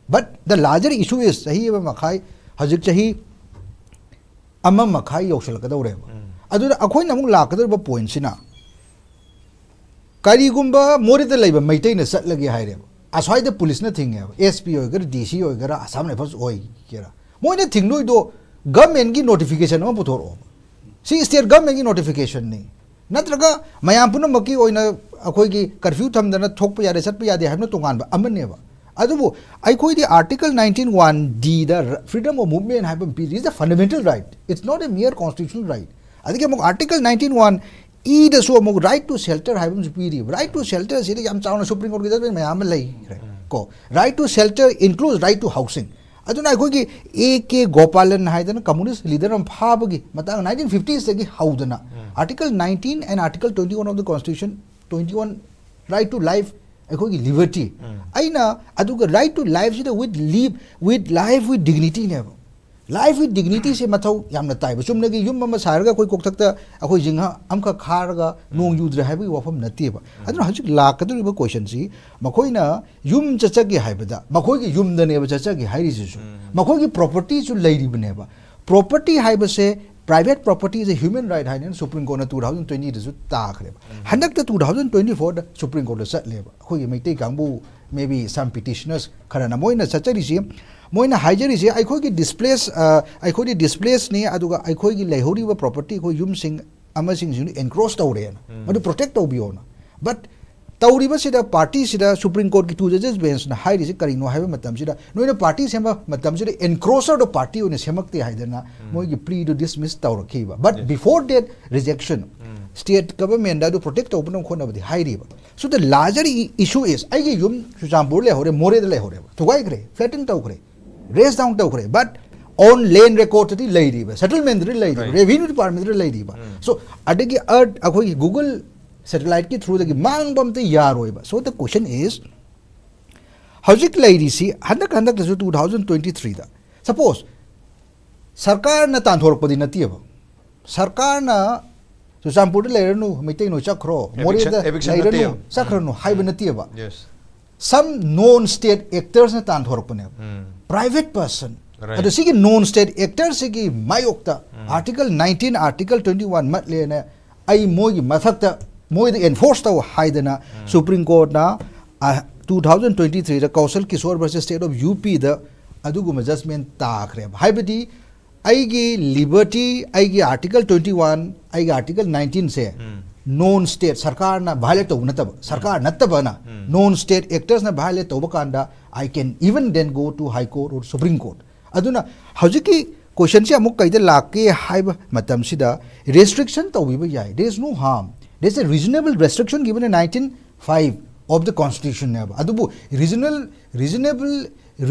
But the larger issue is, ꯆꯍꯤ ꯑꯃ ꯃꯈꯥꯏ, ꯍꯧꯖꯤꯛ ꯆꯍꯤ ꯑꯃ ꯃꯈꯥꯏ ꯌꯧꯁꯤꯜꯂꯛꯀꯗꯧꯔꯦꯕ꯫ ꯑꯗꯨꯗ ꯑꯩꯈꯣꯏꯅ ꯑꯃꯨꯛ ꯂꯥꯛꯀꯗꯧꯔꯤꯕ point ꯁꯤꯅ, ꯀꯔꯤꯒꯨꯝꯕ ꯃꯣꯔꯦꯗ ꯂꯩꯕ ꯃꯩꯇꯩꯅ ꯆꯠꯂꯒꯦ ꯍꯥꯏꯔꯦꯕ, ꯑꯁ꯭ꯋꯥꯏꯗ police ꯅ ꯊꯤꯡꯉꯦꯕ, S P ꯑꯣꯏꯒꯦꯔꯥ, D C ꯑꯣꯏꯒꯦꯔꯥ, Assam Rifles ꯑꯣꯏꯒꯦꯔꯥ, ꯃꯣꯏꯅ ꯊꯤꯡꯗꯣꯏꯗꯣ government ꯀꯤ notification ꯑꯃ ꯄꯨꯊꯣꯔꯛꯑꯣ꯫ ꯁꯤ state government ꯀꯤ notification ꯅꯤ꯫ ꯅꯠꯇ꯭ꯔꯒ ꯃꯌꯥꯝ ꯄꯨꯝꯅꯃꯛꯀꯤ ꯑꯣꯏꯅ ꯑꯩꯈꯣꯏꯒꯤ curfew ꯊꯝꯗꯅ ꯊꯣꯛꯄ ꯌꯥꯗꯦ, ꯆꯠꯄ ꯌꯥꯗꯦ ꯍꯥꯏꯕꯅ ꯇꯣꯉꯥꯟꯕ ꯑꯃꯅꯦꯕ꯫ ꯑꯗꯨꯕꯨ ꯑꯩꯈꯣꯏꯗꯤ Article nineteen one D the freedom of movement ꯍꯥꯏꯕ ꯑꯃ ꯄꯤꯔꯤ, is a fundamental right, it's not a mere constitutional right꯫ ꯑꯗꯒꯤ ꯑꯃꯨꯛ Article nineteen one E ꯗꯁꯨ ꯑꯃꯨꯛ right to shelter ꯍꯥꯏꯕ ꯑꯃꯁꯨ ꯄꯤꯔꯤꯕ꯫ Right to shelter ꯁꯤꯗ ꯌꯥꯝ ꯆꯥꯎꯅ Supreme Court ꯀꯤ judgment ꯃꯌꯥꯝ ꯑꯃ ꯂꯩꯈ꯭ꯔꯦ ꯀꯣ꯫ Right to shelter includes right to housing꯫ ꯑꯗꯨꯅ ꯑꯩꯈꯣꯏꯒꯤ A K ꯒꯣꯄꯥꯂꯟ ꯍꯥꯏꯗꯅ communist leader ꯑꯃ ꯐꯥꯕꯒꯤ ꯃꯇꯥꯡ nineteen fifties ꯇꯒꯤ ꯍꯧꯗꯅ Article nineteen and Article twenty one of the Constitution, twenty one, right to life, ꯑꯩꯈꯣꯏꯒꯤ liberty꯫ ꯑꯩꯅ ꯑꯗꯨꯒ right to life ꯁꯤꯗ with live, with life with dignity ꯅꯦꯕ꯫ Life with dignity ꯁꯦ ꯃꯊꯧ ꯌꯥꯝꯅ ꯇꯥꯏꯕ꯫ ꯆꯨꯝꯅꯒꯤ ꯌꯨꯝ ꯑꯃ ꯁꯥꯔꯒ ꯑꯩꯈꯣꯏ ꯀꯣꯛꯊꯛꯇ ꯑꯩꯈꯣꯏ ꯖꯤꯡꯍ ꯑꯃꯈꯛ ꯈꯥꯔꯒ ꯅꯣꯡ ꯌꯨꯗ꯭ꯔꯦ ꯍꯥꯏꯕꯒꯤ ꯋꯥꯐꯝ ꯅꯠꯇꯦꯕ꯫ ꯑꯗꯨꯅ ꯍꯧꯖꯤꯛ ꯂꯥꯛꯀꯗꯧꯔꯤꯕ question ꯁꯤ, ꯃꯈꯣꯏꯅ ꯌꯨꯝ ꯆꯠꯆꯒꯦ ꯍꯥꯏꯕꯗ ꯃꯈꯣꯏꯒꯤ ꯌꯨꯝꯗꯅꯦꯕ ꯆꯠꯆꯒꯦ ꯍꯥꯏꯔꯤꯁꯤꯁꯨ꯫ ꯃꯈꯣꯏꯒꯤ property ꯁꯨ ꯂꯩꯔꯤꯕꯅꯦꯕ꯫ Property ꯍꯥꯏꯕꯁꯦ, private property is a human right ꯍꯥꯏꯅ Supreme Court ꯅ two thousand twenty ꯗꯁꯨ ꯇꯥꯈ꯭ꯔꯦꯕ꯫ ꯍꯟꯗꯛꯇ two thousand twenty four ꯗ Supreme Court ꯇ ꯆꯠꯂꯦꯕ꯫ ꯑꯩꯈꯣꯏꯒꯤ ꯃꯩꯇꯩ ꯀꯥꯡꯕꯨ, maybe some petitioners ꯈꯔꯅ ꯃꯣꯏꯅ ꯆꯠꯆꯔꯤꯁꯤ, ꯃꯣꯏꯅ ꯍꯥꯏꯖꯔꯤꯁꯤ, ꯑꯩꯈꯣꯏꯒꯤ displace, ꯑ, ꯑꯩꯈꯣꯏꯗꯤ displace ꯅꯤ, ꯑꯗꯨꯒ ꯑꯩꯈꯣꯏꯒꯤ ꯂꯩꯍꯧꯔꯤꯕ property, ꯑꯩꯈꯣꯏ ꯌꯨꯝꯁꯤꯡ ꯑꯃꯁꯤꯡꯁꯤꯅ encroach ꯇꯧꯔꯦꯅ, ꯃꯗꯨ protect ꯇꯧꯕꯤꯌꯣꯅ꯫ But ꯇꯧꯔꯤꯕꯁꯤꯗ ꯄꯥꯔꯇꯤꯁꯤꯗ ꯁꯨꯄ꯭ꯔꯤꯝ ꯀꯣꯔꯠꯀꯤ ꯇꯨ ꯖꯖꯦꯁ ꯕꯦꯟꯁꯅ ꯍꯥꯏꯔꯤꯁꯤ ꯀꯔꯤꯅꯣ ꯍꯥꯏꯕ ꯃꯇꯝꯁꯤꯗ, ꯅꯣꯏꯅ ꯄꯥꯔꯇꯤ ꯁꯦꯝꯕ ꯃꯇꯝꯁꯤꯗ ꯑꯦꯟꯀ꯭ꯔꯣꯆꯔꯗꯣ ꯄꯥꯔꯇꯤ ꯑꯣꯏꯅ ꯁꯦꯝꯃꯛꯇꯦ ꯍꯥꯏꯗꯅ ꯃꯣꯏꯒꯤ ꯄ꯭ꯂꯤꯗꯨ ꯗꯤꯁꯃꯤꯁ ꯇꯧꯔꯛꯈꯤꯕ꯫ But before that rejection, state government ꯑꯗꯨ ꯄ꯭ꯔꯣꯇꯦꯛ ꯇꯧꯕꯅ ꯈꯣꯠꯅꯕꯗꯤ ꯍꯥꯏꯔꯤꯕ꯫ So the larger issue is, ꯑꯩꯒꯤ ꯌꯨꯝ ꯆꯨꯔꯆꯥꯟꯄꯨꯔ ꯂꯩꯍꯧꯔꯦ, ꯃꯣꯔꯦꯗ ꯂꯩꯍꯧꯔꯦꯕ, ꯊꯨꯒꯥꯏꯈ꯭ꯔꯦ, ꯐ꯭ꯂꯦꯇꯟ ꯇꯧꯈ꯭ꯔꯦ, ꯔꯦꯁ ꯗꯥꯎꯟ ꯇꯧꯈ꯭ꯔꯦ, but on land recordꯇꯗꯤ ꯂꯩꯔꯤꯕ, ꯁꯦꯇꯜꯃꯦꯟꯗꯗꯤ ꯂꯩꯔꯤꯕ, ꯔꯦꯚꯤꯅ꯭ꯌꯨ ꯗꯤꯄꯥꯔꯠꯃꯦꯟꯗꯗꯤ ꯂꯩꯔꯤꯕ꯫ So ꯑꯗꯒꯤ ꯑꯔꯠ ꯑꯩꯈꯣꯏꯒꯤ ꯒꯨꯒꯜ ꯁꯦꯇꯦꯂꯥꯏꯠꯀꯤ ꯊ꯭ꯔꯨꯗꯒꯤ ꯃꯥꯡꯕ ꯑꯝꯇ ꯌꯥꯔꯣꯏꯕ꯫ So the question is, ꯍꯧꯖꯤꯛ ꯂꯩꯔꯤꯁꯤ ꯍꯟꯗꯛ ꯍꯟꯗꯛꯇꯁꯨ ꯇꯨ ꯊꯥꯎꯖꯟ ꯇ꯭ꯋꯦꯟꯇꯤ ꯊ꯭ꯔꯤꯗ, ꯁꯄꯣꯁ, ꯁꯔꯀꯥꯔꯅ ꯇꯥꯟꯊꯣꯔꯛꯄꯗꯤ ꯅꯠꯇꯦꯕ, ꯁꯔꯀꯥꯔꯅ ꯆꯨꯔꯆꯥꯟꯄꯨꯔꯗ ꯂꯩꯔꯅꯨ, ꯃꯩꯇꯩ ꯅꯣꯏ ꯆꯠꯈ꯭ꯔꯣ, ꯃꯣꯔꯦꯗ ꯂꯩꯔꯅꯨ, ꯆꯠꯈ꯭ꯔꯅꯨ ꯍꯥꯏꯕ ꯅꯠꯇꯦꯕ꯫ Some known state actorsꯅ ꯇꯥꯟꯊꯣꯔꯛꯄꯅꯦꯕ꯫ Private person꯫ ꯑꯗꯣ ꯁꯤꯒꯤ known state actorꯁꯤꯒꯤ ꯃꯥꯌꯣꯛꯇ Article nineteen, Article twenty one ꯃꯠꯂꯦꯅ ꯑꯩ ꯃꯣꯏꯒꯤ ꯃꯊꯛꯇ ꯃꯣꯏꯗ enforce ꯇꯧ ꯍꯥꯏꯗꯅ ꯁꯨꯄ꯭ꯔꯤꯝ ꯀꯣꯔꯠꯅ ꯇꯨ ꯊꯥꯎꯖꯟ ꯇ꯭ꯋꯦꯟꯇꯤ ꯊ꯭ꯔꯤꯗ Kaushal Kishor versus state of U ꯄꯤꯗ ꯑꯗꯨꯒꯨꯝꯕ ꯖꯁꯃꯦꯟ ꯇꯥꯈ꯭ꯔꯦꯕ꯫ ꯍꯥꯏꯕꯗꯤ ꯑꯩꯒꯤ ꯂꯤꯕꯔꯇꯤ, ꯑꯩꯒꯤ Article twenty one, ꯑꯩꯒꯤ Article nineteenꯁꯦ known state, ꯁꯔꯀꯥꯔꯅ violate ꯇꯧꯕ ꯅꯠꯇꯕ, ꯁꯔꯀꯥꯔ ꯅꯠꯇꯕꯅ known state actorsꯅ violate ꯇꯧꯕ ꯀꯥꯟꯗ, I can even then go to High Court or Supreme Court꯫ ꯑꯗꯨꯅ ꯍꯧꯖꯤꯛꯀꯤ questionꯁꯦ ꯑꯃꯨꯛ ꯀꯩꯗ ꯂꯥꯛꯀꯦ ꯍꯥꯏꯕ ꯃꯇꯝꯁꯤꯗ, restriction ꯇꯧꯕꯤꯕ ꯌꯥꯏ, there is no harm, there is a reasonable restriction given in nineteen five of the constitutionꯅꯦꯕ꯫ ꯑꯗꯨꯕꯨ reasonable, reasonable,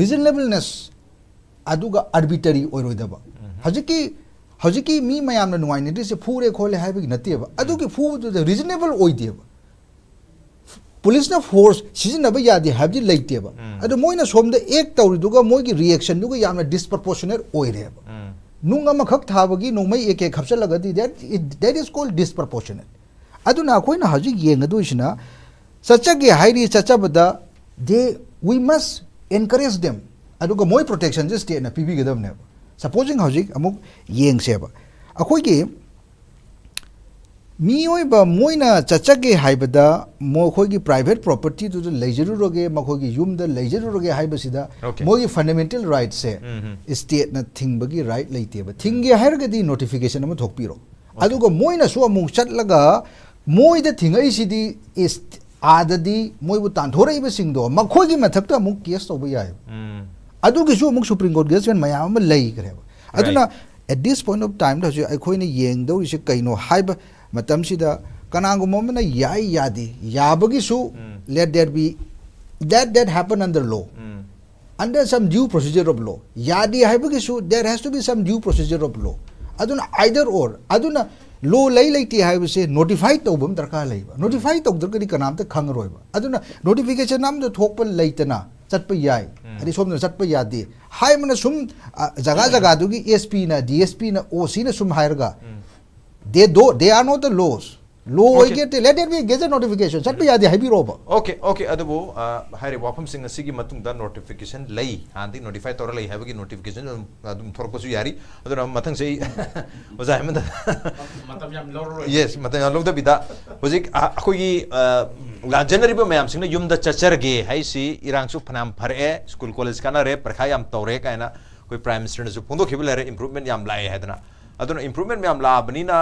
reasonableness ꯑꯗꯨꯒ arbitrary ꯑꯣꯏꯔꯣꯏꯗꯕ꯫ ꯍꯧꯖꯤꯛꯀꯤ, ꯍꯧꯖꯤꯛꯀꯤ ꯃꯤ ꯃꯌꯥꯝꯅ ꯅꯨꯡꯉꯥꯏꯅꯗ꯭ꯔꯤꯁꯦ ꯐꯨꯔꯦ ꯈꯣꯠꯂꯦ ꯍꯥꯏꯕꯒꯤ ꯅꯠꯇꯦꯕ, ꯑꯗꯨꯒꯤ ꯐꯨꯕꯗꯨꯗ reasonable ꯑꯣꯏꯗꯦꯕ꯫ ꯄꯨꯂꯤꯁꯅ force ꯁꯤꯖꯤꯟꯅꯕ ꯌꯥꯗꯦ ꯍꯥꯏꯕꯗꯤ ꯂꯩꯇꯦꯕ꯫ ꯑꯗꯣ ꯃꯣꯏꯅ ꯁꯣꯝꯗ act ꯇꯧꯔꯤꯗꯨꯒ ꯃꯣꯏꯒꯤ reactionꯗꯨꯒ ꯌꯥꯝꯅ disproportionate ꯑꯣꯏꯔꯦꯕ꯫ ꯅꯨꯡ ꯑꯃꯈꯛ ꯊꯥꯕꯒꯤ ꯅꯣꯡꯃꯩ A K ꯈꯞꯆꯜꯂꯒꯗꯤ, that, it, that is called disproportionate꯫ ꯑꯗꯨꯅ ꯑꯩꯈꯣꯏꯅ ꯍꯧꯖꯤꯛ ꯌꯦꯡꯒꯗꯣꯏꯁꯤꯅ, ꯆꯠꯆꯒꯦ ꯍꯥꯏꯔꯤ, ꯆꯠꯆꯕꯗ they, we must encourage them꯫ ꯑꯗꯨꯒ ꯃꯣꯏ protectionꯁꯦ stateꯅ ꯄꯤꯕꯤꯒꯗꯕꯅꯦꯕ꯫ Supposing ꯍꯧꯖꯤꯛ ꯑꯃꯨꯛ ꯌꯦꯡꯁꯦꯕ, ꯑꯩꯈꯣꯏꯒꯤ ꯃꯤꯑꯣꯏꯕ ꯃꯣꯏꯅ ꯆꯠꯆꯒꯦ ꯍꯥꯏꯕꯗ, ꯃꯈꯣꯏꯒꯤ private propertyꯗꯨꯗ ꯂꯩꯖꯔꯨꯔꯒꯦ, ꯃꯈꯣꯏꯒꯤ ꯌꯨꯝꯗ ꯂꯩꯖꯔꯨꯔꯒꯦ ꯍꯥꯏꯕꯁꯤꯗ ꯃꯣꯏꯒꯤ fundamental rightꯁꯦ stateꯅ ꯊꯤꯡꯕꯒꯤ right ꯂꯩꯇꯦꯕ꯫ ꯊꯤꯡꯒꯦ ꯍꯥꯏꯔꯒꯗꯤ notification ꯑꯃ ꯊꯣꯛꯄꯤꯔꯣ꯫ ꯑꯗꯨꯒ ꯃꯣꯏꯅꯁꯨ ꯑꯃꯨꯛ ꯆꯠꯂꯒ ꯃꯣꯏꯗ ꯊꯤꯡꯉꯛꯏꯁꯤꯗꯤ is ꯑꯥꯗꯗꯤ ꯃꯣꯏꯕꯨ ꯇꯥꯟꯊꯣꯔꯛꯏꯕꯁꯤꯡꯗꯣ ꯃꯈꯣꯏꯒꯤ ꯃꯊꯛꯇ ꯑꯃꯨꯛ ꯀꯦꯁ ꯇꯧꯕ ꯌꯥꯏꯑꯕ꯫ ꯎꯝ꯫ ꯑꯗꯨꯒꯤꯁꯨ ꯑꯃꯨꯛ ꯁꯨꯄ꯭ꯔꯤꯝ ꯀꯣꯔꯠ ꯖꯁꯃꯦꯟ ꯃꯌꯥꯝ ꯑꯃ ꯂꯩꯈ꯭ꯔꯦꯕ꯫ ꯑꯗꯨꯅ at this point of time ꯗ ꯍꯧꯖꯤꯛ ꯑꯩꯈꯣꯏꯅ ꯌꯦꯡꯗꯧꯔꯤꯁꯦ ꯀꯩꯅꯣ ꯍꯥꯏꯕ ꯃꯇꯝꯁꯤꯗ, ꯀꯅꯥꯒꯨꯝꯕ ꯑꯃꯅ ꯌꯥꯏ ꯌꯥꯗꯦ, ꯌꯥꯕꯒꯤꯁꯨ ꯎꯝ꯫ let there be, that that happen under law, um. under some due procedure of law, ꯌꯥꯗꯦ ꯍꯥꯏꯕꯒꯤꯁꯨ there has to be some due procedure of law꯫ ꯑꯗꯨꯅ either or, ꯑꯗꯨꯅ ꯂꯣ ꯂꯩ ꯂꯩꯇꯦ ꯍꯥꯏꯕꯁꯦ ꯅꯣꯇꯤꯐꯥꯏ ꯇꯧꯕ ꯑꯃ ꯗꯔꯀꯥꯔ ꯂꯩꯕ꯫ ꯅꯣꯇꯤꯐꯥꯏ ꯇꯧꯗ꯭ꯔꯒꯗꯤ ꯀꯅꯥꯝꯇ ꯈꯪꯉꯔꯣꯏꯕ꯫ ꯑꯗꯨꯅ ꯅꯣꯇꯤꯐꯤꯀꯦꯁꯟ ꯑꯃꯗ ꯊꯣꯛꯄ ꯂꯩꯇꯅ ꯆꯠꯄ ꯌꯥꯏ, ꯎꯝ꯫ ꯑꯗꯩ ꯁꯣꯝꯗꯅ ꯆꯠꯄ ꯌꯥꯗꯦ ꯍꯥꯏꯕꯅ ꯁꯨꯝ, ꯑ, ꯖꯒꯥ ꯖꯒꯥꯗꯨꯒꯤ ꯑꯦꯁ ꯄꯤꯅ, ꯗꯤ ꯑꯦꯁ ꯄꯤꯅ, ꯑꯣ ꯁꯤꯅ ꯁꯨꯝ ꯍꯥꯏꯔꯒ, ꯎꯝ꯫ they do, they are not the laws꯫ Low Okay. ꯑꯣꯏꯒꯦ, let there be a gazette notification, ꯆꯠꯄ ꯌꯥꯗꯦ ꯍꯥꯏꯕꯤꯔꯣꯕ꯫ Okay, okay, ꯑꯗꯨꯕꯨ, ꯑ, ꯍꯥꯏꯔꯤꯕ ꯋꯥꯐꯝꯁꯤꯡ ꯑꯁꯤꯒꯤ ꯃꯇꯨꯡꯗ ꯅꯣꯇꯤꯐꯤꯀꯦꯁꯟ ꯂꯩ, ꯍꯥꯟꯅꯗꯤ ꯅꯣꯇꯤꯐꯥꯏ ꯇꯧꯔ ꯂꯩ ꯍꯥꯏꯕꯒꯤ ꯅꯣꯇꯤꯐꯤꯀꯦꯁꯟ ꯑꯗꯨꯝ, ꯑꯗꯨꯝ ꯊꯣꯔꯛꯄꯁꯨ ꯌꯥꯔꯤ꯫ ꯑꯗꯨꯅ ꯃꯊꯪꯁꯦ ꯑꯩ ꯑꯣꯖꯥ ꯍꯦꯃꯟꯗ ꯃꯇꯝ ꯌꯥꯝ ꯂꯧꯔꯔꯣꯏ꯫ ꯌꯦꯁ, ꯃꯇꯝ ꯌꯥꯝ ꯂꯧꯗꯕꯤꯗ ꯍꯧꯖꯤꯛ, ꯑ, ꯑꯩꯈꯣꯏꯒꯤ, ꯑ, ꯂꯥꯟꯖꯦꯟꯅꯔꯤꯕ ꯃꯌꯥꯝꯁꯤꯡꯅ ꯌꯨꯝꯗ ꯆꯠꯆꯔꯒꯦ ꯍꯥꯏꯁꯤ, ꯏꯔꯥꯡꯁꯨ ꯐꯅꯌꯥꯝ ꯐꯔꯛꯑꯦ, ꯁ꯭ꯀꯨꯜ ꯀꯣꯂꯦꯖ ꯀꯥꯟꯅꯔꯦ, ꯄꯔꯤꯈꯥ ꯌꯥꯝ ꯇꯧꯔꯦ ꯀꯥꯏꯅ ꯑꯩꯈꯣꯏ ꯄ꯭ꯔꯥꯏꯝ ꯃꯤꯅꯤꯁꯇꯔꯅꯁꯨ ꯐꯣꯡꯗꯣꯛꯈꯤꯕ ꯂꯩꯔꯦ, ꯏꯝꯄ꯭ꯔꯨꯚꯃꯦꯟ ꯌꯥꯝ ꯂꯥꯛꯑꯦ ꯍꯥꯏꯗꯅ꯫ ꯑꯗꯨꯅ ꯏꯝꯄ꯭ꯔꯨꯚꯃꯦꯟ ꯃꯌꯥꯝ ꯂꯥꯛꯑꯕꯅꯤꯅ,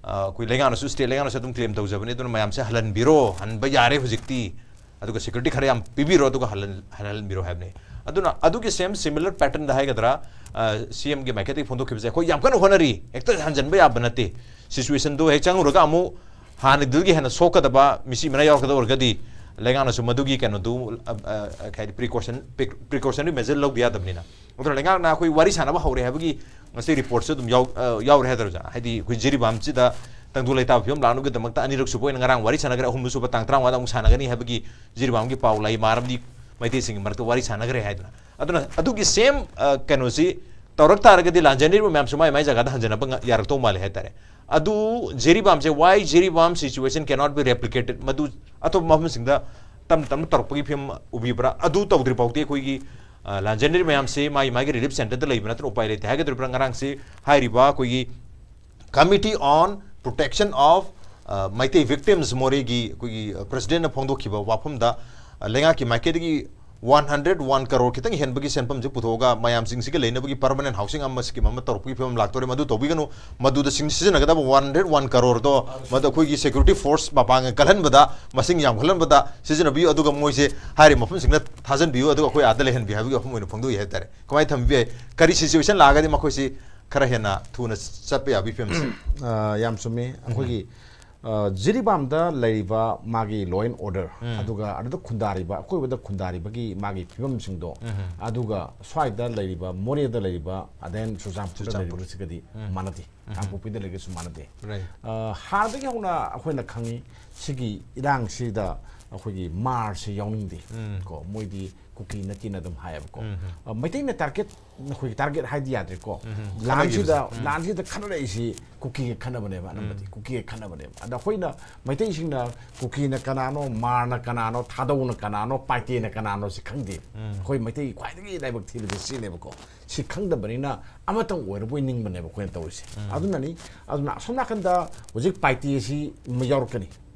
ꯑ, ꯑꯩꯈꯣꯏ ꯂꯩꯉꯥꯛꯅꯁꯨ, ꯁ꯭ꯇꯦꯠ ꯂꯩꯉꯥꯛꯅꯁꯨ ꯑꯗꯨꯝ ꯀ꯭ꯂꯦꯝ ꯇꯧꯖꯕꯅꯤ꯫ ꯑꯗꯨꯅ ꯃꯌꯥꯝꯁꯦ ꯍꯜꯍꯟꯕꯤꯔꯣ, ꯍꯟꯕ ꯌꯥꯔꯦ ꯍꯧꯖꯤꯛꯇꯤ, ꯑꯗꯨꯒ ꯁꯦꯀ꯭ꯌꯨꯔꯤꯇꯤ ꯈꯔ ꯌꯥꯝ ꯄꯤꯕꯤꯔꯣ, ꯑꯗꯨꯒ ꯍꯜꯍꯟ-, ꯍꯜꯍꯟꯕꯤꯔꯣ ꯍꯥꯏꯕꯅꯤ꯫ ꯑꯗꯨꯅ ꯑꯗꯨꯒꯤ ꯁꯦꯝ ꯁꯤꯃꯤꯂꯔ ꯄꯦꯇꯔꯟꯗ ꯍꯥꯏꯒꯗ꯭ꯔꯥ, ꯑ, ꯁꯤ ꯑꯦꯝꯒꯤ ꯃꯥꯏꯀꯩꯗꯒꯤ ꯐꯣꯡꯗꯣꯛꯈꯤꯕꯁꯦ ꯑꯩꯈꯣꯏ ꯌꯥꯝ ꯀꯟꯅ ꯍꯣꯠꯅꯔꯤ, ꯍꯦꯛꯇ ꯍꯟꯖꯟꯕ ꯌꯥꯕ ꯅꯠꯇꯦ꯫ ꯁꯤꯆꯨꯋꯦꯁꯟꯗꯨ ꯍꯦꯛ ꯆꯪꯉꯨꯔꯒ ꯑꯃꯨꯛ ꯍꯥꯟꯅꯗꯨꯗꯒꯤ ꯍꯦꯟꯅ ꯁꯣꯛꯀꯗꯕ ꯃꯤꯁꯤ ꯃꯤꯅꯥ ꯌꯥꯎꯔꯛꯀꯗꯕ ꯑꯣꯏꯔꯒꯗꯤ ꯂꯩꯉꯥꯛꯅꯁꯨ ꯃꯗꯨꯒꯤ ꯀꯩꯅꯣꯗꯨ, ꯑ, ꯑ, ꯀꯩ ꯍꯥꯏꯗꯤ, ꯄ꯭ꯔꯤꯀꯣꯁꯟ, ꯄ꯭ꯔꯤꯀꯣꯁꯅꯔꯤ ꯃꯦꯖꯔ ꯂꯧꯕ ꯌꯥꯗꯕꯅꯤꯅ꯫ ꯑꯗꯨꯅ ꯂꯩꯉꯥꯛꯅ ꯑꯩꯈꯣꯏ ꯋꯥꯔꯤ ꯁꯥꯟꯅꯕ ꯍꯧꯔꯦ ꯍꯥꯏꯕꯒꯤ ꯉꯁꯤ ꯔꯤꯄꯣꯔꯠꯁꯨ ꯑꯗꯨꯝ ꯌꯥꯎ-, ꯑ, ꯌꯥꯎꯔꯦ ꯍꯥꯏꯗ꯭ꯔꯥ ꯑꯣꯖꯥ? ꯍꯥꯏꯗꯤ ꯑꯩꯈꯣꯏ ꯖꯤꯔꯤꯕꯥꯝꯁꯤꯗ ꯇꯪꯗꯨ ꯂꯩꯇꯥꯕ ꯐꯤꯕꯝ ꯂꯥꯛꯅꯕꯒꯤꯗꯃꯛꯇ ꯑꯅꯤꯔꯛ ꯁꯨꯕ ꯑꯣꯏꯅ ꯉꯔꯥꯡ ꯋꯥꯔꯤ ꯁꯥꯟꯅꯈ꯭ꯔꯦ, ꯑꯍꯨꯝ ꯁꯨꯕ ꯇꯥꯡ ꯇꯔꯥꯃꯉꯥꯗ ꯑꯃꯨꯛ ꯁꯥꯟꯅꯒꯅꯤ ꯍꯥꯏꯕꯒꯤ ꯖꯤꯔꯤꯕꯥꯝꯒꯤ ꯄꯥꯎ ꯂꯩ, ꯃꯔꯝꯗꯤ ꯃꯩꯇꯩꯁꯤꯡꯒꯤ ꯃꯔꯛꯇ ꯋꯥꯔꯤ ꯁꯥꯟꯅꯈ꯭ꯔꯦ ꯍꯥꯏꯗꯅ꯫ ꯑꯗꯨꯅ ꯑꯗꯨꯒꯤ ꯁꯦꯝ, ꯑ, ꯀꯩꯅꯣꯁꯤ ꯇꯧꯔꯛ ꯇꯥꯔꯒꯗꯤ ꯂꯥꯟꯖꯦꯟꯅꯔꯤꯕ ꯃꯌꯥꯝꯁꯨ ꯃꯥꯏ ꯃꯥꯏ ꯖꯒꯥꯗ ꯍꯟꯖꯅꯕ ꯉ-, ꯌꯥꯔꯛꯇꯧ ꯃꯥꯜꯂꯦ ꯍꯥꯏꯇꯥꯔꯦ꯫ ꯑꯗꯨ ꯖꯤꯔꯤꯕꯥꯝꯁꯦ, why Jiribam situation cannot be replicated, ꯃꯗꯨ ꯑꯇꯣꯞꯄ ꯃꯐꯝꯁꯤꯡꯗ ꯇꯞꯅ ꯇꯞꯅ ꯇꯧꯔꯛꯄꯒꯤ ꯐꯤꯕꯝ ꯎꯕꯤꯕ꯭ꯔꯥ? ꯑꯗꯨ ꯇꯧꯗ꯭ꯔꯤ ꯐꯥꯎꯗꯤ ꯑꯩꯈꯣꯏꯒꯤ, ꯑ, ꯂꯥꯟꯖꯦꯟꯅꯔꯤ ꯃꯌꯥꯝꯁꯤ ꯃꯥꯒꯤ ꯃꯥꯒꯤ ꯔꯤꯂꯤꯐ ꯁꯦꯟꯇꯔꯗ ꯂꯩꯕ ꯅꯠꯇꯅ ꯎꯄꯥꯏ ꯂꯩꯇꯦ ꯍꯥꯏꯒꯗꯧꯔꯤꯕ꯭ꯔꯥ? ꯉꯔꯥꯡꯁꯤ ꯍꯥꯏꯔꯤꯕ ꯑꯩꯈꯣꯏꯒꯤ Committee on Protection of, ꯑ, Meitei Victims, ꯃꯣꯔꯦꯒꯤ ꯑꯩꯈꯣꯏꯒꯤ, ꯑ, ꯄ꯭ꯔꯁꯤꯗꯦꯟꯅ ꯐꯣꯡꯗꯣꯛꯈꯤꯕ ꯋꯥꯐꯝꯗ, ꯑ, ꯂꯩꯉꯥꯛꯀꯤ ꯃꯥꯏꯀꯩꯗꯒꯤ ꯋꯥꯟ ꯍꯟꯗ꯭ꯔꯦꯠ ꯋꯥꯟ ꯀꯔꯣꯔ ꯈꯤꯇꯪ ꯍꯦꯟꯕꯒꯤ ꯁꯦꯟꯐꯝꯁꯦ ꯄꯨꯊꯣꯛꯑꯒ ꯃꯌꯥꯝꯁꯤꯡꯁꯤꯒ ꯂꯩꯅꯕꯒꯤ ꯄꯔꯃꯅꯦꯟ ꯍꯥꯎꯁꯤꯡ ꯑꯃ ꯁ꯭ꯀꯤꯝ ꯑꯃ ꯇꯧꯔꯛꯄꯒꯤ ꯐꯤꯕꯝ ꯂꯥꯛꯇꯣꯔꯦ꯫ ꯃꯗꯨ ꯇꯧꯕꯤꯒꯅꯨ꯫ ꯃꯗꯨꯗ ꯁꯤꯡ-, ꯁꯤꯖꯤꯟꯅꯒꯗꯕ ꯋꯥꯟ ꯍꯟꯗ꯭ꯔꯦꯠ ꯋꯥꯟ ꯀꯔꯣꯔꯗꯣ ꯃꯗꯨ ꯑꯩꯈꯣꯏꯒꯤ ꯁꯦꯀ꯭ꯌꯨꯔꯤꯇꯤ ꯐꯣꯔꯁ ꯃꯄꯥꯡꯒꯜ ꯀꯜꯍꯟꯕꯗ, ꯃꯁꯤꯡ ꯌꯥꯝꯍꯜꯍꯟꯕꯗ ꯁꯤꯖꯤꯟꯅꯕꯤꯌꯨ꯫ ꯑꯗꯨꯒ ꯃꯣꯏꯁꯦ ꯍꯥꯏꯔꯤꯕ ꯃꯐꯝꯁꯤꯡꯗ ꯊꯥꯖꯤꯟꯕꯤꯌꯨ꯫ ꯑꯗꯨꯒ ꯑꯩꯈꯣꯏ ꯑꯥꯗ ꯂꯩꯍꯟꯕꯤꯌꯨ ꯍꯥꯏꯕꯒꯤ ꯋꯥꯐꯝ ꯑꯣꯏꯅ ꯐꯣꯡꯗꯣꯛꯏ ꯍꯥꯏꯕ ꯇꯥꯔꯦ꯫ ꯀꯃꯥꯏꯅ ꯊꯝꯕꯤꯕ ꯌꯥꯏ? ꯀꯔꯤ ꯁꯤꯆꯨꯋꯦꯁꯟ ꯂꯥꯛꯑꯒꯗꯤ ꯃꯈꯣꯏꯁꯤ ꯈꯔ ꯍꯦꯟꯅ ꯊꯨꯅ ꯆꯠꯄ ꯌꯥꯕꯒꯤ ꯐꯤꯕꯝꯁꯦ? ꯑ, ꯌꯥꯝ ꯆꯨꯝꯃꯤ꯫ ꯑꯩꯈꯣꯏꯒꯤ ꯑ, ꯖꯤꯔꯤꯕꯥꯝꯗ ꯂꯩꯔꯤꯕ ꯃꯥꯒꯤ ꯂꯣ ꯑꯦꯟ ꯑꯣꯔꯗꯔ, ꯑꯗꯨꯒ ꯑꯗꯨꯗ ꯈꯨꯟꯗꯥꯔꯤꯕ, ꯑꯀꯣꯏꯕꯗ ꯈꯨꯟꯗꯥꯔꯤꯕꯒꯤ ꯃꯥꯒꯤ ꯐꯤꯕꯝꯁꯤꯡꯗꯣ, ꯑꯗꯨꯒ ꯁ꯭ꯋꯥꯏꯗ ꯂꯩꯔꯤꯕ, ꯃꯣꯔꯦꯗ ꯂꯩꯔꯤꯕ, ꯑꯗꯦꯟ ꯆꯨꯔꯆꯥꯟꯄꯨꯔꯗ ꯂꯩꯔꯤꯕꯁꯤꯒꯗꯤ ꯃꯥꯟꯅꯗꯦ꯫ ꯀꯥꯡꯄꯣꯛꯄꯤꯗ ꯂꯩꯔꯒꯁꯨ ꯃꯥꯟꯅꯗꯦ꯫ Right. ꯑ, ꯍꯥꯟꯅꯗꯒꯤ ꯍꯧꯅ ꯑꯩꯈꯣꯏꯅ ꯈꯪꯉꯤ, ꯁꯤꯒꯤ ꯏꯔꯥꯡꯁꯤꯗ ꯑꯩꯈꯣꯏꯒꯤ ꯃꯥꯔꯁꯤ ꯌꯥꯎꯅꯤꯡꯗꯦ꯫ ꯀꯣ, ꯃꯣꯏꯗꯤ ꯀꯨꯀꯤ ꯅꯠꯇꯦꯅ ꯑꯗꯨꯝ ꯍꯥꯏꯌꯦꯕꯀꯣ꯫ ꯑ, ꯃꯩꯇꯩꯅ ꯇꯥꯔꯒꯦꯠ, ꯑꯩꯈꯣꯏꯒꯤ ꯇꯥꯔꯒꯦꯠ ꯍꯥꯏꯗꯤ ꯌꯥꯗ꯭ꯔꯦꯀꯣ꯫ ꯂꯥꯟꯁꯤꯗ, ꯂꯥꯟꯁꯤꯗ ꯈꯠꯅꯔꯛꯏꯁꯤ ꯀꯨꯀꯤꯒ ꯈꯠꯅꯕꯅꯦꯕ, ꯑꯅꯝꯕꯗꯤ ꯀꯨꯀꯤꯒ ꯈꯠꯅꯕꯅꯦꯕ꯫ ꯑꯗ ꯑꯩꯈꯣꯏꯅ, ꯃꯩꯇꯩꯁꯤꯡꯅ ꯀꯨꯀꯤꯅ ꯀꯅꯥꯅꯣ, ꯃꯥꯔꯅ ꯀꯅꯥꯅꯣ, ꯊꯥꯗꯧꯅ ꯀꯅꯥꯅꯣ, ꯄꯥꯏꯇꯦꯅ ꯀꯅꯥꯅꯣ ꯁꯤ ꯈꯪꯗꯦ꯫ ꯑꯩꯈꯣꯏ ꯃꯩꯇꯩ ꯈ꯭ꯋꯥꯏꯗꯒꯤ ꯂꯥꯏꯕꯛ ꯊꯤꯕꯁꯦ ꯁꯤꯅꯦꯕꯀꯣ꯫ ꯁꯤ ꯈꯪꯗꯕꯅꯤꯅ ꯑꯃꯇꯪ ꯑꯣꯏꯔꯕꯣꯏ ꯅꯤꯡꯕꯅꯦꯕ ꯑꯩꯈꯣꯏꯅ ꯇꯧꯔꯤꯁꯦ꯫ ꯑꯗꯨꯅꯅꯤ, ꯑꯗꯨꯅ ꯑꯁꯣꯝ ꯅꯥꯀꯟꯗ ꯍꯧꯖꯤꯛ ꯄꯥꯏꯇꯦꯁꯤ ꯌꯥꯎꯔꯛꯀꯅꯤ꯫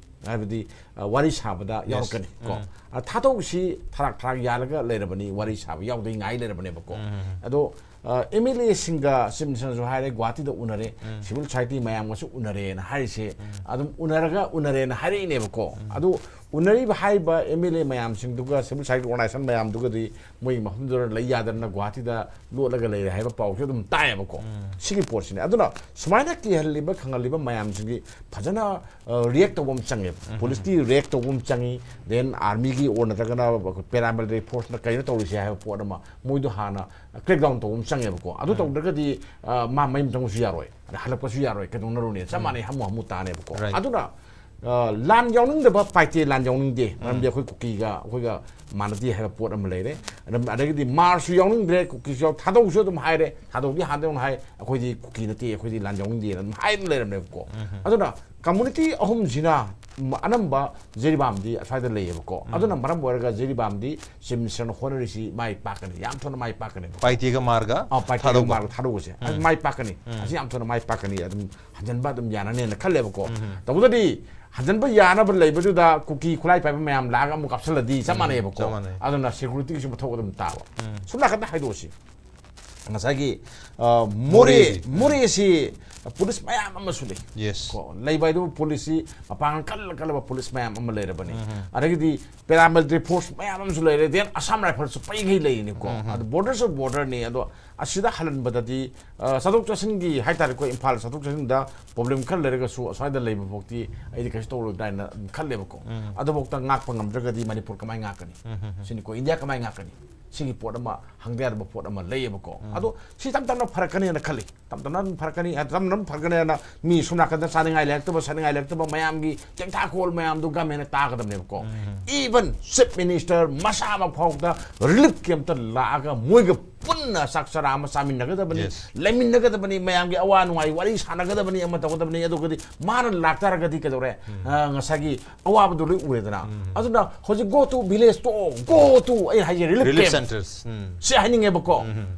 ꯍꯥꯏꯕꯗꯤ, ꯑ, ꯋꯥꯔꯤ ꯁꯥꯕꯗ ꯌꯥꯎꯔꯛꯀꯅꯤ ꯀꯣ꯫ ꯑ, ꯊꯥꯗꯧꯁꯤ ꯊꯔꯥꯛ ꯊꯔꯥꯛ ꯌꯥꯜꯂꯒ ꯂꯩꯔꯕꯅꯤ, ꯋꯥꯔꯤ ꯁꯥꯕ ꯌꯥꯎꯗꯣꯏ ꯉꯥꯏ ꯂꯩꯔꯕꯅꯦꯕꯀꯣ꯫ ꯑꯗꯣ, ꯑ, ꯑꯦꯝ ꯑꯦꯜ ꯑꯦꯁꯤꯡꯒ ꯆꯤꯞ ꯃꯤꯅꯤꯁꯇꯔꯅꯁꯨ ꯍꯥꯏꯔꯦ, ꯒꯨꯋꯥꯍꯥꯇꯤꯗ ꯎꯅꯔꯦ, ꯁꯤꯚꯤꯜ ꯁꯣꯁꯥꯏꯇꯤ ꯃꯌꯥꯝꯒꯁꯨ ꯎꯅꯔꯦꯅ ꯍꯥꯏꯔꯤꯁꯦ, ꯑꯗꯨꯝ ꯎꯅꯔꯒ ꯎꯅꯔꯦꯅ ꯍꯥꯏꯔꯛꯏꯅꯦꯕꯀꯣ꯫ ꯑꯗꯨ ꯎꯅꯔꯤꯕ ꯍꯥꯏꯔꯤꯕ ꯑꯦꯝ ꯑꯦꯜ ꯑꯦ ꯃꯌꯥꯝꯁꯤꯡꯗꯨꯒ, ꯁꯤꯚꯤꯜ ꯁꯣꯁꯥꯏꯇꯤ ꯑꯣꯔꯒꯅꯥꯏꯖꯦꯁꯟ ꯃꯌꯥꯝꯗꯨꯒꯗꯤ ꯃꯣꯏ ꯃꯐꯝꯗꯨꯗ ꯂꯩ ꯌꯥꯗꯗꯅ ꯒꯨꯋꯥꯍꯥꯇꯤꯗ ꯂꯣꯠꯂꯒ ꯂꯩꯔꯦ ꯍꯥꯏꯕ ꯄꯥꯎꯁꯨ ꯑꯗꯨꯝ ꯇꯥꯏꯌꯦꯕꯀꯣ꯫ ꯁꯤꯒꯤ ꯄꯣꯠꯁꯤꯅꯦ꯫ ꯑꯗꯨꯅ ꯁꯨꯃꯥꯏꯅ ꯀꯤꯍꯜꯂꯤꯕ, ꯈꯪꯍꯜꯂꯤꯕ ꯃꯌꯥꯝꯁꯤꯡꯒꯤ ꯐꯖꯅ, ꯑ, ꯔꯤꯌꯦꯛ ꯇꯧꯕ ꯑꯃ ꯆꯪꯉꯦꯕ꯫ ꯄꯨꯂꯤꯁꯀꯤ ꯔꯤꯌꯦꯛ ꯇꯧꯕ ꯑꯃ ꯆꯪꯉꯤ, ꯗꯦꯟ ꯑꯥꯔꯃꯤꯒꯤ ꯑꯣꯔ ꯅꯠꯇ꯭ꯔꯒꯅ ꯄꯦꯔꯥꯃꯤꯂꯤꯇꯔꯤ ꯐꯣꯔꯁꯅ ꯀꯩꯅꯣ ꯇꯧꯔꯤꯁꯦ ꯍꯥꯏꯕ ꯄꯣꯠ ꯑꯃ ꯃꯣꯏꯗꯣ ꯍꯥꯟꯅ ꯀ꯭ꯔꯦꯛ ꯗꯥꯎꯟ ꯇꯧꯕ ꯑꯃ ꯆꯪꯉꯦꯕꯀꯣ꯫ ꯑꯗꯨ ꯇꯧꯗ꯭ꯔꯒꯗꯤ, ꯑ, ꯃꯥ ꯃꯌꯨꯝ ꯆꯪꯕꯁꯨ ꯌꯥꯔꯣꯏ, ꯑꯗ ꯍꯜꯂꯛꯄꯁꯨ ꯌꯥꯔꯣꯏ, ꯀꯩꯗꯧꯅꯔꯨꯅꯤ? ꯆꯞ ꯃꯥꯟꯅꯩ, ꯍꯥꯃꯨ ꯍꯥꯃꯨ ꯇꯥꯅꯦꯕꯀꯣ꯫ Right. ꯑꯗꯨꯅ, ꯑ, ꯂꯥꯟ ꯌꯥꯎꯅꯤꯡꯗꯕ ꯄꯥꯏꯇꯦ, ꯂꯥꯟ ꯌꯥꯎꯅꯤꯡꯗꯦ, ꯃꯔꯝꯗꯤ ꯑꯩꯈꯣꯏ ꯀꯨꯀꯤꯒ ꯑꯩꯈꯣꯏꯒ ꯃꯥꯟꯅꯗꯦ ꯍꯥꯏꯕ ꯄꯣꯠ ꯑꯃ ꯂꯩꯔꯦ꯫ ꯑꯗꯨꯝ, ꯑꯗꯒꯤꯗꯤ ꯃꯥꯔꯁꯨ ꯌꯥꯎꯅꯤꯡꯗ꯭ꯔꯦ, ꯀꯨꯀꯤꯁꯨ ꯌꯥꯎ-, ꯊꯥꯗꯧꯁꯨ ꯑꯗꯨꯝ ꯍꯥꯏꯔꯦ, ꯊꯥꯗꯧꯗꯤ ꯍꯥꯟꯅꯗꯩ ꯍꯧꯅ ꯍꯥꯏ, ꯑꯩꯈꯣꯏꯗꯤ ꯀꯨꯀꯤ ꯅꯠꯇꯦ, ꯑꯩꯈꯣꯏꯗꯤ ꯂꯥꯟ ꯌꯥꯎꯅꯤꯡꯗꯦꯅ ꯑꯗꯨꯝ ꯍꯥꯏꯗꯅ ꯂꯩꯔꯝꯅꯦꯕꯀꯣ꯫ ꯑꯗꯨꯅ ꯀꯝꯃꯨꯅꯤꯇꯤ ꯑꯍꯨꯝꯁꯤꯅ ꯃ- ꯑꯅꯝꯕ ꯖꯤꯔꯤꯕꯥꯝꯗꯤ ꯑꯁ꯭ꯋꯥꯏꯗ ꯂꯩꯌꯦꯕꯀꯣ꯫ ꯑꯗꯨꯅ ꯃꯔꯝ ꯑꯣꯏꯔꯒ ꯖꯤꯔꯤꯕꯥꯝꯗꯤ ꯆꯤꯐ ꯃꯤꯅꯤꯁꯇꯔꯅ ꯍꯣꯠꯅꯔꯤꯁꯤ ꯃꯥꯏ ꯄꯥꯛꯀꯅꯤ, ꯌꯥꯝ ꯊꯨꯅ ꯃꯥꯏ ꯄꯥꯛꯀꯅꯦꯕ꯫ ꯄꯥꯏꯇꯦꯒ ꯃꯥꯔꯒ ꯑ, ꯄꯥꯏꯇꯦꯒ ꯊꯥꯗꯧꯕ꯫ ꯃꯥꯔꯒ ꯊꯥꯗꯧꯕꯁꯦ ꯑꯁꯤ ꯃꯥꯏ ꯄꯥꯛꯀꯅꯤ, ꯑꯁꯤ ꯌꯥꯝ ꯊꯨꯅ ꯃꯥꯏ ꯄꯥꯛꯀꯅꯤ, ꯑꯗꯨꯝ ꯍꯟꯖꯟꯕ ꯑꯗꯨꯝ ꯌꯥꯅꯅꯦꯅ ꯈꯜꯂꯦꯕꯀꯣ꯫ ꯇꯧꯕꯇꯗꯤ ꯍꯟꯖꯟꯕ ꯌꯥꯅꯕ ꯂꯩꯕꯗꯨꯗ ꯀꯨꯀꯤ ꯈꯨꯠꯂꯥꯏ ꯄꯥꯏꯕ ꯃꯌꯥꯝ ꯂꯥꯛꯑꯒ ꯑꯃꯨꯛ ꯀꯥꯞꯁꯤꯜꯂꯗꯤ ꯆꯞ ꯃꯥꯟꯅꯩꯌꯦꯕꯀꯣ꯫ ꯆꯞ ꯃꯥꯟꯅꯩ꯫ ꯑꯗꯨꯅ ꯁꯦꯀꯨꯔꯤꯇꯤꯒꯤꯁꯨ ꯃꯊꯧ ꯑꯗꯨꯝ ꯇꯥꯕ꯫ ꯁꯨꯝ ꯅꯥꯀꯟꯗ ꯍꯥꯏꯗꯣꯛꯑꯁꯤ, ꯉꯁꯥꯏꯒꯤ ꯑ, ꯃꯣꯔꯦ ꯃꯣꯔꯦ꯫ ꯃꯣꯔꯦꯁꯤ ꯄꯨꯂꯤꯁ ꯃꯌꯥꯝ ꯑꯃꯁꯨ ꯂꯩ꯫ ꯌꯦꯁ꯫ ꯀꯣ, ꯂꯩꯕ ꯍꯥꯏꯗꯨꯕꯨ ꯄꯨꯂꯤꯁꯁꯤ ꯃꯄꯥꯡꯒꯜ ꯀꯜꯂ ꯀꯜꯂꯕ ꯄꯨꯂꯤꯁ ꯃꯌꯥꯝ ꯑꯃ ꯂꯩꯔꯕꯅꯤ꯫ ꯑꯗꯒꯤꯗꯤ ꯄꯦꯔꯥꯃꯤꯂꯤꯇꯔꯤ ꯐꯣꯔꯁ ꯃꯌꯥꯝ ꯑꯃꯁꯨ ꯂꯩꯔꯦ꯫ ꯗꯦꯟ ꯑꯁꯥꯝ ꯔꯥꯏꯐꯜꯁꯨ ꯄꯩꯈꯩ ꯂꯩꯔꯤꯅꯤꯀꯣ꯫ ꯑꯗꯨ ꯕꯣꯔꯗꯔꯁꯨ ꯕꯣꯔꯗꯔꯅꯤ꯫ ꯑꯗꯣ ꯑꯁꯤꯗ ꯍꯜꯍꯟꯕꯗꯗꯤ ꯑ, ꯆꯠꯊꯣꯛ ꯆꯠꯁꯤꯟꯒꯤ ꯍꯥꯏꯇꯥꯔꯦꯀꯣ, ꯏꯝꯐꯥꯜ ꯆꯠꯊꯣꯛ ꯆꯠꯁꯤꯟꯗ ꯄ꯭ꯔꯣꯕ꯭ꯂꯦꯝ ꯈꯔ ꯂꯩꯔꯒꯁꯨ ꯑꯁ꯭ꯋꯥꯏꯗ ꯂꯩꯕ ꯐꯥꯎꯗꯤ ꯑꯩꯗꯤ ꯀꯩꯁꯨ ꯇꯧꯔꯣꯏꯗ꯭ꯔꯥ ꯍꯥꯏꯅ ꯑꯗꯨꯝ ꯈꯜꯂꯦꯕꯀꯣ꯫ ꯑꯗꯨꯐꯥꯎꯗ ꯉꯥꯛꯄ ꯉꯝꯗ꯭ꯔꯒꯗꯤ ꯃꯅꯤꯄꯨꯔ ꯀꯃꯥꯏꯅ ꯉꯥꯛꯀꯅꯤ? ꯁꯤꯅꯤꯀꯣ, ꯏꯟꯗꯤꯌꯥ ꯀꯃꯥꯏꯅ ꯉꯥꯛꯀꯅꯤ? ꯁꯤꯒꯤ ꯄꯣꯠ ꯑꯃ ꯍꯪꯗ ꯌꯥꯗꯕ ꯄꯣꯠ ꯑꯃ ꯂꯩꯌꯦꯕꯀꯣ꯫ ꯑꯗꯣ ꯁꯤ ꯇꯞ ꯇꯞꯅ ꯐꯔꯛꯀꯅꯤꯅ ꯈꯜꯂꯤ꯫ ꯇꯞ ꯇꯞꯅ ꯑꯗꯨꯝ ꯐꯔꯛꯀꯅꯤ꯫ ꯇꯞ ꯇꯞꯅ ꯑꯗꯨꯝ ꯐꯔꯛꯀꯅꯤ ꯍꯥꯏꯅ ꯃꯤ ꯁꯣꯝ ꯅꯥꯀꯟꯗ ꯆꯥꯅꯤꯡꯉꯥꯏ ꯂꯩꯔꯛꯇꯕ, ꯁꯥꯅꯤꯡꯉꯥꯏ ꯂꯩꯔꯛꯇꯕ ꯃꯌꯥꯝꯒꯤ ꯇꯦꯡꯊꯥ ꯈꯣꯜ ꯃꯌꯥꯝꯗꯣ ꯒꯃꯦꯟꯅ ꯇꯥꯒꯗꯕꯅꯦꯕꯀꯣ꯫ ꯏꯚꯟ ꯆꯤꯐ ꯃꯤꯅꯤꯁꯇꯔ ꯃꯁꯥꯃꯛ ꯐꯥꯎꯗ ꯔꯤꯂꯤꯐ ꯀꯦꯝꯞꯇ ꯂꯥꯛꯑꯒ ꯃꯣꯏꯒ ꯄꯨꯟꯅ ꯆꯥꯛ ꯆꯔꯥ ꯑꯃ ꯆꯥꯃꯤꯟꯅꯒꯗꯕꯅꯤ, Yes. ꯂꯩꯃꯤꯟꯅꯒꯗꯕꯅꯤ, ꯃꯌꯥꯝꯒꯤ ꯑꯋꯥ ꯅꯨꯡꯉꯥꯏ ꯋꯥꯔꯤ ꯁꯥꯟꯅꯒꯗꯕꯅꯤ, ꯑꯃ ꯇꯧꯒꯗꯕꯅꯤ꯫ ꯑꯗꯨꯒꯗꯤ ꯃꯥꯅ ꯂꯥꯛꯇꯥꯔꯒꯗꯤ ꯀꯩꯗꯧꯔꯦ? ꯑ, ꯉꯁꯥꯏꯒꯤ ꯑꯋꯥꯕꯗꯨ ꯂꯣꯏ ꯎꯔꯦꯗꯅ꯫ ꯑꯗꯨꯅ ꯍꯧꯖꯤꯛ go to village to, go to, ꯑꯩ ꯍꯥꯏꯁꯦ ꯔꯤꯂꯤꯐ ꯔꯤꯂꯤꯐ ꯀꯦꯝꯞ ꯁꯦꯟꯇꯔꯁ꯫ ꯁꯤ ꯍꯥꯏꯅꯤꯡꯉꯦꯕꯀꯣ꯫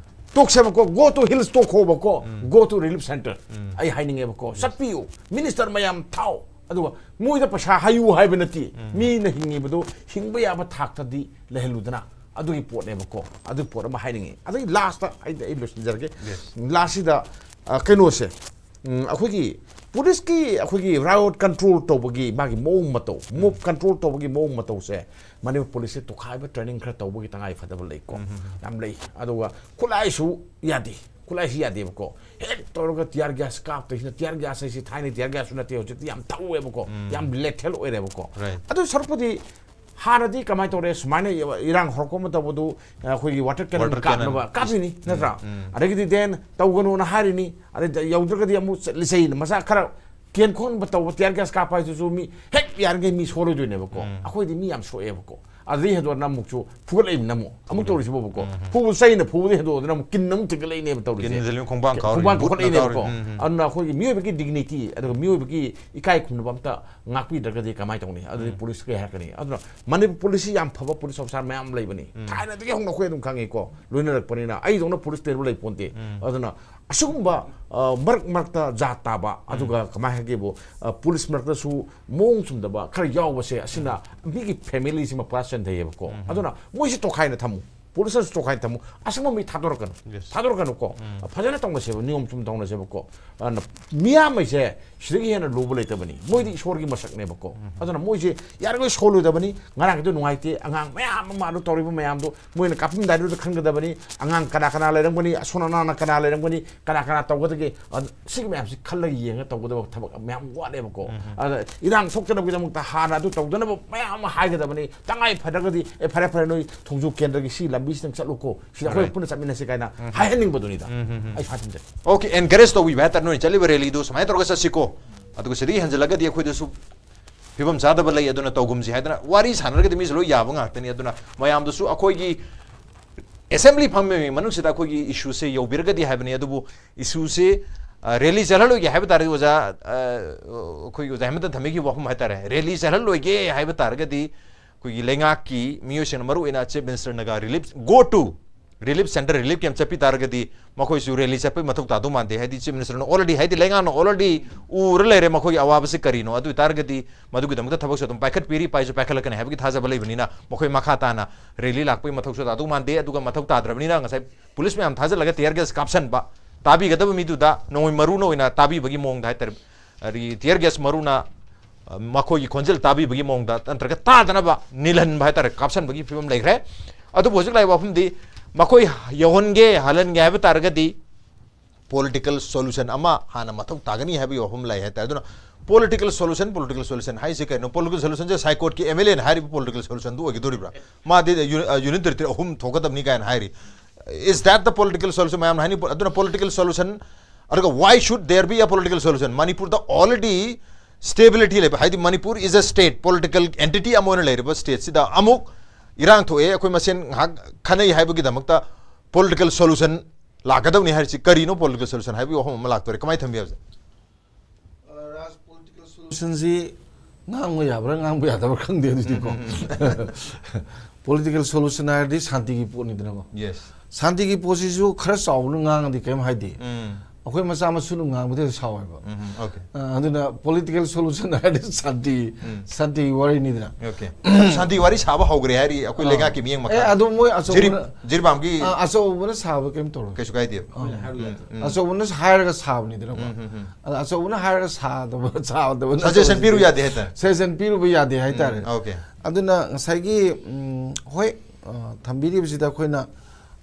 ꯇꯣꯛꯁꯦꯕꯀꯣ, go to hills ꯇꯣꯛꯈꯣꯕꯀꯣ, go to relief center꯫ ꯑꯩ ꯍꯥꯏꯅꯤꯡꯉꯦꯕꯀꯣ, ꯆꯠꯄꯤꯌꯨ, ꯃꯤꯅꯤꯁꯇꯔ ꯃꯌꯥꯝ ꯊꯥꯎ꯫ ꯑꯗꯨꯒ ꯃꯣꯏꯗ ꯄꯩꯁꯥ ꯍꯥꯏꯌꯨ ꯍꯥꯏꯕ ꯅꯠꯇꯦ, ꯃꯤꯅ ꯍꯤꯡꯉꯤꯕꯗꯣ ꯍꯤꯡꯕ ꯌꯥꯕ ꯊꯥꯛꯇꯗꯤ ꯂꯩꯍꯜꯂꯨꯗꯅ꯫ ꯑꯗꯨꯒꯤ ꯄꯣꯠꯅꯦꯕꯀꯣ꯫ ꯑꯗꯨꯒꯤ ꯄꯣꯠ ꯑꯃ ꯍꯥꯏꯅꯤꯡꯉꯤ꯫ ꯑꯗꯒꯤ ꯂꯥꯁꯇ ꯑꯩ ꯑꯩ ꯂꯣꯏꯁꯤꯟꯖꯔꯒꯦ꯫ ꯂꯥꯁꯁꯤꯗ, ꯑ, ꯀꯩꯅꯣꯁꯦ, ꯎꯝ, ꯑꯩꯈꯣꯏꯒꯤ ꯄꯨꯂꯤꯁꯀꯤ, ꯑꯩꯈꯣꯏꯒꯤ ꯔꯥꯏꯑꯣꯠ ꯀꯟꯇ꯭ꯔꯣꯜ ꯇꯧꯕꯒꯤ ꯃꯥꯒꯤ ꯃꯑꯣꯡ ꯃꯇꯧ, ꯃꯣꯞ ꯀꯟꯇ꯭ꯔꯣꯜ ꯇꯧꯕꯒꯤ ꯃꯑꯣꯡ ꯃꯇꯧꯁꯦ ꯃꯅꯤꯄꯨꯔ ꯄꯨꯂꯤꯁꯁꯦ ꯇꯣꯈꯥꯏꯕ ꯇ꯭ꯔꯦꯅꯤꯡ ꯈꯔ ꯇꯧꯕꯒꯤ ꯇꯉꯥꯏ ꯐꯗꯕ ꯂꯩꯀꯣ꯫ ꯌꯥꯝ ꯂꯩ꯫ ꯑꯗꯨꯒ ꯈꯨꯠꯂꯥꯏꯁꯨ ꯌꯥꯗꯦ꯫ ꯈꯨꯠꯂꯥꯏꯁꯤ ꯌꯥꯗꯦꯕꯀꯣ꯫ ꯍꯦꯛ ꯇꯧꯔꯒ ꯇꯤꯌꯥꯔ ꯒ꯭ꯌꯥꯁ ꯀꯥꯞꯇꯣꯏꯁꯤꯅ, ꯇꯤꯌꯥꯔ ꯒ꯭ꯌꯥꯁ ꯍꯥꯏꯁꯤ ꯊꯥꯏꯅ ꯇꯤꯌꯥꯔ ꯒ꯭ꯌꯥꯁꯁꯨ ꯅꯠꯇꯦ, ꯍꯧꯖꯤꯛꯇꯤ ꯌꯥꯝ ꯊꯧꯋꯦꯕꯀꯣ, ꯌꯥꯝ ꯂꯦꯊꯦꯜ ꯑꯣꯏꯔꯦꯕꯀꯣ꯫ Right. ꯑꯗꯨ ꯁꯔꯨꯛꯄꯨꯗꯤ ꯍꯥꯟꯅꯗꯤ ꯀꯃꯥꯏꯅ ꯇꯧꯔꯦ? ꯁꯨꯃꯥꯏꯅ ꯏꯔꯥꯡ ꯍꯧꯔꯛꯄ ꯃꯇꯝꯗꯨ ꯑꯩꯈꯣꯏꯒꯤ ꯋꯥꯇꯔ ꯀꯦꯅꯟ Water cannon. ꯀꯥꯞꯅꯕ ꯀꯥꯞꯄꯤꯅꯤ, ꯅꯠꯇ꯭ꯔꯥ? ꯑꯗꯒꯤꯗꯤ ꯗꯦꯟ ꯇꯧꯒꯅꯣꯅ ꯍꯥꯏꯔꯤꯅꯤ, ꯑꯗꯩ ꯌꯧꯗ꯭ꯔꯒꯗꯤ ꯑꯃꯨꯛ ꯆꯠꯂꯁꯦꯅ ꯃꯆꯥ ꯈꯔ ꯀꯦꯟ ꯈꯣꯟꯕ ꯇꯧꯕ, ꯇꯤꯌꯥꯔ ꯒ꯭ꯌꯥꯁ ꯀꯥꯞꯄ ꯍꯥꯏꯗꯨꯁꯨ ꯃꯤ ꯍꯦꯛ ꯌꯥꯔꯤꯉꯩ ꯃꯤ ꯁꯣꯛꯂꯣꯏꯗꯣꯏꯅꯦꯕꯀꯣ꯫ ꯑꯩꯈꯣꯏꯗꯤ ꯃꯤ ꯌꯥꯝ ꯁꯣꯛꯑꯦꯕꯀꯣ꯫ ꯑꯗꯨꯗꯩ ꯍꯦꯟꯗꯣꯛꯅ ꯑꯃꯨꯛꯁꯨ ꯐꯨꯒꯠꯂꯛꯏꯕꯅ ꯑꯃꯨꯛ ꯑꯃꯨꯛ ꯇꯧꯔꯤꯁꯤꯕꯣꯕꯀꯣ, ꯐꯨꯕ ꯆꯩꯅ ꯐꯨꯕꯗ ꯍꯦꯟꯗꯣꯛꯇꯅ ꯑꯃꯨꯛ ꯀꯤꯟ ꯑꯃꯨꯛ ꯊꯤꯒꯠꯂꯛꯏꯅꯦꯕ ꯇꯧꯔꯤꯁꯦ꯫ ꯀꯤꯟꯁꯤꯜꯂꯤ, ꯈꯣꯡꯕꯥꯡ ꯀꯥꯎꯔꯤ, ꯈꯣꯡꯕꯥꯡ ꯕꯨꯠꯅ ꯀꯥꯎꯈꯠꯂꯛꯏꯅꯦꯕꯀꯣ꯫ ꯀꯥꯎꯔꯤ꯫ ꯎꯝ, ꯎꯝ꯫ ꯑꯗꯨꯅ ꯑꯩꯈꯣꯏꯒꯤ ꯃꯤꯑꯣꯏꯕꯒꯤ dignity ꯑꯗꯨꯒ ꯃꯤꯑꯣꯏꯕꯒꯤ ꯏꯀꯥꯏ ꯈꯨꯝꯅꯕ ꯑꯝꯇ ꯉꯥꯛꯄꯤꯗ꯭ꯔꯒꯗꯤ ꯀꯃꯥꯏꯅ ꯇꯧꯅꯤ? ꯑꯗꯨꯗꯤ ꯄꯨꯂꯤꯁ ꯀꯩ ꯍꯥꯏꯔꯛꯀꯅꯤ? ꯑꯗꯨꯅ ꯃꯅꯤꯄꯨꯔ ꯄꯨꯂꯤꯁꯁꯤ ꯌꯥꯝ ꯐꯕ ꯄꯨꯂꯤꯁ ꯑꯣꯐꯤꯁꯥꯔ ꯃꯌꯥꯝ ꯂꯩꯕꯅꯤ, ꯊꯥꯏꯅꯗꯒꯤ ꯍꯧꯅ ꯑꯩꯈꯣꯏ ꯑꯗꯨꯝ ꯈꯪꯉꯤꯀꯣ, ꯂꯣꯏꯅꯔꯛꯄꯅꯤꯅ꯫ ꯑꯩꯗꯧꯅ ꯄꯨꯂꯤꯁ ꯇꯦꯟꯕ ꯂꯩ ꯄꯣꯟꯇꯦ꯫ ꯑꯗꯨꯅ ꯑꯁꯤꯒꯨꯝꯕ ꯑ, ꯃꯔꯛ ꯃꯔꯛꯇ ꯖꯥꯠ ꯇꯥꯕ, ꯑꯗꯨꯒ ꯀꯃꯥꯏ ꯍꯥꯏꯒꯦꯕꯨ, ꯑ, ꯄꯨꯂꯤꯁ ꯃꯔꯛꯇꯁꯨ ꯃꯑꯣꯡ ꯆꯨꯝꯗꯕ ꯈꯔ ꯌꯥꯎꯕꯁꯦ, ꯑꯁꯤꯅ ꯃꯤꯒꯤ ꯐꯦꯃꯤꯂꯤꯁꯤ ꯃꯄꯨꯔꯥ ꯆꯦꯟꯊꯩꯌꯦꯕꯀꯣ꯫ ꯑꯗꯨꯅ ꯃꯣꯏꯁꯤ ꯇꯣꯈꯥꯏꯅ ꯊꯝꯃꯨ, ꯄꯨꯂꯤꯁꯅꯁꯨ ꯇꯣꯈꯥꯏꯅ ꯊꯝꯃꯨ, ꯑꯁꯪꯕ ꯃꯤ ꯊꯥꯗꯣꯔꯛꯀꯅꯨ꯫ Yes. ꯊꯥꯗꯣꯔꯛꯀꯅꯨꯀꯣ꯫ ꯐꯖꯅ ꯇꯧꯅꯁꯦꯕ, ꯅꯤꯌꯣꯝ ꯆꯨꯝ ꯇꯧꯅꯁꯦꯕꯀꯣ꯫ ꯑꯗꯨꯅ ꯃꯤꯌꯥꯝꯉꯩꯁꯦ ꯁꯤꯗꯒꯤ ꯍꯦꯟꯅ ꯂꯨꯕ ꯂꯩꯇꯕꯅꯤ, ꯃꯣꯏꯗꯤ ꯏꯁꯣꯔꯒꯤ ꯃꯁꯛꯅꯦꯕꯀꯣ꯫ ꯑꯗꯨꯅ ꯃꯣꯏꯁꯦ ꯌꯥꯔꯤꯈꯩ ꯁꯣꯜꯂꯣꯏꯗꯕꯅꯤ꯫ ꯉꯔꯥꯡꯒꯤꯗꯣ ꯅꯨꯡꯉꯥꯏꯇꯦ, ꯑꯉꯥꯡ ꯃꯌꯥꯝ ꯑꯃ ꯑꯗꯨ ꯇꯧꯔꯤꯕ ꯃꯌꯥꯝꯗꯣ ꯃꯣꯏꯅ ꯀꯥꯞꯄꯝꯗꯥꯏꯗꯨꯗ ꯈꯟꯒꯗꯕꯅꯤ꯫ ꯑꯉꯥꯡ ꯀꯅꯥ ꯀꯅꯥ ꯂꯩꯔꯝꯒꯅꯤ, ꯑꯁꯣꯟ ꯑꯅꯥꯅ ꯀꯅꯥ ꯂꯩꯔꯝꯒꯅꯤ, ꯀꯅꯥ ꯀꯅꯥ ꯇꯧꯒꯗꯒꯦ, ꯑ, ꯁꯤꯒꯤ ꯃꯌꯥꯝꯁꯤ ꯈꯜꯂꯒ ꯌꯦꯡꯉ ꯇꯧꯒꯗꯕ ꯊꯕꯛ ꯃꯌꯥꯝ ꯋꯥꯠꯂꯦꯕꯀꯣ꯫ ꯑꯗ ꯏꯔꯥꯡ ꯊꯣꯛꯇꯅꯕꯒꯤꯗꯃꯛꯇ ꯍꯥꯟꯅ ꯑꯗꯨ ꯇꯧꯗꯅꯕ ꯃꯌꯥꯝ ꯑꯃ ꯍꯥꯏꯒꯗꯕꯅꯤ꯫ ꯇꯉꯥꯏ ꯐꯗ꯭ꯔꯒꯗꯤ, "ꯑꯦ, ꯐꯔꯦ, ꯐꯔꯦ, ꯅꯣꯏ ꯊꯣꯡꯖꯨ ꯀꯦꯟꯗ꯭ꯔꯒꯤ ꯁꯤ ꯂꯝꯕꯤꯁꯤꯗꯪ ꯆꯠꯂꯨꯀꯣ, ꯁꯤꯗ ꯑꯩꯈꯣꯏ Right. ꯄꯨꯟꯅ ꯆꯠꯃꯤꯟꯅꯁꯤ" ꯀꯥꯏꯅ ꯍꯥꯏꯍꯟꯅꯤꯡꯕꯗꯨꯅꯤꯗ꯫ ꯑꯩ ꯐꯥꯊꯤꯟꯖꯔꯦ꯫ Okay, encourage ꯇꯧꯕꯤꯕ ꯍꯥꯏꯇꯥꯔꯦ, ꯅꯣꯏ ꯆꯠꯂꯤꯕ rally ꯗꯨ ꯁꯨꯃꯥꯏꯅ ꯇꯧꯔꯒ ꯆꯠꯁꯤꯀꯣ, ꯑꯗꯨꯒ ꯁꯤꯗꯒꯤ ꯍꯦꯟꯖꯜꯂꯒꯗꯤ ꯑꯩꯈꯣꯏꯗꯁꯨ ꯐꯤꯕꯝ ꯆꯥꯗꯕ ꯂꯩ, ꯑꯗꯨꯅ ꯇꯧꯒꯨꯝꯁꯤ ꯍꯥꯏꯗꯅ ꯋꯥꯔꯤ ꯁꯥꯟꯅꯔꯒꯗꯤ ꯃꯤꯁꯨ ꯂꯣꯏ ꯌꯥꯕ ꯉꯥꯛꯇꯅꯤ꯫ ꯑꯗꯨꯅ ꯃꯌꯥꯝꯗꯨꯁꯨ ꯑꯩꯈꯣꯏꯒꯤ assembly ꯐꯝꯃꯤꯉꯩ ꯃꯅꯨꯡꯁꯤꯗ ꯑꯩꯈꯣꯏꯒꯤ issue ꯁꯦ ꯌꯧꯕꯤꯔꯒꯗꯤ ꯍꯥꯏꯕꯅꯤ꯫ ꯑꯗꯨꯕꯨ issue ꯁꯦ, ꯑ, rally ꯆꯠꯍꯜꯂꯣꯏꯒꯦ ꯍꯥꯏꯕ ꯇꯥꯔꯒꯗꯤ ꯑꯣꯖꯥ, ꯑ, ꯑꯩꯈꯣꯏꯒꯤ ꯑꯣꯖꯥ ꯍꯦꯃꯟꯇꯅ ꯊꯝꯕꯤꯈꯤꯕ ꯋꯥꯐꯝ ꯍꯥꯏꯇꯥꯔꯦ, rally ꯆꯠꯍꯜꯂꯣꯏꯒꯦ ꯍꯥꯏꯕ ꯇꯥꯔꯒꯗꯤ ꯑꯩꯈꯣꯏꯒꯤ ꯂꯩꯉꯥꯛꯀꯤ ꯃꯤꯑꯣꯏꯁꯤꯡꯅ, ꯃꯔꯨꯑꯣꯏꯅ Chief Minister ꯅꯒ relief, go to relief center, relief camp ꯆꯠꯄꯤ ꯇꯥꯔꯒꯗꯤ ꯃꯈꯣꯏꯁꯨ rally ꯆꯠꯄꯒꯤ ꯃꯊꯧ ꯇꯥꯗꯧ ꯃꯥꯟꯗꯦ꯫ ꯍꯥꯏꯗꯤ Chief Minister ꯅ already, ꯍꯥꯏꯗꯤ ꯂꯩꯉꯥꯛꯅ already ꯎꯔ ꯂꯩꯔꯦ ꯃꯈꯣꯏꯒꯤ ꯑꯋꯥꯕꯁꯤ ꯀꯔꯤꯅꯣ꯫ ꯑꯗꯨ ꯑꯣꯏ ꯇꯥꯔꯒꯗꯤ ꯃꯗꯨꯒꯤꯗꯃꯛꯇ ꯊꯕꯛꯁꯨ ꯑꯗꯨꯝ ꯄꯥꯏꯈꯠꯄꯤꯔꯤ, ꯄꯥꯏꯁꯨ ꯄꯥꯏꯈꯠꯂꯛꯀꯅꯤ ꯍꯥꯏꯕꯒꯤ ꯊꯥꯖꯕ ꯂꯩꯕꯅꯤꯅ ꯃꯈꯣꯏ ꯃꯈꯥ ꯇꯥꯅ rally ꯂꯥꯛꯄꯒꯤ ꯃꯊꯧꯁꯨ ꯇꯥꯗꯧ ꯃꯥꯟꯗꯦ꯫ ꯑꯗꯨꯒ ꯃꯊꯧ ꯇꯥꯗ꯭ꯔꯕꯅꯤꯅ ꯉꯁꯥꯏ ꯄꯨꯂꯤꯁ ꯃꯌꯥꯝ ꯊꯥꯖꯤꯜꯂꯒ tear gas ꯀꯥꯞꯁꯟꯕ, ꯇꯥꯕꯤꯒꯗꯕ ꯃꯤꯗꯨꯗ ꯅꯣꯡꯃꯩ ꯃꯔꯨꯅ ꯑꯣꯏꯅ ꯇꯥꯕꯤꯕꯒꯤ ꯃꯑꯣꯡꯗ ꯍꯥꯏꯇꯥꯔꯦ, ꯑꯗꯒꯤ tear gas ꯃꯔꯨꯅ, ꯑ, ꯃꯈꯣꯏꯒꯤ ꯈꯣꯟꯖꯦꯜ ꯇꯥꯕꯤꯕꯒꯤ ꯃꯑꯣꯡꯗ ꯅꯠꯇ꯭ꯔꯒ ꯇꯥꯗꯅꯕ ꯅꯤꯜꯍꯟꯕ ꯍꯥꯏꯇꯥꯔꯦ, ꯀꯥꯞꯁꯟꯕꯒꯤ ꯐꯤꯕꯝ ꯂꯩꯈ꯭ꯔꯦ꯫ ꯑꯗꯨꯕꯨ ꯍꯧꯖꯤꯛ ꯂꯥꯛꯏꯕ ꯋꯥꯐꯝꯗꯤ ꯃꯈꯣꯏ ꯌꯧꯍꯟꯒꯦ, ꯍꯜꯍꯟꯒꯦ ꯍꯥꯏꯕ ꯇꯥꯔꯒꯗꯤ political solution ꯑꯃ ꯍꯥꯟꯅ ꯃꯊꯧ ꯇꯥꯒꯅꯤ ꯍꯥꯏꯕꯒꯤ ꯋꯥꯐꯝ ꯂꯩ ꯍꯥꯏꯇꯥꯔꯦ꯫ ꯑꯗꯨꯅ political solution, political solution ꯍꯥꯏꯁꯦ ꯀꯩꯅꯣ? Political solution ꯁꯦ ꯁꯥꯏꯀꯣꯠꯀꯤ MLA ꯅ ꯍꯥꯏꯔꯤꯕ political solution ꯗꯨ ꯑꯣꯏꯒꯗꯧꯔꯤꯕ꯭ꯔꯥ? ꯃꯥꯗꯤ uni-, ꯑ, Union Territory ꯑꯍꯨꯝ ꯊꯣꯛꯀꯗꯕꯅꯤ ꯀꯥꯏꯅ ꯍꯥꯏꯔꯤ꯫ Is that the political solution? ꯃꯌꯥꯝꯅ ꯍꯥꯏꯅꯤ, ꯑꯗꯨꯅ political solution, ꯑꯗꯨꯒ why should there be a political solution? ꯃꯅꯤꯄꯨꯔꯗ already ꯁ꯭ꯇꯦꯕꯤꯂꯤꯇꯤ ꯂꯩꯕ, ꯍꯥꯏꯗꯤ Manipur is a state, political entity ꯑꯃ ꯑꯣꯏꯅ ꯂꯩꯔꯤꯕ ꯁ꯭ꯇꯦꯠꯁꯤꯗ ꯑꯃꯨꯛ ꯏꯔꯥꯡ ꯊꯣꯛꯑꯦ, ꯑꯩꯈꯣꯏ ꯃꯁꯦꯟ ꯉꯥꯏꯍꯥꯛ ꯈꯟꯅꯩ ꯍꯥꯏꯕꯒꯤꯗꯃꯛꯇ ꯄꯣꯂꯤꯇꯤꯀꯦꯜ ꯁꯣꯂꯨꯁꯟ ꯂꯥꯛꯀꯗꯧꯅꯤ ꯍꯥꯏꯔꯤꯁꯤ ꯀꯔꯤꯅꯣ? ꯄꯣꯂꯤꯇꯤꯀꯦꯜ ꯁꯣꯂꯨꯁꯟ ꯍꯥꯏꯕꯒꯤ ꯋꯥꯐꯝ ꯑꯃ ꯂꯥꯛꯇꯣꯔꯦ, ꯀꯃꯥꯏꯅ ꯊꯝꯕꯤ ꯍꯥꯏꯕꯁꯦ? ꯔꯥꯖ ꯄꯣꯂꯤꯇꯤꯀꯦꯜ ꯁꯣꯂꯨꯁꯟꯁꯤ ꯉꯥꯡꯕ ꯌꯥꯕ꯭ꯔꯥ ꯉꯥꯡꯕ ꯌꯥꯗꯕ꯭ꯔꯥ ꯈꯪꯗꯦ ꯑꯗꯨꯗꯤꯀꯣ꯫ ꯄꯣꯂꯤꯇꯤꯀꯦꯜ ꯁꯣꯂꯨꯁꯟ ꯍꯥꯏꯔꯗꯤ ꯁꯥꯟꯇꯤꯒꯤ ꯄꯣꯠꯅꯤꯗꯅꯀꯣ꯫ ꯌꯦꯁ꯫ ꯁꯥꯟꯇꯤꯒꯤ ꯄꯣꯠꯁꯤꯁꯨ ꯈꯔ ꯆꯥꯎꯕꯅ ꯉꯥꯡꯉꯗꯤ ꯀꯔꯤꯝ ꯍꯥꯏꯗꯦ꯫ ꯎꯝ ꯑꯩꯈꯣꯏ ꯃꯆꯥ ꯃꯁꯨꯅ ꯉꯥꯡꯕꯗ ꯁꯥꯎꯋꯦꯕ꯫ ꯎꯝ ꯑꯣꯀꯦ꯫ ꯑ, ꯑꯗꯨꯅ ꯄꯣꯂꯤꯇꯤꯀꯦꯜ ꯁꯣꯂꯨꯁꯟ ꯍꯥꯏꯔꯗꯤ ꯁꯥꯟꯇꯤ ꯎꯝ ꯁꯥꯟꯇꯤꯒꯤ ꯋꯥꯔꯤꯅꯤꯗꯅ꯫ ꯑꯣꯀꯦ꯫ ꯁꯥꯟꯇꯤ ꯋꯥꯔꯤ ꯁꯥꯕ ꯍꯧꯈ꯭ꯔꯦ ꯍꯥꯏꯔꯤ ꯑꯩꯈꯣꯏ ꯑꯥ꯫ ꯂꯩꯉꯥꯛꯀꯤ ꯃꯤꯠꯌꯦꯡ ꯑꯦ ꯃꯈꯥ꯫ ꯑꯗꯣ ꯃꯣꯏ ꯑꯆꯧꯕꯅ ꯖꯤꯔꯤ- ꯖꯤꯔꯤꯕꯥꯝꯒꯤ ꯑ, ꯑꯆꯧꯕꯅ ꯁꯥꯕ ꯀꯔꯤꯝ ꯇꯧꯔꯣꯏ꯫ ꯀꯩꯁꯨ ꯀꯥꯏꯗꯦꯕ꯫ ꯑꯥ꯫ ꯎꯝ, ꯎꯝ꯫ ꯑꯆꯧꯕꯅ ꯍꯥꯏꯔꯒ ꯁꯥꯕꯅꯤꯗꯅꯀꯣ꯫ ꯎꯝ, ꯎꯝ, ꯎꯝ꯫ ꯑꯗ ꯑꯆꯧꯕꯅ ꯍꯥꯏꯔꯒ ꯁꯥꯗꯕ ꯁꯥꯗꯕ ꯁꯖꯦꯁꯟ ꯄꯤꯔꯨ ꯌꯥꯗꯦ ꯍꯥꯏꯇꯥꯔꯦ꯫ ꯁꯖꯦꯁꯟ ꯄꯤꯔꯨꯕ ꯌꯥꯗꯦ ꯍꯥꯏꯇꯥꯔꯦ꯫ ꯎꯝ, ꯑꯣꯀꯦ꯫ ꯑꯗꯨꯅ ꯉꯁꯥꯏꯒꯤ ꯎꯝ, ꯍꯣꯏ, ꯑ, ꯊꯝꯕꯤꯔꯤꯕꯁꯤꯗ ꯑꯩꯈꯣꯏꯅ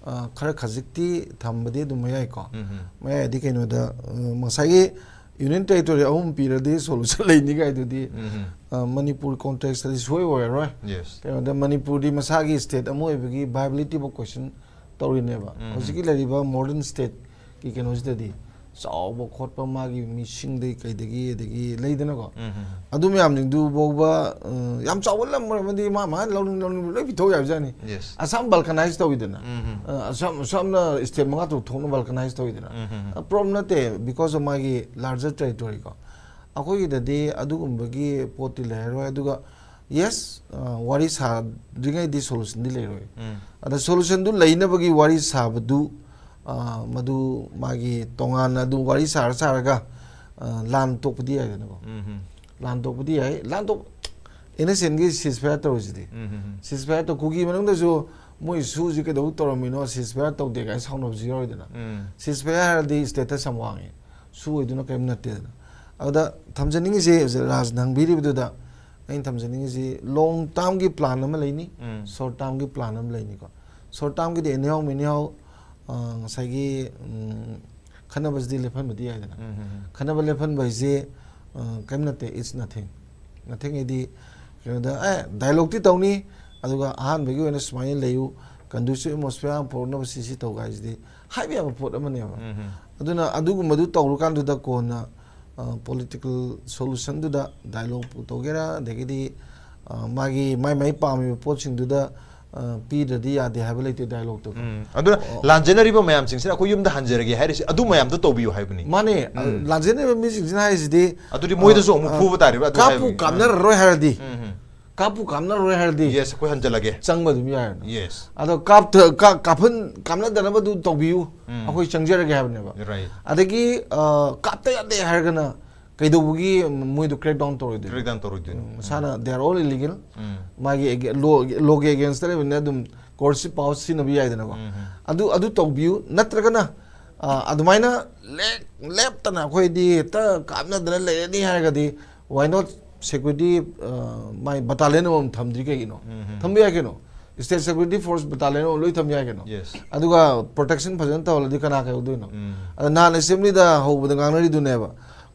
ꯑ, ꯈꯔ ꯈꯖꯤꯛꯇꯤ ꯊꯝꯕꯗꯤ ꯑꯗꯨꯝ ꯃꯌꯥꯏꯀꯣ꯫ ꯎꯝ, ꯎꯝ꯫ ꯃꯌꯥꯏꯗꯤ ꯀꯩꯅꯣꯗ ꯑ, ꯉꯁꯥꯏꯒꯤ ꯌꯨꯅꯤꯌꯟ ꯇꯦꯔꯤꯇꯣꯔꯤ ꯑꯍꯨꯝ ꯄꯤꯔꯗꯤ ꯁꯣꯂꯨꯁꯟ ꯂꯩꯅꯤ ꯀꯥꯏꯗꯨꯗꯤ ꯎꯝ, ꯎꯝ꯫ ꯑ, ꯃꯅꯤꯄꯨꯔ ꯀꯣꯟꯇꯦꯛꯁꯇꯗꯤ ꯁꯣꯏ ꯑꯣꯏꯔꯔꯣꯏ꯫ ꯌꯦꯁ꯫ ꯀꯩꯅꯣꯗ ꯃꯅꯤꯄꯨꯔꯗꯤ ꯃꯁꯥꯒꯤ ꯁ꯭ꯇꯦꯠ ꯑꯃ ꯑꯣꯏꯕꯒꯤ ꯚꯥꯏꯕꯤꯂꯤꯇꯤꯕꯨ ꯀꯣꯏꯁꯟ ꯇꯧꯔꯤꯅꯦꯕ꯫ ꯎꯝ꯫ ꯍꯧꯖꯤꯛꯀꯤ ꯂꯩꯔꯤꯕ ꯃꯣꯗꯔꯟ ꯁ꯭ꯇꯦꯠꯀꯤ ꯀꯩꯅꯣꯁꯤꯗꯗꯤ ꯆꯥꯎꯕ ꯈꯣꯠꯄ ꯃꯥꯒꯤ ꯃꯤꯁꯤꯡꯗꯒꯤ ꯀꯩꯗꯒꯤ ꯑꯗꯒꯤ ꯂꯩꯗꯅꯀꯣ꯫ ꯎꯝ, ꯎꯝ꯫ ꯑꯗꯨ ꯃꯌꯥꯝꯁꯤꯡꯗꯨ ꯐꯥꯎꯕ ꯑ, ꯌꯥꯝ ꯆꯥꯎꯕ ꯂꯝ ꯑꯣꯏꯔꯝꯃꯗꯤ ꯃꯥ ꯃꯥ ꯂꯧꯅꯤꯡ ꯂꯧꯅꯤꯡꯕ ꯂꯣꯏ ꯄꯤꯊꯣꯛ ꯌꯥꯕꯖꯥꯠꯅꯤ꯫ ꯌꯦꯁ꯫ ꯑꯁꯥꯝ ꯕꯜꯀꯅꯥꯏꯁ ꯇꯧꯋꯤꯗꯅ꯫ ꯎꯝ, ꯎꯝ꯫ ꯑ, ꯑꯁꯥꯝ ꯑꯁꯥꯝꯅ ꯁ꯭ꯇꯦꯠ ꯃꯉꯥ ꯇꯔꯨꯛ ꯊꯣꯛꯅ ꯕꯜꯀꯅꯥꯏꯁ ꯇꯧꯋꯤꯗꯅ꯫ ꯎꯝ, ꯎꯝ, ꯎꯝ꯫ ꯄ꯭ꯔꯣꯕ꯭ꯂꯦꯝ ꯅꯠꯇꯦ, because of ꯃꯥꯒꯤ ꯂꯥꯔꯖꯔ ꯇꯦꯔꯤꯇꯣꯔꯤꯀꯣ꯫ ꯑꯩꯈꯣꯏꯒꯤꯗꯗꯤ ꯑꯗꯨꯒꯨꯝꯕꯒꯤ ꯄꯣꯠꯇꯤ ꯂꯩꯔꯔꯣꯏ꯫ ꯑꯗꯨꯒ ꯌꯦꯁ, ꯋꯥꯔꯤ ꯁꯥꯗ꯭ꯔꯤꯉꯩꯗꯤ ꯁꯣꯂꯨꯁꯟꯗꯤ ꯂꯩꯔꯣꯏ꯫ ꯎꯝ꯫ ꯑꯗ ꯁꯣꯂꯨꯁꯟꯗꯨ ꯂꯩꯅꯕꯒꯤ ꯋꯥꯔꯤ ꯁꯥꯕꯗꯨ ꯑ, ꯃꯗꯨ ꯃꯥꯒꯤ ꯇꯣꯉꯥꯟꯅ ꯑꯗꯨꯝ ꯋꯥꯔꯤ ꯁꯥꯔ ꯁꯥꯔꯒ ꯑ, ꯂꯥꯟ ꯇꯣꯛꯄꯗꯤ ꯌꯥꯏꯗꯅꯀꯣ꯫ ꯎꯝ, ꯎꯝ꯫ ꯂꯥꯟ ꯇꯣꯛꯄꯗꯤ ꯌꯥꯏ꯫ ꯂꯥꯟ ꯇꯣꯛ ꯑꯦꯟ ꯑꯦꯁ ꯑꯦꯟꯒꯤ ꯁꯤꯁ ꯐꯥꯌꯔ ꯇꯧꯔꯤꯁꯤꯗꯤ꯫ ꯎꯝ, ꯎꯝ, ꯎꯝ꯫ ꯁꯤꯁ ꯐꯥꯌꯔ ꯇꯧ ꯀꯨꯀꯤ ꯃꯅꯨꯡꯗꯁꯨ ꯃꯣꯏ ꯁꯨꯁꯤ ꯀꯩꯗꯧ ꯇꯧꯔꯝꯃꯤꯅꯣ, ꯁꯤꯁ ꯐꯥꯌꯔ ꯇꯧꯗꯦ ꯀꯥꯏꯅ ꯁꯥꯎꯅꯕꯁꯨ ꯌꯥꯎꯔꯤꯗꯅ꯫ ꯎꯝ꯫ ꯁꯤꯁ ꯐꯥꯌꯔ ꯍꯥꯏꯔꯗꯤ ꯁ꯭ꯇꯦꯇꯁ ꯌꯥꯝ ꯋꯥꯡꯉꯤ, ꯁꯨ ꯑꯣꯏꯗꯨꯅ ꯀꯔꯤꯝ ꯅꯠꯇꯦꯗꯅ꯫ ꯑꯗꯨꯗ ꯊꯝꯖꯅꯤꯡꯉꯤꯁꯦ ꯍꯧꯖꯤꯛ ꯔꯥꯖꯅ ꯍꯪꯕꯤꯔꯤꯕꯗꯨꯗ ꯑꯩꯅ ꯊꯝꯖꯅꯤꯡꯉꯤꯁꯤ ꯂꯣꯡ ꯇꯥꯔꯝꯒꯤ ꯄ꯭ꯂꯥꯟ ꯑꯃ ꯂꯩꯅꯤ, ꯎꯝ꯫ ꯁꯣꯔꯠ ꯇꯥꯔꯝꯒꯤ ꯄ꯭ꯂꯥꯟ ꯑꯃ ꯂꯩꯅꯤꯀꯣ꯫ ꯁꯣꯔꯠ ꯇꯥꯔꯝꯒꯤꯗꯤ ꯑꯦꯅꯤꯍꯥꯎ ꯃꯦꯅꯤꯍꯥꯎ ꯉꯁꯥꯏꯒꯤ ꯎꯝ, ꯈꯟꯅꯕꯁꯤꯗꯤ ꯂꯦꯞꯍꯟꯕꯗꯤ ꯌꯥꯏꯗꯅ꯫ ꯎꯝ, ꯎꯝ, ꯎꯝ꯫ ꯈꯟꯅꯕ ꯂꯦꯞꯍꯟꯕ ꯍꯥꯏꯁꯦ ꯑ, ꯀꯔꯤꯝ ꯅꯠꯇꯦ, it's nothing꯫ Nothing ꯍꯥꯏꯗꯤ ꯀꯩꯅꯣꯗ ꯑꯦ ꯗꯥꯏꯂꯣꯛꯇꯤ ꯇꯧꯅꯤ, ꯑꯗꯨꯒ ꯑꯍꯥꯟꯕꯒꯤ ꯑꯣꯏꯅ ꯁꯨꯃꯥꯏꯅ ꯂꯩꯌꯨ, ꯀꯟꯗꯨꯁꯤꯞ ꯑꯦꯠꯃꯣꯁꯐꯤꯌꯥꯔ ꯑꯃ ꯄꯨꯔꯛꯅꯕ ꯁꯤ ꯁꯤ ꯇꯧ ꯍꯥꯏꯁꯤꯗꯤ ꯍꯥꯏꯕ ꯌꯥꯕ ꯄꯣꯠ ꯑꯃꯅꯦꯕ꯫ ꯎꯝ, ꯎꯝ꯫ ꯑꯗꯨꯅ ꯑꯗꯨꯒꯨꯝꯕꯗꯨ ꯇꯧꯔꯀꯥꯟꯗꯨꯗ ꯀꯣꯟꯅ ꯄꯣꯂꯤꯇꯤꯀꯦꯜ ꯁꯣꯂꯨꯁꯟꯗꯨꯗ ꯗꯥꯏꯂꯣꯒꯄꯨ ꯇꯧꯒꯦꯔꯥ, ꯑꯗꯒꯤꯗꯤ ꯑ, ꯃꯥꯒꯤ ꯃꯥꯏ ꯃꯥꯏ ꯄꯥꯝꯃꯤꯕ ꯄꯣꯠꯁꯤꯡꯗꯨꯗ ꯑ, ꯄꯤꯗ꯭ꯔꯗꯤ ꯌꯥꯗꯦ ꯍꯥꯏꯕ ꯂꯩꯇꯦ ꯗꯥꯏꯂꯣꯒꯇꯨ. ꯎꯝ. ꯑꯗꯨꯅ ꯂꯥꯟꯖꯦꯟꯅꯔꯤꯕ ꯃꯌꯥꯝꯁꯤꯡꯁꯤꯅ ꯑꯩꯈꯣꯏ ꯌꯨꯝꯗ ꯍꯟꯖꯔꯒꯦ ꯍꯥꯏꯔꯤꯁꯤ ꯑꯗꯨ ꯃꯌꯥꯝꯗꯣ ꯇꯧꯕꯤꯌꯨ ꯍꯥꯏꯕꯅꯤ. ꯃꯥꯅꯦ. ꯑ, ꯂꯥꯟꯖꯦꯟꯅꯔꯤꯕ ꯃꯤꯁꯤꯡꯁꯤꯅ ꯍꯥꯏꯁꯤꯗꯤ ꯑꯗꯨꯗꯤ ꯃꯣꯏꯗꯁꯨ ꯑꯃꯨꯛ ꯑ, ꯐꯨꯕ ꯇꯥꯔꯤꯕ, ꯑꯗꯨ ꯀꯥꯞꯄꯨ ꯍꯥꯏꯕꯒꯤ. ꯀꯥꯞꯅꯔꯔꯣꯏ ꯍꯥꯏꯔꯗꯤ, ꯎꯝ, ꯎꯝ. ꯀꯥꯞꯄꯨ ꯀꯥꯞꯅꯔꯔꯣꯏ ꯍꯥꯏꯔꯗꯤ ꯌꯦꯁ, ꯑꯩꯈꯣꯏ ꯍꯟꯖꯜꯂꯒꯦ. ꯆꯪꯕ ꯑꯗꯨꯝ ꯌꯥꯏꯅ. ꯌꯦꯁ. ꯑꯗꯣ ꯀꯥꯞꯊ- ꯀꯥ- ꯀꯥꯞꯍꯟ ꯀꯥꯞꯅꯗꯅꯕꯗꯨ ꯇꯧꯕꯤꯌꯨ, ꯎꯝ. ꯑꯩꯈꯣꯏ ꯆꯪꯖꯔꯒꯦ ꯍꯥꯏꯕꯅꯦꯕ. ꯔꯥꯏꯠ. ꯑꯗꯒꯤ ꯑ, ꯀꯥꯞꯇ ꯌꯥꯗꯦ ꯍꯥꯏꯔꯒꯅ ꯀꯩꯗꯧꯕꯒꯤ ꯃꯣꯏꯗꯣ ꯀ꯭ꯔꯦꯛ ꯗꯥꯎꯟ ꯇꯧꯔꯣꯏꯗꯣꯏꯅꯣ? ꯀ꯭ꯔꯦꯛ ꯗꯥꯎꯟ ꯇꯧꯔꯣꯏꯗꯣꯏꯅꯣ? ꯎꯝ, ꯃꯁꯥꯅ they are all illegal. ꯎꯝ. ꯃꯥꯒꯤ ꯂꯣꯒꯤ ꯑꯦꯒꯦꯟꯁꯇ ꯂꯩꯕꯅꯤꯅ ꯑꯗꯨꯝ ꯀꯣꯔꯠꯁꯤ ꯄꯥꯎ ꯁꯤꯖꯤꯟꯅꯕ ꯌꯥꯏꯗꯅꯀꯣ. ꯎꯝ. ꯑꯗꯨ ꯑꯗꯨ ꯇꯧꯕꯤꯌꯨ. ꯅꯠꯇ꯭ꯔꯒꯅ ꯑ, ꯑꯗꯨꯃꯥꯏꯅ ꯂꯦꯞ- ꯂꯦꯞꯇꯅ ꯑꯩꯈꯣꯏꯗꯤ ꯍꯦꯛꯇ ꯀꯥꯞꯅꯗꯅ ꯂꯩꯔꯅꯤ ꯍꯥꯏꯔꯒꯗꯤ, why not security ꯃꯥꯏ ꯕꯇꯥꯂꯤꯌꯟ ꯑꯃꯃꯝ ꯊꯝꯗ꯭ꯔꯤ ꯀꯩꯒꯤꯅꯣ? ꯎꯝ. ꯊꯝꯕ ꯌꯥꯏ ꯀꯩꯅꯣ. ꯁ꯭ꯇꯦꯠ ꯁꯦꯀ꯭ꯌꯨꯔꯤꯇꯤ ꯐꯣꯔꯁ ꯕꯇꯥꯂꯤꯌꯟ ꯑꯃ ꯂꯣꯏ ꯊꯝ ꯌꯥꯏ ꯀꯩꯅꯣ. ꯌꯦꯁ. ꯑꯗꯨꯒ ꯄ꯭ꯔꯣꯇꯦꯛꯁꯟ ꯐꯖꯅ ꯇꯧꯍꯜꯂꯗꯤ ꯀꯅꯥ ꯀꯩꯗꯧꯗꯣꯏꯅꯣ? ꯎꯝ. ꯑꯗ ꯅꯍꯥꯟ ꯑꯦꯁꯦꯝꯕ꯭ꯂꯤꯗ ꯍꯧꯕꯗ ꯉꯥꯡꯅꯔꯤꯗꯨꯅꯦꯕ,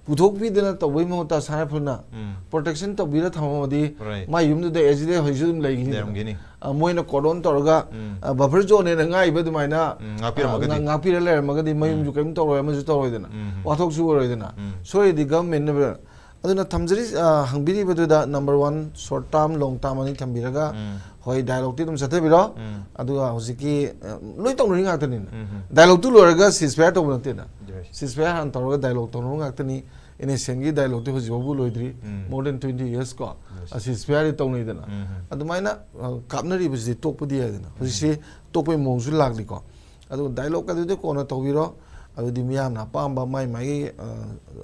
ꯄꯨꯊꯣꯛꯄꯤꯗꯅ ꯇꯧꯕꯩ ꯃꯍꯨꯠꯇ ꯁꯥꯟꯅꯐꯨꯅ ꯎꯝ. Protection ꯇꯧꯕꯤꯔ ꯊꯝꯃꯝꯃꯗꯤ right. ꯃꯥꯏ ꯌꯨꯝꯗꯨꯗ ꯑꯦꯖꯤꯗꯦ ꯍꯧꯖꯤꯛꯁꯨ ꯑꯗꯨꯝ ꯂꯩꯈꯤꯅꯤꯗꯅ. ꯂꯩꯔꯝꯒꯅꯤ. ꯑ, ꯃꯣꯏꯅ ꯀꯣꯔꯗꯣꯟ ꯇꯧꯔꯒ ꯎꯝ. ꯕꯐꯔ ꯖꯣꯟ ꯍꯥꯏꯅ ꯉꯥꯛꯏꯕ ꯑꯗꯨꯃꯥꯏꯅ ꯎꯝ, ꯉꯥꯛꯄꯤꯔꯝꯃꯒꯗꯤ. ꯑ, ꯉꯥ- ꯉꯥꯛꯄꯤꯔ ꯂꯩꯔꯝꯃꯒꯗꯤ ꯃꯌꯨꯝꯁꯨ ꯀꯔꯤꯝ ꯇꯧꯔꯣꯏ, ꯑꯃꯁꯨ ꯇꯧꯔꯣꯏꯗꯅ. ꯎꯝ. ꯋꯥꯊꯣꯛꯁꯨ ꯑꯣꯏꯔꯣꯏꯗꯅ. ꯎꯝ. ꯁꯣꯏꯔꯗꯤ ꯒꯚꯔꯟꯃꯦꯟꯠꯅ. ꯑꯗꯨꯅ ꯊꯝꯖꯔꯤ, ꯑ, ꯍꯪꯕꯤꯔꯤꯕꯗꯨꯗ ꯅꯝꯕꯔ ꯋꯥꯟ ꯁꯣꯔꯠ ꯇꯥꯔꯝ ꯂꯣꯡ ꯇꯥꯔꯝ ꯑꯅꯤ ꯊꯝꯕꯤꯔꯒ, ꯎꯝ. ꯍꯣꯏ, ꯗꯥꯏꯂꯣꯒꯇꯤ ꯑꯗꯨꯝ ꯆꯠꯊꯕꯤꯔꯣ. ꯎꯝ. ꯑꯗꯨꯒ ꯍꯧꯖꯤꯛꯀꯤ ꯑ, ꯂꯣꯏ ꯇꯧꯅꯔꯤ ꯉꯥꯛꯇꯅꯤꯅ. ꯎꯝ. ꯗꯥꯏꯂꯣꯒꯇꯨ ꯂꯣꯏꯔꯒ ꯁꯤꯁ ꯐꯥꯌꯔ ꯇꯧꯕ ꯅꯠꯇꯦꯅ. ꯌꯦꯁ. ꯁꯤꯁ ꯐꯥꯌꯔ ꯍꯥꯟꯅ ꯇꯧꯔꯒ ꯗꯥꯏꯂꯣꯒ ꯇꯧꯅꯕ ꯉꯥꯛꯇꯅꯤ. ꯑꯦꯟ ꯑꯦꯁ ꯑꯦꯟꯒꯤ ꯗꯥꯏꯂꯣꯒꯇꯤ ꯍꯧꯖꯤꯛ ꯐꯥꯎꯕ ꯂꯣꯏꯗ꯭ꯔꯤ. ꯎꯝ. More than twenty years ꯀꯣ. ꯌꯦꯁ. ꯑ, ꯁꯤꯁ ꯐꯥꯌꯔꯗꯤ ꯇꯧꯅꯩꯗꯅ. ꯎꯝ. ꯑꯗꯨꯃꯥꯏꯅ ꯑ, ꯀꯥꯞꯅꯔꯤꯕꯁꯤꯗꯤ ꯇꯣꯛꯄꯗꯤ ꯌꯥꯏꯗꯅ. ꯍꯧꯖꯤꯛꯁꯤ ꯇꯣꯛꯄꯒꯤ ꯃꯑꯣꯡꯁꯨ ꯂꯥꯛꯂꯤꯀꯣ. ꯑꯗꯨꯒ ꯗꯥꯏꯂꯣꯒ ꯑꯗꯨꯗꯤ ꯀꯣꯟꯅ ꯇꯧꯕꯤꯔꯣ. ꯑꯗꯨꯗꯤ ꯃꯤꯌꯥꯝꯅ ꯑꯄꯥꯝꯕ ꯃꯥꯏ ꯃꯥꯒꯤ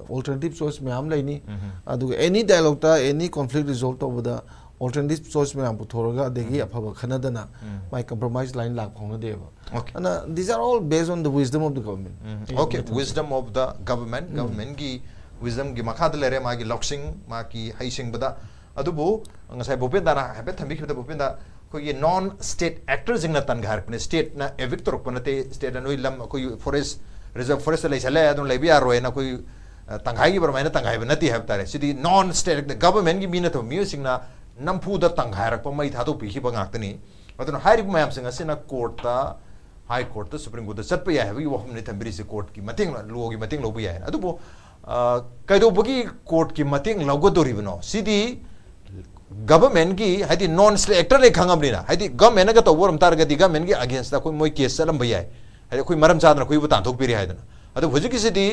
ꯑꯣꯜꯇꯔꯅꯦꯇꯤꯚ ꯆꯣꯏꯁ ꯃꯌꯥꯝ ꯂꯩꯅꯤ. ꯎꯝ. ꯑꯗꯨꯒ ꯑꯦꯅꯤ ꯗꯥꯏꯂꯣꯒꯇ ꯑꯦꯅꯤ ꯀꯣꯟꯐ꯭ꯂꯤꯛ ꯔꯤꯖꯣꯜꯕ ꯇꯧꯕꯗ ꯑꯣꯜꯇꯔꯅꯦꯇꯤꯚ ꯆꯣꯏꯁ ꯃꯌꯥꯝ ꯄꯨꯊꯣꯔꯒ ꯑꯗꯒꯤ ꯑꯐꯕ ꯈꯟꯅꯗꯅ ꯎꯝ. ꯃꯥꯏ ꯀꯝꯄ꯭ꯔꯣꯃꯥꯏꯁ ꯂꯥꯏꯟ ꯂꯥꯛꯄ ꯍꯧꯅꯗꯦꯕ. ꯑꯣꯀꯦ. ꯑꯗꯨꯅ these are all based on the wisdom of the government. Um. Okay, wisdom of the government, ꯒꯚꯔꯟꯃꯦꯟꯠꯀꯤ ꯋꯤꯁꯗꯝꯒꯤ ꯃꯈꯥꯗ ꯂꯩꯔꯦ, ꯃꯥꯒꯤ ꯂꯧꯁꯤꯡ, ꯃꯥꯒꯤ ꯍꯩꯁꯤꯡꯕꯗ. ꯑꯗꯨꯕꯨ ꯉꯁꯥꯏ ꯚꯨꯄꯦꯟꯗꯥꯅ ꯍꯥꯏꯐꯦꯠ ꯊꯝꯕꯤꯈꯤꯕꯗ, ꯚꯨꯄꯦꯟꯗꯥ, ꯑꯩꯈꯣꯏꯒꯤ ꯅꯣꯟ ꯁ꯭ꯇꯦꯠ ꯑꯦꯛꯇꯔꯁꯤꯡꯅ ꯇꯟꯒꯥꯏꯔꯛꯄꯅꯦ, ꯁ꯭ꯇꯦꯠꯅ ꯏꯚꯤꯛ ꯇꯧꯔꯛꯄ ꯅꯠꯇꯦ, ꯁ꯭ꯇꯦꯠꯅ ꯅꯣꯏ ꯂꯝ ꯑꯩꯈꯣꯏ ꯐꯣꯔꯦꯁ, ꯔꯤꯖꯔꯚ ꯐꯣꯔꯦꯁꯇ ꯂꯩꯁꯜꯂꯦ, ꯑꯗꯨꯝ ꯂꯩꯕ ꯌꯥꯔꯣꯏꯅ ꯑꯩꯈꯣꯏ ꯑ, ꯇꯪꯈꯥꯏꯈꯤꯕ ꯑꯗꯨꯃꯥꯏꯅ ꯇꯪꯈꯥꯏꯕ ꯅꯠꯇꯦ ꯍꯥꯏꯕ ꯇꯥꯔꯦ꯫ ꯁꯤꯗꯤ ꯅꯣꯟ ꯁ꯭ꯇꯦꯠ ꯒꯚꯔꯟꯃꯦꯟꯠꯀꯤ ꯃꯤ ꯅꯠꯇꯕ ꯃꯤꯑꯣꯏꯁꯤꯡꯅ ꯅꯝꯐꯨꯗ ꯇꯪꯈꯥꯏꯔꯛꯄ, ꯃꯩ ꯊꯥꯗꯣꯛꯄꯤꯈꯤꯕ ꯉꯥꯛꯇꯅꯤ꯫ ꯑꯗꯨꯅ ꯍꯥꯏꯔꯤꯕ ꯃꯌꯥꯝꯁꯤꯡ ꯑꯁꯤꯅ ꯀꯣꯔꯠꯇ, ꯍꯥꯏ ꯀꯣꯔꯠꯇ, ꯁꯨꯄ꯭ꯔꯤꯝ ꯀꯣꯔꯠꯇ ꯆꯠꯄ ꯌꯥꯏ ꯍꯥꯏꯕꯒꯤ ꯋꯥꯐꯝꯅꯤ ꯊꯝꯕꯤꯔꯤꯁꯤ, ꯀꯣꯔꯠꯀꯤ ꯃꯇꯦꯡ, ꯂꯣꯒꯤ ꯃꯇꯦꯡ ꯂꯧꯕ ꯌꯥꯏ ꯍꯥꯏꯅ꯫ ꯑꯗꯨꯕꯨ ꯑ, ꯀꯩꯗꯧꯕꯒꯤ ꯀꯣꯔꯠꯀꯤ ꯃꯇꯦꯡ ꯂꯧꯒꯗꯧꯔꯤꯕꯅꯣ? ꯁꯤꯗꯤ ꯒꯚꯔꯟꯃꯦꯟꯒꯤ, ꯍꯥꯏꯗꯤ ꯅꯣꯟ ꯁ꯭ꯇꯦꯠ ꯑꯦꯛꯇꯔꯅꯦ ꯈꯪꯉꯕꯅꯤꯅ, ꯍꯥꯏꯗꯤ ꯒꯚꯔꯟꯃꯦꯟꯅꯒ ꯇꯧꯕ ꯑꯣꯏꯔꯝ ꯇꯥꯔꯒꯗꯤ ꯒꯚꯔꯟꯃꯦꯟꯒꯤ ꯑꯒꯦꯟꯁꯇ ꯑꯩꯈꯣꯏ, ꯃꯣꯏ ꯀꯦꯁ ꯆꯠꯂꯝꯕ ꯌꯥꯏ꯫ ꯍꯥꯏꯗꯤ ꯑꯩꯈꯣꯏ ꯃꯔꯝ ꯆꯥꯗꯅ ꯑꯩꯈꯣꯏꯕꯨ ꯇꯥꯟꯊꯣꯛꯄꯤꯔꯦ ꯍꯥꯏꯗꯅ꯫ ꯑꯗꯨꯕꯨ ꯍꯧꯖꯤꯛꯀꯤꯁꯤꯗꯤ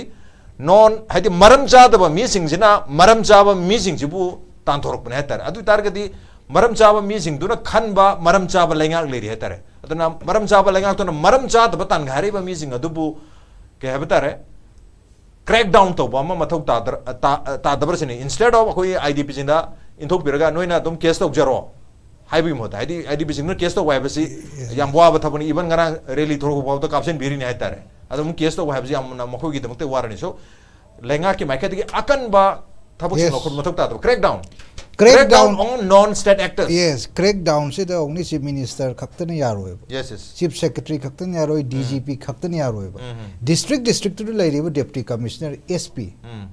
ꯅꯣꯟ, ꯍꯥꯏꯗꯤ ꯃꯔꯝ ꯆꯥꯗꯕ ꯃꯤꯁꯤꯡꯁꯤꯅ ꯃꯔꯝ ꯆꯥꯕ ꯃꯤꯁꯤꯡꯁꯤꯕꯨ ꯇꯥꯟꯊꯣꯔꯛꯄꯅꯦ ꯍꯥꯏꯇꯥꯔꯦ꯫ ꯑꯗꯨ ꯑꯣꯏ ꯇꯥꯔꯒꯗꯤ ꯃꯔꯝ ꯆꯥꯕ ꯃꯤꯁꯤꯡꯗꯨꯅ ꯈꯟꯕ ꯃꯔꯝ ꯆꯥꯕ ꯂꯩꯉꯥꯛ ꯂꯩꯔꯤ ꯍꯥꯏꯇꯥꯔꯦ꯫ ꯑꯗꯨꯅ ꯃꯔꯝ ꯆꯥꯕ ꯂꯩꯉꯥꯛꯇꯨꯅ ꯃꯔꯝ ꯆꯥꯗꯕ ꯇꯥꯟꯒꯥꯏ ꯍꯥꯏꯔꯤꯕ ꯃꯤꯁꯤꯡ ꯑꯗꯨꯕꯨ, ꯀꯩ ꯍꯥꯏꯕ ꯇꯥꯔꯦ, ꯀ꯭ꯔꯦꯛ ꯗꯥꯎꯟ ꯇꯧꯕ ꯑꯃ ꯃꯊꯧ ꯇꯥꯗ꯭ꯔ-, ꯇꯥ-, ꯇꯥꯗꯕ꯭ꯔꯁꯤꯅꯤ꯫ ꯏꯟꯁꯇꯦꯠ ꯑꯣꯐ ꯑꯩꯈꯣꯏ ꯑꯥꯏ ꯗꯤ ꯄꯤꯁꯤꯡꯗ ꯏꯟꯊꯣꯛꯄꯤꯔꯒ ꯅꯣꯏꯅ ꯑꯗꯨꯝ ꯀꯦꯁ ꯇꯧꯖꯔꯣ ꯍꯥꯏꯕꯒꯤ ꯃꯍꯨꯠꯇ, ꯍꯥꯏꯗꯤ ꯑꯥꯏ ꯗꯤ ꯄꯤꯁꯤꯡꯗꯨꯅ ꯀꯦꯁ ꯇꯧꯕ ꯍꯥꯏꯕꯁꯤ ꯌꯥꯝ ꯋꯥꯕ ꯊꯕꯛꯅꯤ꯫ ꯏꯚꯟ ꯉꯔꯥꯡ ꯔꯦꯂꯤ ꯊꯣꯛꯂꯛꯄ ꯐꯥꯎꯗ ꯀꯥꯞꯁꯤꯟꯕꯤꯔꯤꯅꯤ ꯍꯥꯏꯇꯥꯔꯦ꯫ ꯑꯗꯨꯝ ꯀꯦꯁ ꯇꯧꯕ ꯍꯥꯏꯕꯁꯤ ꯌꯥꯝꯅ ꯃꯈꯣꯏꯒꯤꯗꯃꯛꯇ ꯋꯥꯔꯅꯤ꯫ So, ꯂꯩꯉꯥꯛꯀꯤ ꯃꯥꯏꯀꯩꯗꯒꯤ ꯑꯀꯟꯕ ꯊꯕꯛꯁꯤꯡ Yes. ꯂꯧꯈꯠꯄ ꯃꯊꯧ ꯇꯥꯗꯕ꯫ Crackdown. Crackdown. Crackdown on non-state actors. Yes, crackdown ꯁꯤꯗ only Chief Minister ꯈꯛꯇꯅ ꯌꯥꯔꯣꯏꯕ꯫ Yes, yes. Chief Secretary ꯈꯛꯇꯅ ꯌꯥꯔꯣꯏ, ꯎꯝ. D G P ꯈꯛꯇꯅ ꯌꯥꯔꯣꯏꯕ꯫ ꯎꯝ, ꯎꯝ. District, districtꯇꯨꯗ ꯂꯩꯔꯤꯕ Deputy Commissioner, S P, ꯎꯝ.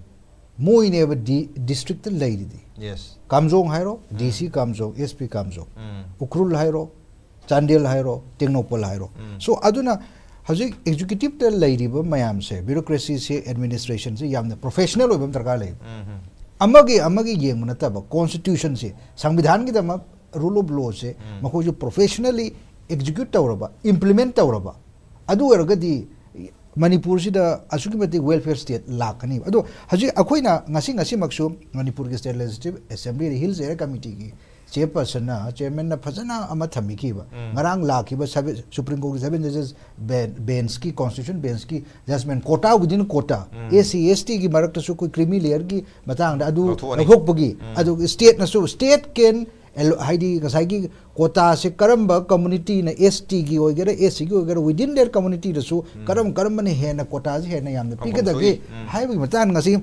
ꯃꯣꯏꯅꯦꯕ ꯗꯤ-, districtꯇ ꯂꯩꯔꯤꯗꯤ꯫ Yes. ꯀꯥꯝꯖꯣꯡ ꯍꯥꯏꯔꯣ, ꯎꯝ. D C ꯀꯥꯝꯖꯣꯡ, S P ꯀꯥꯝꯖꯣꯡ꯫ ꯎꯝ. ꯎꯈ꯭ꯔꯨꯜ ꯍꯥꯏꯔꯣ, ꯆꯥꯟꯗꯦꯜ ꯍꯥꯏꯔꯣ, ꯇꯦꯡꯅꯧꯄꯜ ꯍꯥꯏꯔꯣ꯫ ꯎꯝ. So, ꯑꯗꯨꯅ ꯍꯧꯖꯤꯛ executiveꯇ ꯂꯩꯔꯤꯕ ꯃꯌꯥꯝꯁꯦ, bureaucracyꯁꯦ, administrationꯁꯦ ꯌꯥꯝꯅ professional ꯑꯣꯏꯕ ꯑꯃ ꯗꯔꯀꯥꯔ ꯂꯩ꯫ ꯎꯝ, ꯎꯝ. ꯑꯃꯒꯤ, ꯑꯃꯒꯤ ꯌꯦꯡꯕ ꯅꯠꯇꯕ, constitutionꯁꯦ, ꯁꯪꯕꯤꯙꯥꯟꯒꯤꯗꯃꯛ rule of lawꯁꯦ, ꯎꯝ. ꯃꯈꯣꯏꯁꯨ professionally execute ꯇꯧꯔꯕ, implement ꯇꯧꯔꯕ, ꯑꯗꯨ ꯑꯣꯏꯔꯒꯗꯤ ꯃꯅꯤꯄꯨꯔꯁꯤꯗ ꯑꯁꯨꯛꯀꯤ ꯃꯇꯤꯛ welfare state ꯂꯥꯛꯀꯅꯤꯕ꯫ ꯑꯗꯣ ꯍꯧꯖꯤꯛ ꯑꯩꯈꯣꯏꯅ ꯉꯁꯤ, ꯉꯁꯤꯃꯛꯁꯨ ꯃꯅꯤꯄꯨꯔꯒꯤ State Legislative Assemblyꯗ Hills Area Committeeꯒꯤ chairpersonꯅ, chairmanꯅ ꯐꯖꯅ ꯑꯃ ꯊꯝꯕꯤꯈꯤꯕ꯫ ꯎꯝ. ꯉꯔꯥꯡ ꯂꯥꯛꯈꯤꯕ seven, Supreme Courtꯒꯤ seven judges ben-, benchꯀꯤ, constitution benchꯀꯤ judgment, quotaꯒꯤꯗꯤꯅ quota, ꯎꯝ. S C, S Tꯒꯤ ꯃꯔꯛꯇꯁꯨ ꯑꯩꯈꯣꯏ creamy layerꯒꯤ ꯃꯇꯥꯡꯗ ꯑꯗꯨ ꯂꯧꯊꯣꯛꯑꯅꯤ. ꯂꯧꯊꯣꯛꯄꯒꯤ, ꯎꯝ. ꯑꯗꯨꯒ stateꯅꯁꯨ, state can allo-, ꯍꯥꯏꯗꯤ ꯉꯁꯥꯏꯒꯤ quotaꯁꯦ ꯀꯔꯝꯕ communityꯅ, S Tꯒꯤ ꯑꯣꯏꯒꯦꯔꯥ, S Cꯒꯤ ꯑꯣꯏꯒꯦꯔꯥ, within their communityꯗꯁꯨ ꯎꯝ. ꯀꯔꯝ, ꯀꯔꯝꯕꯅ ꯍꯦꯟꯅ quotaꯁꯦ ꯍꯦꯟꯅ ꯌꯥꯝꯅ ꯐꯪꯐꯝ ꯄꯤꯒꯗꯒꯦ ꯊꯣꯛꯏ. ꯎꯝ. ꯍꯥꯏꯕꯒꯤ ꯃꯇꯥꯡ ꯉꯁꯤ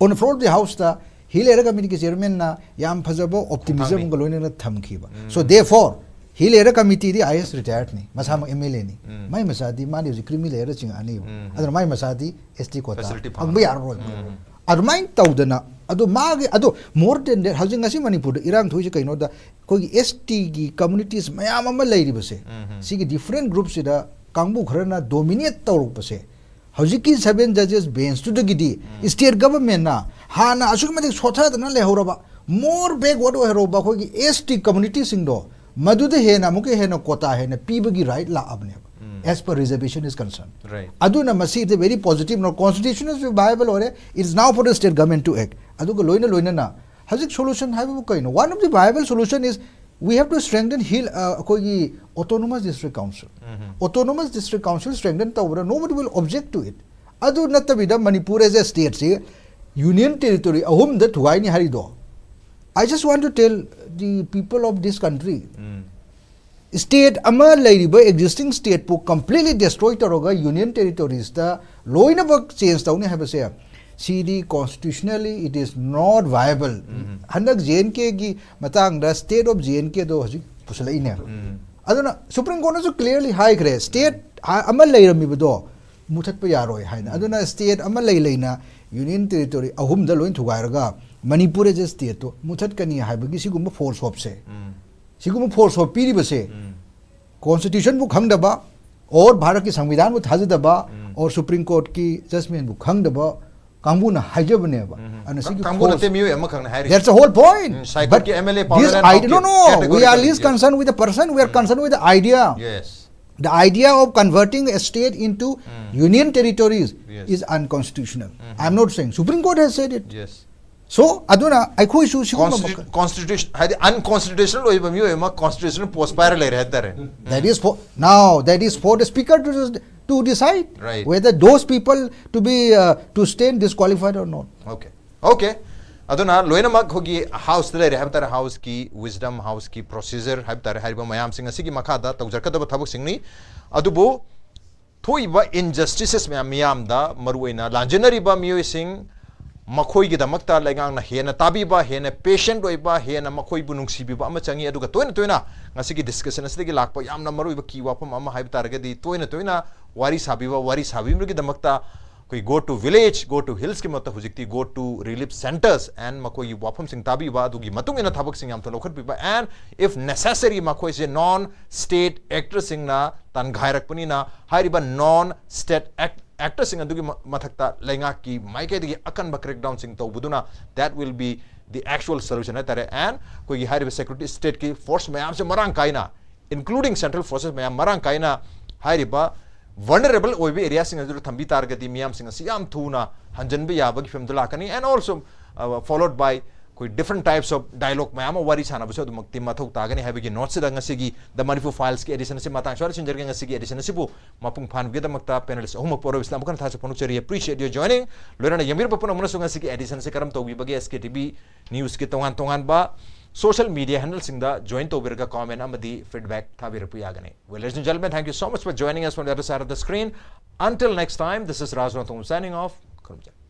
on the floor of the Houseꯇ Hill Area Committeeꯒꯤ chairmanꯅ ꯌꯥꯝ ꯐꯖꯕ optimism ꯊꯝꯃꯤ. ꯑꯃꯒ ꯂꯣꯏꯅꯅ ꯊꯝꯈꯤꯕ꯫ ꯎꯝ. So therefore, Hill Area Committeeꯗꯤ I A S retiredꯅꯤ, ꯃꯁꯥꯃꯛ M L Aꯅꯤ꯫ ꯎꯝ. ꯃꯥꯏ ꯃꯆꯥꯗꯤ ꯃꯥꯗꯤ ꯍꯧꯖꯤꯛ creamy layerꯗ ꯆꯤꯡꯉꯛꯑꯅꯤꯕ꯫ ꯎꯝ. ꯑꯗꯨꯅ ꯃꯥꯏ ꯃꯆꯥꯗꯤ S T quota facility ꯐꯪꯕ ꯐꯪꯉꯔꯣꯏ. ꯌꯥꯔꯔꯣꯏ꯫ ꯎꯝ. ꯑꯗꯨꯃꯥꯏꯅ ꯇꯧꯗꯅ, ꯑꯗꯣ ꯃꯥꯒꯤ, ꯑꯗꯣ more than that, ꯍꯧꯖꯤꯛ ꯉꯁꯤ ꯃꯅꯤꯄꯨꯔꯗ ꯏꯔꯥꯡ ꯊꯣꯛꯏꯁꯦ ꯀꯩꯅꯣꯗ, ꯑꯩꯈꯣꯏꯒꯤ S Tꯒꯤ communities ꯃꯌꯥꯝ ꯑꯃ ꯂꯩꯔꯤꯕꯁꯦ, ꯎꯝ. ꯁꯤꯒꯤ different groupꯁꯤꯗ ꯀꯥꯡꯕꯨ ꯈꯔꯅ dominate ꯇꯧꯔꯛꯄꯁꯦ, ꯍꯧꯖꯤꯛꯀꯤ seven judges benchꯇꯨꯗꯒꯤꯗꯤ state governmentꯅ ꯍꯥꯟꯅ ꯑꯁꯨꯛꯀꯤ ꯃꯇꯤꯛ ꯁꯣꯠꯊꯗꯅ ꯂꯩꯍꯧꯔꯕ, more backward ꯑꯣꯏꯍꯧꯔꯕ ꯑꯩꯈꯣꯏꯒꯤ S T communityꯁꯤꯡꯗꯣ, ꯃꯗꯨꯗ ꯍꯦꯟꯅ ꯑꯃꯨꯛꯀ ꯍꯦꯟꯅ quota ꯍꯦꯟꯅ ꯄꯤꯕꯒꯤ right ꯂꯥꯛꯑꯕꯅꯦꯕ, as per reservation is concerned. Right. ꯑꯗꯨꯅ ꯃꯁꯤꯗ very positive, constitutionally viable ꯑꯣꯏꯔꯦ. It's now for the state government to act. ꯑꯗꯨꯒ ꯂꯣꯏꯅ ꯂꯣꯏꯅꯅ ꯍꯧꯖꯤꯛ solution ꯍꯥꯏꯕꯕꯨ ꯀꯩꯅꯣ? One of the viable solution is we have to strengthen hill, ꯑ, ꯑꯩꯈꯣꯏꯒꯤ autonomous district council. Autonomous district council strengthen ꯇꯧꯕꯗ nobody will object to it. ꯑꯗꯨ ꯅꯠꯇꯕꯤꯗ Manipur as a stateꯁꯤ union territory ꯑꯍꯨꯝꯗ ꯊꯨꯒꯥꯏꯅꯤ ꯍꯥꯏꯔꯤꯗꯣ, I just want to tell the people of this country, state ꯑꯃ ꯂꯩꯔꯤꯕ existing stateꯄꯨ completely destroy ꯇꯧꯔꯒ union territoriesꯇ ꯂꯣꯏꯅꯃꯛ change ꯇꯧꯅꯤ ꯍꯥꯏꯕꯁꯦ, ꯁꯤꯗꯤ constitutionally it is not viable. ꯍꯟꯗꯛ J and Kꯒꯤ ꯃꯇꯥꯡꯗ state of J and Kꯗꯣ ꯍꯧꯖꯤꯛ ꯄꯨꯁꯜꯂꯛꯏꯅꯦ. ꯑꯗꯨꯅ Supreme Courtꯅꯁꯨ clearly ꯍꯥꯏꯈ꯭ꯔꯦ, state ꯑꯃ ꯂꯩꯔꯝꯃꯤꯕꯗꯣ ꯃꯨꯊꯠꯄ ꯌꯥꯔꯣꯏ ꯍꯥꯏꯅ. ꯑꯗꯨꯅ state ꯑꯃ ꯂꯩ ꯂꯩꯅ union territory ꯑꯍꯨꯝꯗ ꯂꯣꯏ ꯊꯨꯒꯥꯏꯔꯒ ꯃꯅꯤꯄꯨꯔ as a stateꯇꯣ ꯃꯨꯊꯠꯀꯅꯤ ꯍꯥꯏꯕꯒꯤ ꯁꯤꯒꯨꯝꯕ force hopesꯁꯦ, ꯁꯤꯒꯨꯝꯕ force hope ꯄꯤꯔꯤꯕꯁꯦ constitutionꯕꯨ ꯈꯪꯗꯕ, or ꯚꯥꯔꯠꯀꯤ ꯁꯪꯕꯤꯙꯥꯟꯕꯨ ꯊꯥꯖꯗꯕ, or Supreme Courtꯀꯤ judgmentꯕꯨ ꯈꯪꯗꯕ ꯀꯥꯡꯕꯨꯅ ꯍꯥꯏꯖꯕꯅꯦꯕ. ꯑꯗꯨꯅ ꯁꯤꯒꯤ ꯀꯥꯡꯕꯨ force ꯅꯠꯇꯦ, ꯃꯤꯑꯣꯏ ꯑꯃꯈꯛꯅ ꯍꯥꯏꯔꯤꯁꯦ. That's the whole point. Um, High But Courtꯀꯤ M L A this ꯄꯥꯎꯅꯦ idea, no, ꯄꯥꯎꯗꯦ. no, we are Categorically, least yes. concerned with the person, we are concerned with the idea. Yes. The idea of converting a state into union territories Yes. is unconstitutional. I'm not saying. Supreme Court has said it. Yes. So, ꯑꯗꯨꯅ ꯑꯩꯈꯣꯏꯁꯨ ꯁꯤꯒꯨꯝꯕ Constitu- constitution ꯍꯥꯏꯗꯤ unconstitutional ꯑꯣꯏꯕ ꯃꯤꯑꯣꯏ ꯑꯃ constitutional post ꯄꯥꯏꯔ ꯂꯩꯔꯦ ꯍꯥꯏꯇꯥꯔꯦ. That is for now. That is for the speaker to to decide Right. whether those people to be uh, to stand disqualified or not. Okay. Okay. ꯑꯗꯨꯅ ꯂꯣꯏꯅꯃꯛ ꯑꯩꯈꯣꯏꯒꯤ Houseꯇ ꯂꯩꯔꯦ ꯍꯥꯏꯕ ꯇꯥꯔꯦ, Houseꯀꯤ wisdom, Houseꯀꯤ procedure ꯍꯥꯏꯕ ꯇꯥꯔꯦ, ꯍꯥꯏꯔꯤꯕ ꯃꯌꯥꯝꯁꯤꯡ ꯑꯁꯤꯒꯤ ꯃꯈꯥꯗ ꯇꯧꯖꯔꯛꯀꯗꯕ ꯊꯕꯛꯁꯤꯡꯅꯤ꯫ ꯑꯗꯨꯕꯨ ꯊꯣꯛꯏꯕ injustices ꯃꯌꯥꯝ ꯃꯤꯌꯥꯝꯗ ꯃꯔꯨꯑꯣꯏꯅ ꯂꯥꯟꯖꯦꯟꯅꯔꯤꯕ ꯃꯤꯑꯣꯏꯁꯤꯡ ꯃꯈꯣꯏꯒꯤꯗꯃꯛꯇ ꯂꯩꯉꯥꯛꯅ ꯍꯦꯟꯅ ꯇꯥꯕꯤꯕ, ꯍꯦꯟꯅ patient ꯑꯣꯏꯕ, ꯍꯦꯟꯅ ꯃꯈꯣꯏꯕꯨ ꯅꯨꯡꯁꯤꯕꯤꯕ ꯑꯃ ꯆꯪꯉꯤ꯫ ꯑꯗꯨꯒ ꯇꯣꯏꯅ ꯇꯣꯏꯅ ꯉꯁꯤꯒꯤ discussion ꯑꯁꯤꯗꯒꯤ ꯂꯥꯛꯄ ꯌꯥꯝꯅ ꯃꯔꯨꯑꯣꯏꯕ key ꯋꯥꯐꯝ ꯑꯃ ꯍꯥꯏꯕ ꯇꯥꯔꯒꯗꯤ ꯇꯣꯏꯅ ꯇꯣꯏꯅ ꯋꯥꯔꯤ ꯁꯥꯕꯤꯕ, ꯋꯥꯔꯤ ꯁꯥꯕꯤꯕꯒꯤꯗꯃꯛꯇ ꯑꯩꯈꯣꯏ go to village, go to hillsꯀꯤ ꯃꯍꯨꯠꯇ ꯍꯧꯖꯤꯛꯇꯤ go to relief centres and ꯃꯈꯣꯏꯒꯤ ꯋꯥꯐꯝꯁꯤꯡ ꯇꯥꯕꯤꯕ, ꯑꯗꯨꯒꯤ ꯃꯇꯨꯡ ꯏꯟꯅ ꯊꯕꯛꯁꯤꯡ ꯌꯥꯝ ꯊꯨꯅ ꯂꯧꯈꯠꯄꯤꯕ, and if necessary ꯃꯈꯣꯏꯁꯦ non state actorꯁꯤꯡꯅ ꯇꯥꯟꯒꯥꯏꯔꯛꯄꯅꯤꯅ ꯍꯥꯏꯔꯤꯕ non state act ꯑꯦꯛꯇꯔꯁꯤꯡ ꯑꯗꯨꯒꯤ ꯃ- ꯃꯊꯛꯇ ꯂꯩꯉꯥꯛꯀꯤ ꯃꯥꯏꯀꯩꯗꯒꯤ ꯑꯀꯟꯕ crackdownꯁꯤꯡ ꯇꯧꯕꯗꯨꯅ, that will be the actual solution ꯍꯥꯏꯇꯥꯔꯦ꯫ And ꯑꯩꯈꯣꯏꯒꯤ ꯍꯥꯏꯔꯤꯕ security stateꯀꯤ force ꯃꯌꯥꯝꯁꯦ ꯃꯔꯥꯡ ꯀꯥꯏꯅ, including central forces ꯃꯌꯥꯝ ꯃꯔꯥꯡ ꯀꯥꯏꯅ ꯍꯥꯏꯔꯤꯕ vulnerable ꯑꯣꯏꯕ areaꯁꯤꯡ ꯑꯗꯨꯗ ꯊꯝꯕꯤ ꯇꯥꯔꯒꯗꯤ, ꯃꯤꯌꯥꯝꯁꯤꯡ ꯑꯁꯤ ꯌꯥꯝ ꯊꯨꯅ ꯍꯟꯖꯤꯟꯕ ꯌꯥꯕꯒꯤ ꯐꯤꯕꯝꯗ ꯂꯥꯛꯀꯅꯤ꯫ And also, uh, followed by ꯑꯩꯈꯣꯏ different types of dialogue ꯃꯌꯥꯝ ꯑꯃ ꯋꯥꯔꯤ ꯁꯥꯟꯅꯕꯁꯨ ꯑꯗꯨꯃꯛꯇꯤ ꯃꯊꯧ ꯇꯥꯒꯅꯤ ꯍꯥꯏꯕꯒꯤ noteꯁꯤꯗ ꯉꯁꯤꯒꯤ The Manipur Filesꯀꯤ edition ꯑꯁꯤ ꯃꯇꯥꯡ ꯁ꯭ꯋꯥꯏꯗ ꯁꯤꯟꯖꯔꯒꯦ꯫ ꯉꯁꯤꯒꯤ edition ꯑꯁꯤꯕꯨ ꯃꯄꯨꯡ ꯐꯥꯍꯟꯕꯒꯤꯗꯃꯛꯇ panelist ꯑꯍꯨꯝꯃꯛꯄꯨ ꯑꯔꯣꯏꯕꯁꯤꯗ ꯑꯃꯨꯛ ꯍꯟꯅ ꯊꯥꯖ ꯐꯣꯡꯗꯣꯛꯆꯔꯤ꯫ Appreciate your joining꯫ ꯂꯣꯏꯅꯅ ꯌꯦꯡꯕꯤꯔꯕ ꯄꯨꯝꯅꯃꯛꯅꯁꯨ ꯉꯁꯤꯒꯤ edition ꯑꯁꯤ ꯀꯔꯝ ꯇꯧꯕꯤꯕꯒꯦ? S K T V Newsꯀꯤ ꯇꯣꯉꯥꯟ ꯇꯣꯉꯥꯟꯕ social media handleꯁꯤꯡꯗ join ꯇꯧꯕꯤꯔꯒ comment ꯑꯃꯗꯤ feedback ꯊꯥꯕꯤꯔꯛꯄ ꯌꯥꯒꯅꯤ꯫ Well, ladies and gentlemen, thank you so much for joining us from the other side of the screen. Until next time, this is Raj Ranthambore signing off. ꯈꯨꯔꯨꯝꯖꯔꯤ꯫